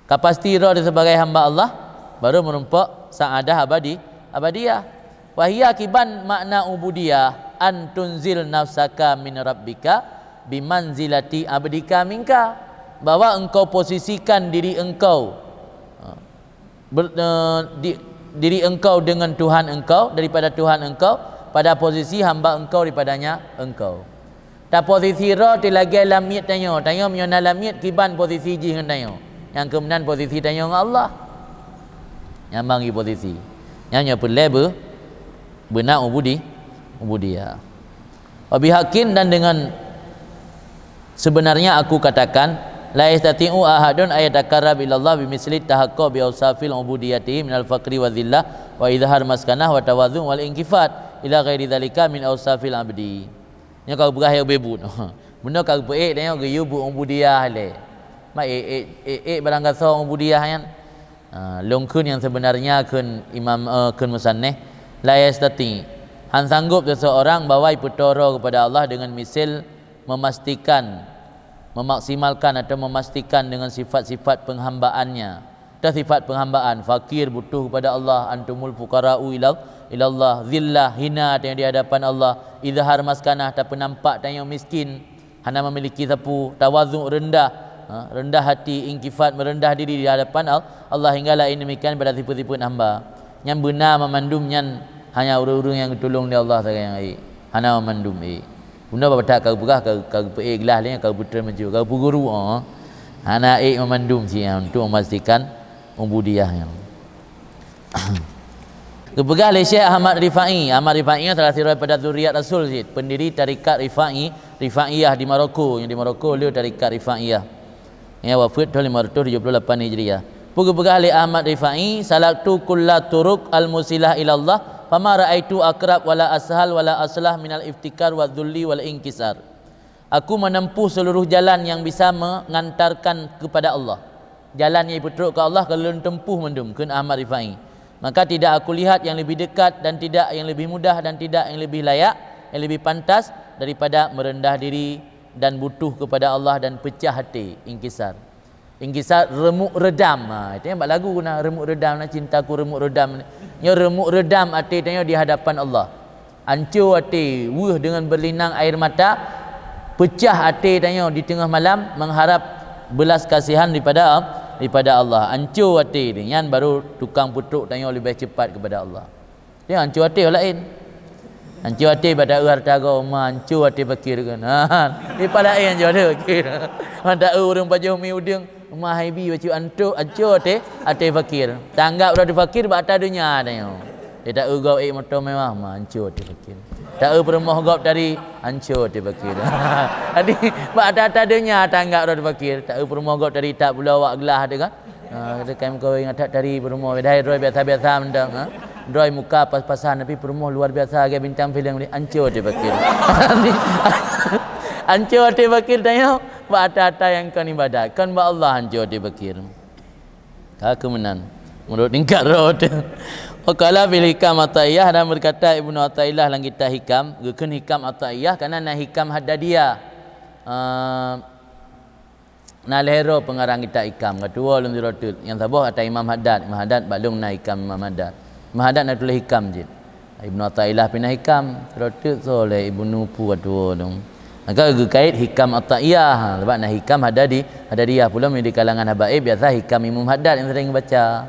Ka pasti droe teuh sebagai hamba Allah, baru meurumpok sa'adah abadi, abadiyah. Wahia kiban makna ubudiyah, an tunzil nafsaka min rabbika bimanzilati abdika minka, bahwa engkau posisikan diri engkau, ha, ber-, eh, di, diri engkau dengan Tuhan engkau, daripada Tuhan engkau, pada posisi hamba engkau daripadanya engkau. Taposisi droe teuh lagée lamiet tanyoe. Tanyoe meunyoe na lamiet kiban posisi jih ngon tanyoe. Nyang keumeunang posisi tanyoe ngon Allah. Nyang mangi posisi. Nyan nyoe peureulée beu-, beuna ubudi-, ubudiyah. Wa bihaqqin, dan dengan sebenarnya aku katakan, la yastati'u ahadun ayatakarrab ilallah bimitsli tahaqqu bi ausafil ubudiyati minal faqri wa dzillah wa izhar maskanah wa tawadhu wal inkifat ila ghairi dzalika min ausafil abdi. Nyoe ka geupeugah yue beuet. Bunoe ka geupeuék dan nyoe geuyue beuet ubudiyah lé. Ma ék, ék, ék, ék barang gasoe ubudiyah nyan. Ha, lôn kheun nyang sebenarnya kheun imam, eh, kheun musannif, la yastati. Han sanggup seseorang bahwa ipeutoro kepada Allah dengan misil memastikan, memaksimalkan atau memastikan dengan sifat-sifat penghambaan-Nya. Teuh sifat penghambaan, fakir, butuh kepada Allah, antumul fuqara'u ilal-, ilallah, zillah, hina tanyoe di hadapan Allah, izhar maskanah, tapeunampak tanyoe miskin, hana memiliki sapeue, tawadhu, rendah, ha, rendah hati, inkisar, merendah diri di hadapan Al-, Allah, hingga laén demikian pada sifat-sifat hamba. Nyan beuna mamandum nyan hanya ureuëng-ureuëng nyang geutulông lé Allah sagai nyang ék. Hana mamandum ék. Guna bak that ka geupeugah, ka, ka geupeuék glah lé, ka geupeutrön maju, ka geupeuguru, oh. Hana ék mamandum cit nyan untuk memastikan ubudiyah nyan. Geupeugah lé Syekh Ahmad Rifai. Ahmad Rifai nyan salah sidroe pada zuriat Rasul cit, pendiri tarekat Rifai, Rifaiyah di Maroko. Nyang di Maroko le tarekat Rifaiyah. Ya, wafeuet tahun lima ratus tujuh puluh lapan Hijriah. Peue geupeugah lé Ahmad Rifai, "Salaktu kulla turuq al-musilah ilallah, fama ra'aitu aqrab wala ashal wala aslah minal iftikar wa dzulli wal inkisar." Aku menempuh seluruh jalan yang bisa mengantarkan kepada Allah. Jalan nyang jipeutrok keu Allah ka lôn tempuh mandum, kheun Ahmad Rifai. Maka tidak aku lihat yang lebih dekat dan tidak yang lebih mudah dan tidak yang lebih layak, yang lebih pantas daripada merendah diri dan butuh kepada Allah dan pecah hati, inkisar. Inkisar, remuk redam. Ha, itu yang bak lagu na, remuk redam na, cintaku remuk redam. Nyoe remuk redam até tanyoe di hadapan Allah. Anco até, weueh deungon berlinang air mata, pecah até tanyoe di teungoh malam mengharap belas kasihan daripada, daripada Allah. Anco até, nyan baru tukang peutrok tanyoe leubeh cepat kepada Allah. Dia anco até orang laén. Anco até bak taeu hareuta gob, ma anco até fakir kan. Ha, leupah laén anco até fakir. Ma taeu ureuëng pajoh mi udeueng, ma haibi bacut anco, anco até, até fakir. Tanggap droe fakir bak ata donya tanyoe. Dia taeu gob ék moto mewah, ma anco até fakir. Taeu peurumoh gob tari, anco até fakir. Jadi bak ata-ata donya tanggap droe fakir. Taeu peurumoh gob tari tak pulo awak glah tu kan. Ha, kata kai meukawen ngon that tari peurumoh, padahai droe biasa-biasa mantong, ha. Droe muka pas-pasan, tapi peurumoh luar biasa, lagée bintang filem ni, anco até fakir. Anco até fakir tanyoe, bak ata-ata nyang kon ibadat, kon bak Allah anco até fakir. Ka keuh meunan, meunurot tingkat droe teuh. Wa qala fil hikam Athaillah, dan berkata Ibnu Athaillah lam kitab Hikam, geukheun hikam Athaillah, karena na hikam Haddadiyah. Ah, Na lhée droe peungarang kitab Hikam, ka tuwoe lom sidroe teuk, nyang saboh ata Imam Haddad. Imam Haddad bak lôn na Hikam Imam Haddad. Imam Haddad na tuléh Hikam cit. Ibnu Athaillah pih na Hikam, sidroe teuk soe lé Ibnu Pu ka tuwoe lom. Maka geukait Hikam Athaillah, ha, sabab na Hikam Haddadi, Haddadiyah pula di kalangan habaib biasa Hikam Imam Haddad nyang sering geubaca.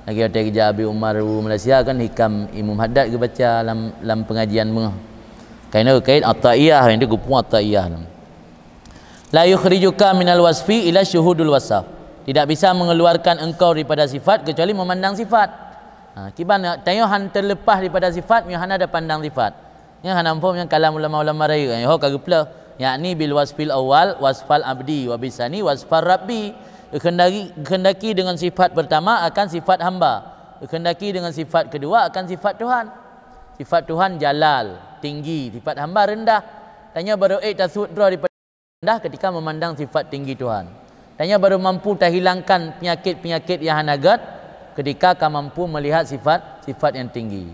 Lagée watée geujak Abi Umar u Malaysia kan Hikam Imam Haddad geubaca lam, lam pengajian meuh. Kaina geukait Athaillah, nyang di geupeu Athaillah lom. La yukhrijuka minal wasfi ila syuhudul wasaf. Tidak bisa mengeluarkan engkau daripada sifat kecuali memandang sifat. Ha, kiban tanyoe han terlepas daripada sifat, meunyoe hana ada pandang sifat. Nyang hana muphom nyang kalam ulama-ulama rayeuk. Nyoe ka geupeuleuh, yakni bil wasfil awal wasfal abdi, wa bisani wasfal rabbi. Dikhendaki, dikhendaki dengan sifat pertama akan sifat hamba. Dikhendaki dengan sifat kedua akan sifat Tuhan. Sifat Tuhan jalal, tinggi, sifat hamba rendah. Tanyoe baru ék tasut droe daripada rendah ketika memandang sifat tinggi Tuhan. Tanyoe baru mampu tahilangkan penyakit-penyakit yang hana gét ketika ka mampu melihat sifat-sifat yang tinggi.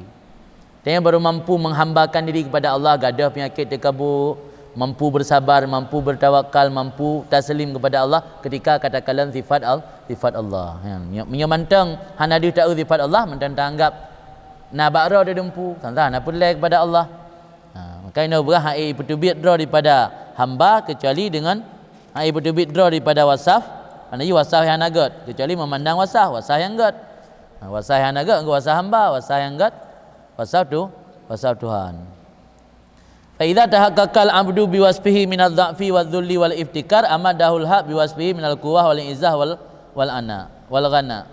Tanyoe baru mampu menghambakan diri kepada Allah, gadôh penyakit teukabô, mampu bersabar, mampu bertawakal, mampu taslim kepada Allah ketika ka takalon sifat Al-, sifat Allah. Ya, meunyoe mantong hana deuh taeu sifat Allah, mantong taanggap na bak droe teuh dumpu, santang hana peureulée kepada Allah. Ha, maka inoe beurah hai peuteubiet droe daripada hamba kecuali dengan hai peuteubiet droe daripada wasaf, maknanya wasaf yang hana gét, kecuali memandang wasaf, wasaf yang gét. Ha, wasaf yang hana gét, wasaf hamba, wasaf yang gét, wasaf tu, wasaf Tuhan. Fa idza tahaqqaqal abdu biwasfihi minadh dha'fi wadh dhulli wal iftikar, amadahul haq biwasfihi minal quwwah wal izzah wal, wal ana, wal ghana.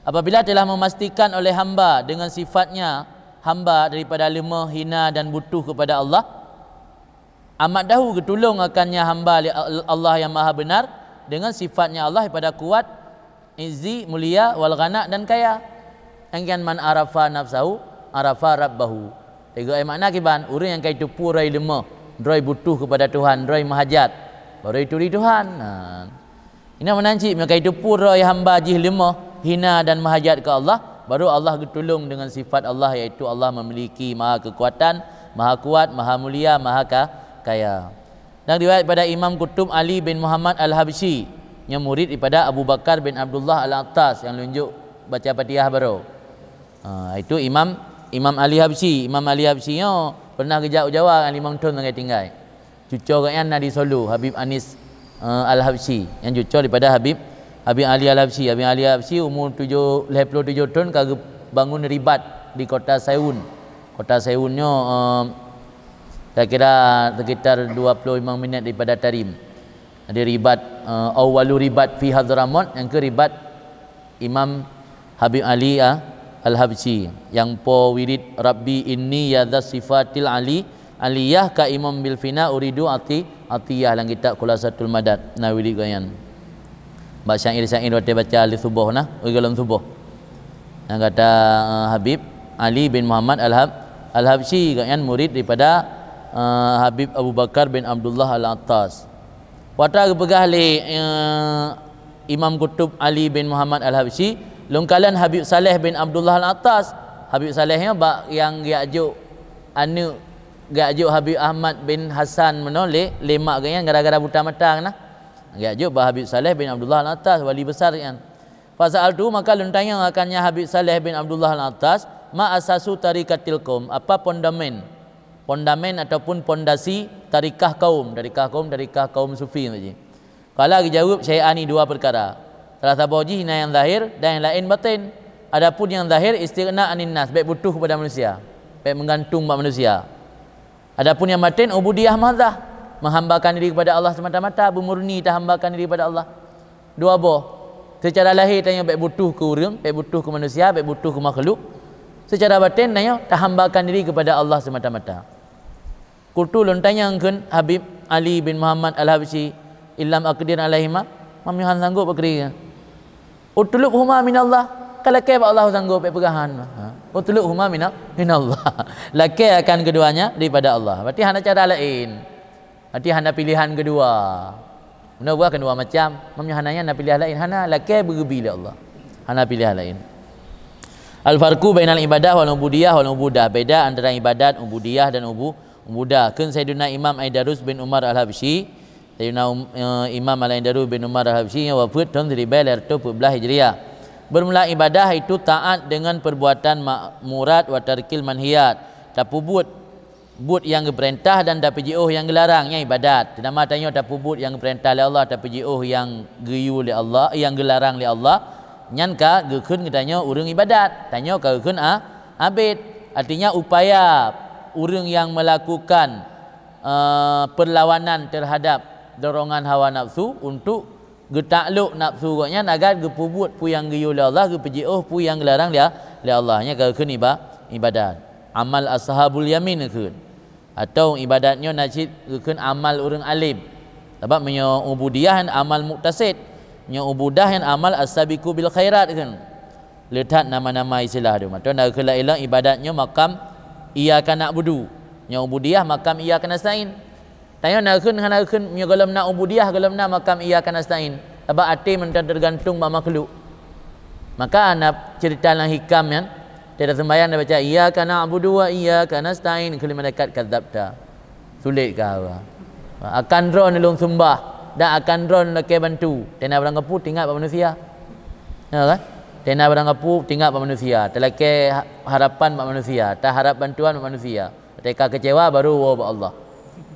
Apabila telah memastikan oleh hamba dengan sifatnya hamba daripada lemah, hina dan butuh kepada Allah, amaddahu geutulông akannya hamba lé Allah yang maha benar dengan sifatnya Allah daripada kuat, izzi, mulia, wal ghana dan kaya. Anggian man arafa nafsahu, arafa rabbahu. Tiga ayat makna kiban, ureuëng yang kai teupeu droe lemah, droe butuh kepada Tuhan, droe meuhajat, baru ituri Tuhan. Nah. Inoe meunan cit, meunyoe kai teupeu droe hamba jih lemah, hina dan meuhajat keu Allah, baru Allah geutulông dengan sifat Allah, yaitu Allah memiliki maha kekuatan, maha kuat, maha mulia, maha ka-, kaya. Dan riwayat pada Imam Kutub Ali bin Muhammad Al-Habsyi, nyang murid daripada Abu Bakar bin Abdullah Al-Attas nyang lôn jok baca Fatihah baroe. Ha, itu Imam Imam Ali Habsyi, Imam Ali Habsyi nyoe pernah geujak u Jawa ngon limong thon lagèe tinggai. Cuco gobnyan na di Solo, Habib Anis, eh, Al-Habsyi. Nyang cuco daripada Habib, Habib Ali Al-Habsyi. Habib Ali Al-Habsyi umur tujoh, lhèe ploh tujoh thon ka geubangun ribat di kota Seoul. Kota Seoul nyoe, eh, kira-kira sekitar dua ploh limong minit daripada Tarim. Jadi ribat, eh, awwalu ribat fi Hadramaut, nyang keu ribat Imam Habib Ali, ah, Al-Habsyi, nyang po wirid Rabbi inni ya dzas sifatil ali, aliyah ka imam bil fina uridu ati, atiyah lam kitab Khulasatul Madad, na wirid gobnyan. Bak syair-syair watèe baca lé suboh na, oi, golom suboh. Nyang kata, eh, Habib Ali bin Muhammad Al-Hab-, Al-Habsyi, gobnyan murid daripada, eh, Habib Abu Bakar bin Abdullah Al-Attas. Watèe geupeugah lé, eh, Imam Kutub Ali bin Muhammad Al-Habsyi, lôn kalon Habib Saleh bin Abdullah Al-Attas. Habib Saleh nyan bak nyang geujok aneuk, geujok Habib Ahmad bin Hasan meunoe lé, lé mak geuh nyan gara-gara buta mata keunan. Geujok bak Habib Saleh bin Abdullah Al-Attas, wali besar nyan. Fasa'altu, maka lôn tanyong akan nyan Habib Saleh bin Abdullah Al-Attas, ma asasu tarikatil qaum, apa pondamen, pondamen ataupun pondasi tarikah kaum, tarikah kaum, tarikah kaum sufi maksud jih. Qala, geujaweueb, syai'ani, dua peukara. Salah saboh jih na nyang zahir dan nyang laén baten. Adapun nyang zahir, istighna anin nas, bèk butuh kepada manusia, bèk meugantung bak manusia. Adapun nyang baten, ubudiyah mahdah, menghambakan diri kepada Allah semata-mata, beumurni tahambakan diri kepada Allah. Dua boh. Seucara lahé tanyoe bèk butuh keu ureueng, bèk butuh keu manusia, bèk butuh keu makhluk. Seucara baten tanyoe tahambakan diri kepada Allah semata-mata. Qultu, lôn tanyong kheun Habib Ali bin Muhammad Al-Habsyi, "Illam aqdir alaihima, meunyoe han sanggob bak keudroe." "Utlubhuma minallah, ka lakèe bak Allah sanggob, bèk peugah han." Ha. "Utlubhuma mina-, minallah." Lakèe akan keduanya daripada Allah. Berarti hana cara laén. Berarti hana pilihan kedua. Meunoe buah keudua macam. Meunyoe hana nyan na pilihan laén, hana, lakèe beugeubri lé Allah. Hana pilihan laén. Al-farqu bainal ibadah wal ubudiyah wal ubudah. Beda antara ibadat, ubudiyah dan ubu-, ubudah. Kheun Sayyiduna Imam Aidarus bin Umar Al-Habsyi, Sayyidina Um-, eh, Imam Al-Aidarus bin Umar Al-Habsyi nyang wafeuet thon siribèe lhèe reutôh peuet blah Hijriah. Bermula ibadah itu taat dengan perbuatan ma'murat wa tarkil manhiyat. Tapeubuet buet nyang geupeurintah dan tapeujiôh nyang geularang, nyan ibadat. Teuma tanyoe tapeubuet nyang geupeurintah lé Allah, tapeujiôh nyang geuyue lé Allah, nyang geularang lé Allah, nyan ka geukheun geutanyoe ureueng ibadat. Tanyoe ka geukheun a-, abéd. Artinya upaya ureueng nyang melakukan, eh, perlawanan terhadap dorongan hawa nafsu untuk geutaklok nafsu gobnyan agar geupeubuet peue nyang geuyue lé Allah, geupeujiôh peue nyang geularang lé, lé Allah. Nyan ka geukheun iba-, ibadat. Amal ashabul yamin geukheun. Atau ibadat nyoe na cit geukheun amal ureueng alim. Sabab meunyoe ubudiyah nyan amal muktasid, meunyoe ubudah nyan amal as-sabiqu bil khairat geukheun. Le that nama-nama istilah tu. Mantong na geukheun laén lom ibadat nyoe makam iyyaka na'budu. Nyoe ubudiyah makam iyyaka nasta'in. Tanyoe na geukheun hana geukheun, meunyoe gohlom na ubudiyah, gohlom na makam iyyaka nasta'in. Sabab até mantong teugantung bak makhluk. Maka na ceurita lam hikam nyan, teuka seumbahyang na baca, "Iyyaka na'budu wa iyyaka nasta'in," kheun lé malaikat, "Kadzabta." Sulet ka. "Akan droen lôn seumbah dan akan droen lakèe bantu." Tena barang kapeue teuingat bak manusia. Ya kan? Tena barang kapeue teuingat bak manusia. Talakèe ha-, harapan bak manusia. Taharap bantuan bak manusia. Teuka keucewa baru woe bak Allah.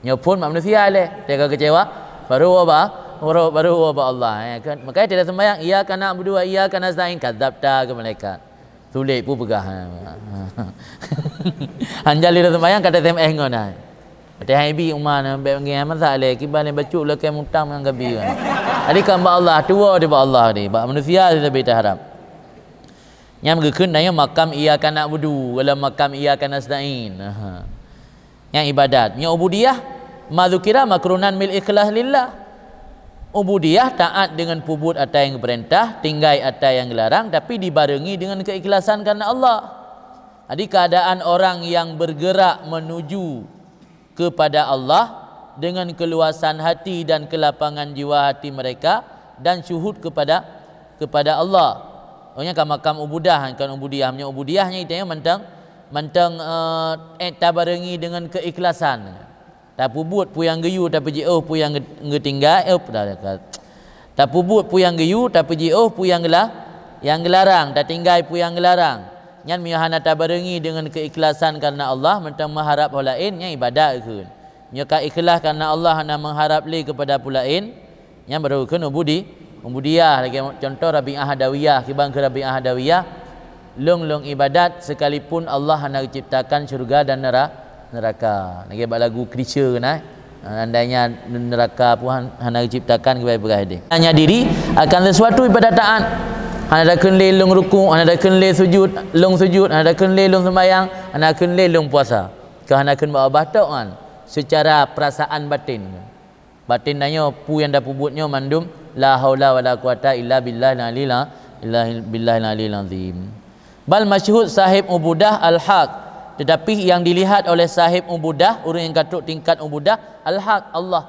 Nyoe phon bak manusia lé. Teuka keucewa baru woe bak, baru, baru woe bak Allah. Ya kan? Makanya teuka seumbahyang, "Iyyaka na'budu wa iyyaka nasta'in," kadzabta kheun malaikat. Sulet peue peugah. Hanjal lé seumbahyang ka ta-S M S ngon ai. Watèe hai bi uma na bèk ngieng masak lé, kiban lé bacut lakèe mutang nyang gabi kan. Jadi kan bak Allah, tuwo di bak Allah di, bak manusia di lebih taharap. Nyang geukheun tanyoe makam iyyaka na'budu, wala makam iyyaka nasta'in. Aha. Nyang ibadat, nyoe ubudiyah, ma dzukira makrunan bil ikhlas lillah. Ubudiyah taat dengan peubuet ata nyang geupeurintah, tinggai ata nyang geularang, tapi dibarengi dengan keikhlasan karena Allah. Jadi keadaan orang yang bergerak menuju kepada Allah dengan keluasan hati dan kelapangan jiwa hati mereka dan syuhud kepada, kepada Allah. Oh, nyan ka makam ubudah, kon ubudiyah. Meunyoe ubudiyah nyan itanyoe mantong, mantong, eh, eh, tabarengi dengan keikhlasan. Tapeubuet peue nyang geuyue, tapeujiôh peue nyang geu-, geutinggai, eh, dah, dah, dah. Tapeubuet peue nyang geuyue, tapeujiôh peue nyang geula-, nyang geularang, tatinggai peue nyang geularang. Nyan meunyoe hana tabarengi deungon keuikhlasan kareuna Allah, mantong meuharab ho laén, nyan ibadat kheun. Meunyoe ka ikhlas kareuna Allah, hana meuharab lé keupada peue laén, nyan barô kheun ubudi-, ubudiyah. Lagée contoh Rabi'ah Adawiyah, kiban keu Rabi'ah Adawiyah, "Lôn, lôn ibadat sekalipun Allah hana geuciptakan syeuruga dan nera-, neuraka." Lagée bak lagu Krisha keunan, "Andainya neuraka pun han-, hana geuciptakan," kiban peugah deh. Hanya diri akan sesuatu ibadat taat. Hana dakheun lé lôn rukuk, hana dakheun lé sujud, lôn sujud, hana dakheun lé lôn seumayang, hana dakheun lé lôn puasa. Keu hana kheun bak babah tok nyan, seucara peurasaan baten. Baten tanyoe peue nyang tapeubuet nyoe mandum la haula wala quwata illa billahil aliyil a-, illa billahil aliyil azim. Bal masyhud sahib ubudah al-haq, tetapi yang dilihat oleh sahib ubudah, ureuëng nyang ka trok tingkat ubudah, al-haq, Allah.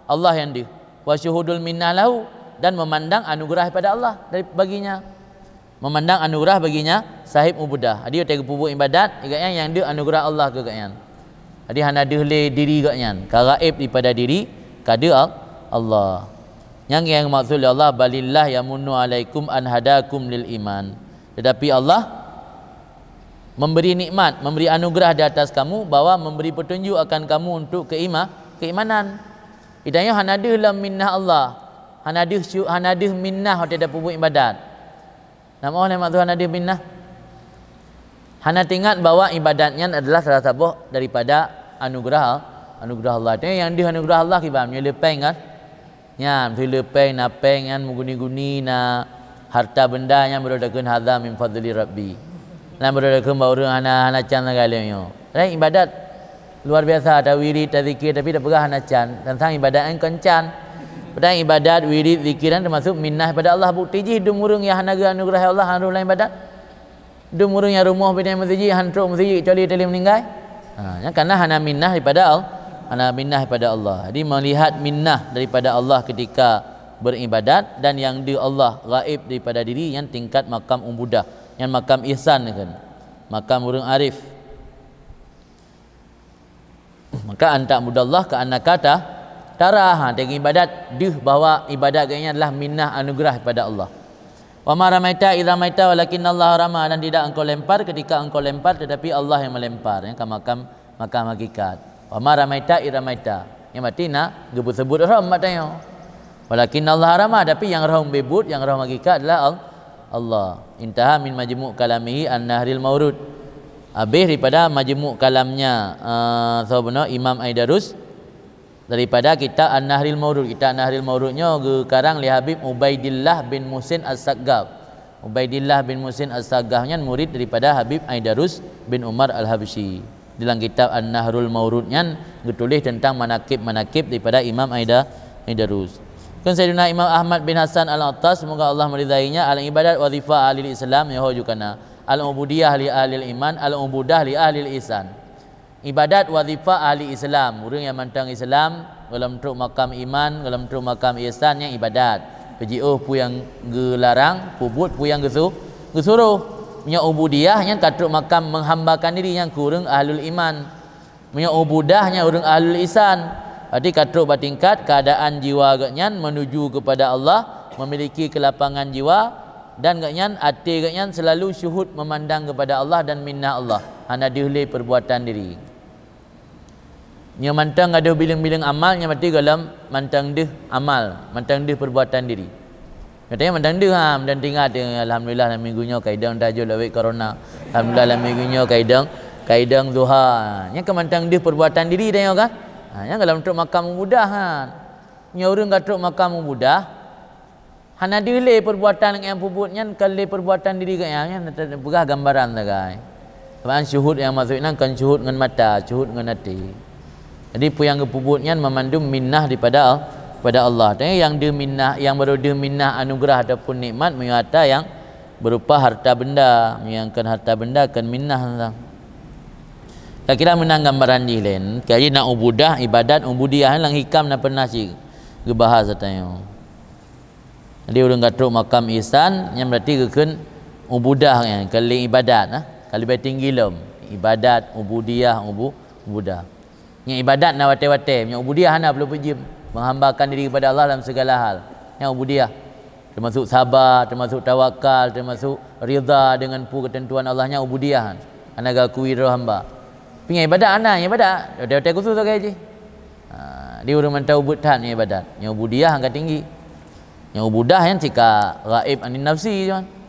Allah nyang deuh. Wa syuhudul minnah lahu, dan memandang anugerah pada Allah dari, baginya. Memandang anugerah baginya sahib ubudah. Jadi watée geupeubuet ibadat, gobnyan nyang deuh anugerah Allah keu gobnyan. Jadi hana deuh lé diri gobnyan, ka gaéb daripada diri, ka deuh Al-, Allah. Nyang, nyang maksud lé Allah, "Balillah yamunnu alaikum an hadakum lil iman." Tetapi Allah memberi nikmat, memberi anugerah di atas kamu, bahwa memberi petunjuk akan kamu untuk keima-, keimanan. Di tanyoe hana deuh lom minnah Allah, hana deuh syu-, hana deuh minnah watée tapeubuet ibadat. Nama lé maksud hana deuh minnah? Hana teuingat bahwa ibadat nyan adalah salah saboh daripada anugerah, anugerah Allah. Teuh nyang deuh anugerah Allah kiban, meunyoe le péng kan? Nyan, meunyoe le péng, na péng nyan, meuguni-guni, na harta benda nyan, barô takheun hadza min fadli rabbi. Nyan barô takheun bak ureuëng hana, hana can sagai lé nyoe. Laén ibadat. Luar biasa, tawirit, tazikir, tapi tapeugah hana can. Teuntang ibadat nyan kon can. Padahai ibadat, wirit, zikir nyan teumasuk minnah pada Allah. Bukti jih dum ureuëng nyang hana geuanugeurah Allah, hana rôh lam ibadat. Dum ureuëng nyang rumoh bidang meuseujid, han trok meuseujid kecuali teuh lheueh meuninggai. Ha, nyan karena hana minnah daripada Al-, hana minnah daripada Allah. Jadi melihat minnah daripada Allah ketika beribadat dan nyang deuh Allah gaib daripada diri, nyan tingkat makam ubudah. Nyan makam ihsan kan. Makam ureuëng arif. Maka, "An ta'budallaha ka'annaka ta-, tarah." Ha, dengan ibadat deuh bahwa ibadat geuh nyan adalah minnah anugerah daripada Allah. "Wa ma ramaita idh ramaita walakinnallaha rama," dan tidak engkau lempar ketika engkau lempar, tetapi Allah yang melempar. Nyan ka makam, makam hakikat. "Wa ma ramaita idh ramaita." Nyan berarti na geupeuseubut rom bak tanyoe. "Walakinnallaha rama," tapi nyang rom beubuet, nyang rom hakikat adalah Al-, Allah. Intaha min majmu' kalamihi An-Nahril Maurud. Habéh daripada majmu' kalamnya, eh, saboh bunoe Imam Aidarus daripada kitab An-Nahril Maurud. Kitab An-Nahril Maurud nyoe geukarang lé Habib Ubaidillah bin Muhsin As-Saggaf. Ubaidillah bin Muhsin As-Saggaf nyan murid daripada Habib Aidarus bin Umar Al-Habsyi. Dalam kitab An-Nahrul Maurud nyan geutuléh teuntang manakib-manakib daripada Imam Aida-, Aidarus. Kan Sayyidina Imam Ahmad bin Hasan Al-Attas, semoga Allah meridainya, "Al-ibadat wazifah ahlil Islam," nyoe ho ju kana, "al-ubudiyah li ahlil iman, al-ubudah li ahlil ihsan." Ibadat wazifah ahli Islam, ureuëng nyang mantong Islam, gohlom trok makam iman, gohlom trok makam ihsan, nyan ibadat. Peujiôh peue nyang geularang, peubuet peue nyang geusu-, geusuroh. Meunyoe ubudiyah, nyan ka trok makam menghambakan diri, nyan keu ureuëng ahlul iman. Meunyoe ubudah, nyan ureuëng ahlul ihsan. Berarti ka trok bak tingkat keadaan jiwa geuhnyan menuju kepada Allah, memiliki kelapangan jiwa, dan geuhnyan, até geuhnyan selalu syuhud memandang kepada Allah dan minnah Allah, hana deuh lé perbuatan diri. Nyoe mantong gadôh bileueng-bileueng amal, nyoe berarti gohlom mantong deuh amal, mantong deuh perbuatan diri. Katanya mantong deuh, ha, mantong tinggai, alhamdulillah, lam minggu nyoe ka idong tahajud lawét corona. Alhamdulillah, lam minggu nyoe ka idong, ka idong duha. Nyan ka mantong deuh perbuatan diri tanyoe kan? Ha, nyan gohlom trok makam ubudah kan? Nyoe ureuëng ka trok makam ubudah, hana deuh lé perbuatan nyang peubuet nyan, kon lé perbuatan diri geuhnyan, nyan tapeugah gambaran sagai. Sabab syuhud nyang maksud nyan kon syuhud ngon mata, syuhud ngon até. Jadi peue nyang geupeubuet nyan meumandum minnah daripada, pada Allah. Tapi nyang deuh minnah, nyang barô deuh minnah anugerah ataupun nikmat meunyoe atra nyang berupa harta benda, meunyoe nyang kon harta benda kon minnah. Ka kira meunan gambaran jih laén. Kaji na ubudah, ibadat, ubudiyah, lam hikam na pernah cit geubahas tanyoe. Jadi ureuëng ka trok makam ihsan, nyan berarti geukheun ubudah nyan, ka lheueh ibadat, nah. Ka leubeh tinggi lom. Ibadat, ubudiyah, ubu-, ubudah. Nyan ibadat na watée-watée, nyan ubudiyah hana perlu peujeuem. Menghambakan diri kepada Allah dalam segala hal. Nyan ubudiyah. Teumasuk saba, teumasuk tawakal, teumasuk ridha deungon peue keuteuntuan Allah, nyan ubudiyah. Hana geuakui droe hamba. Tapi nyang ibadat hana, nyang ibadat watèe-watèe khusos sagai jih. Ha, di ureueng mantong ubit that nyang ibadat. Nyang ubudiyah angka tinggi. Nyang ubudah nyan cit ka ghaib anin nafsi, cuman.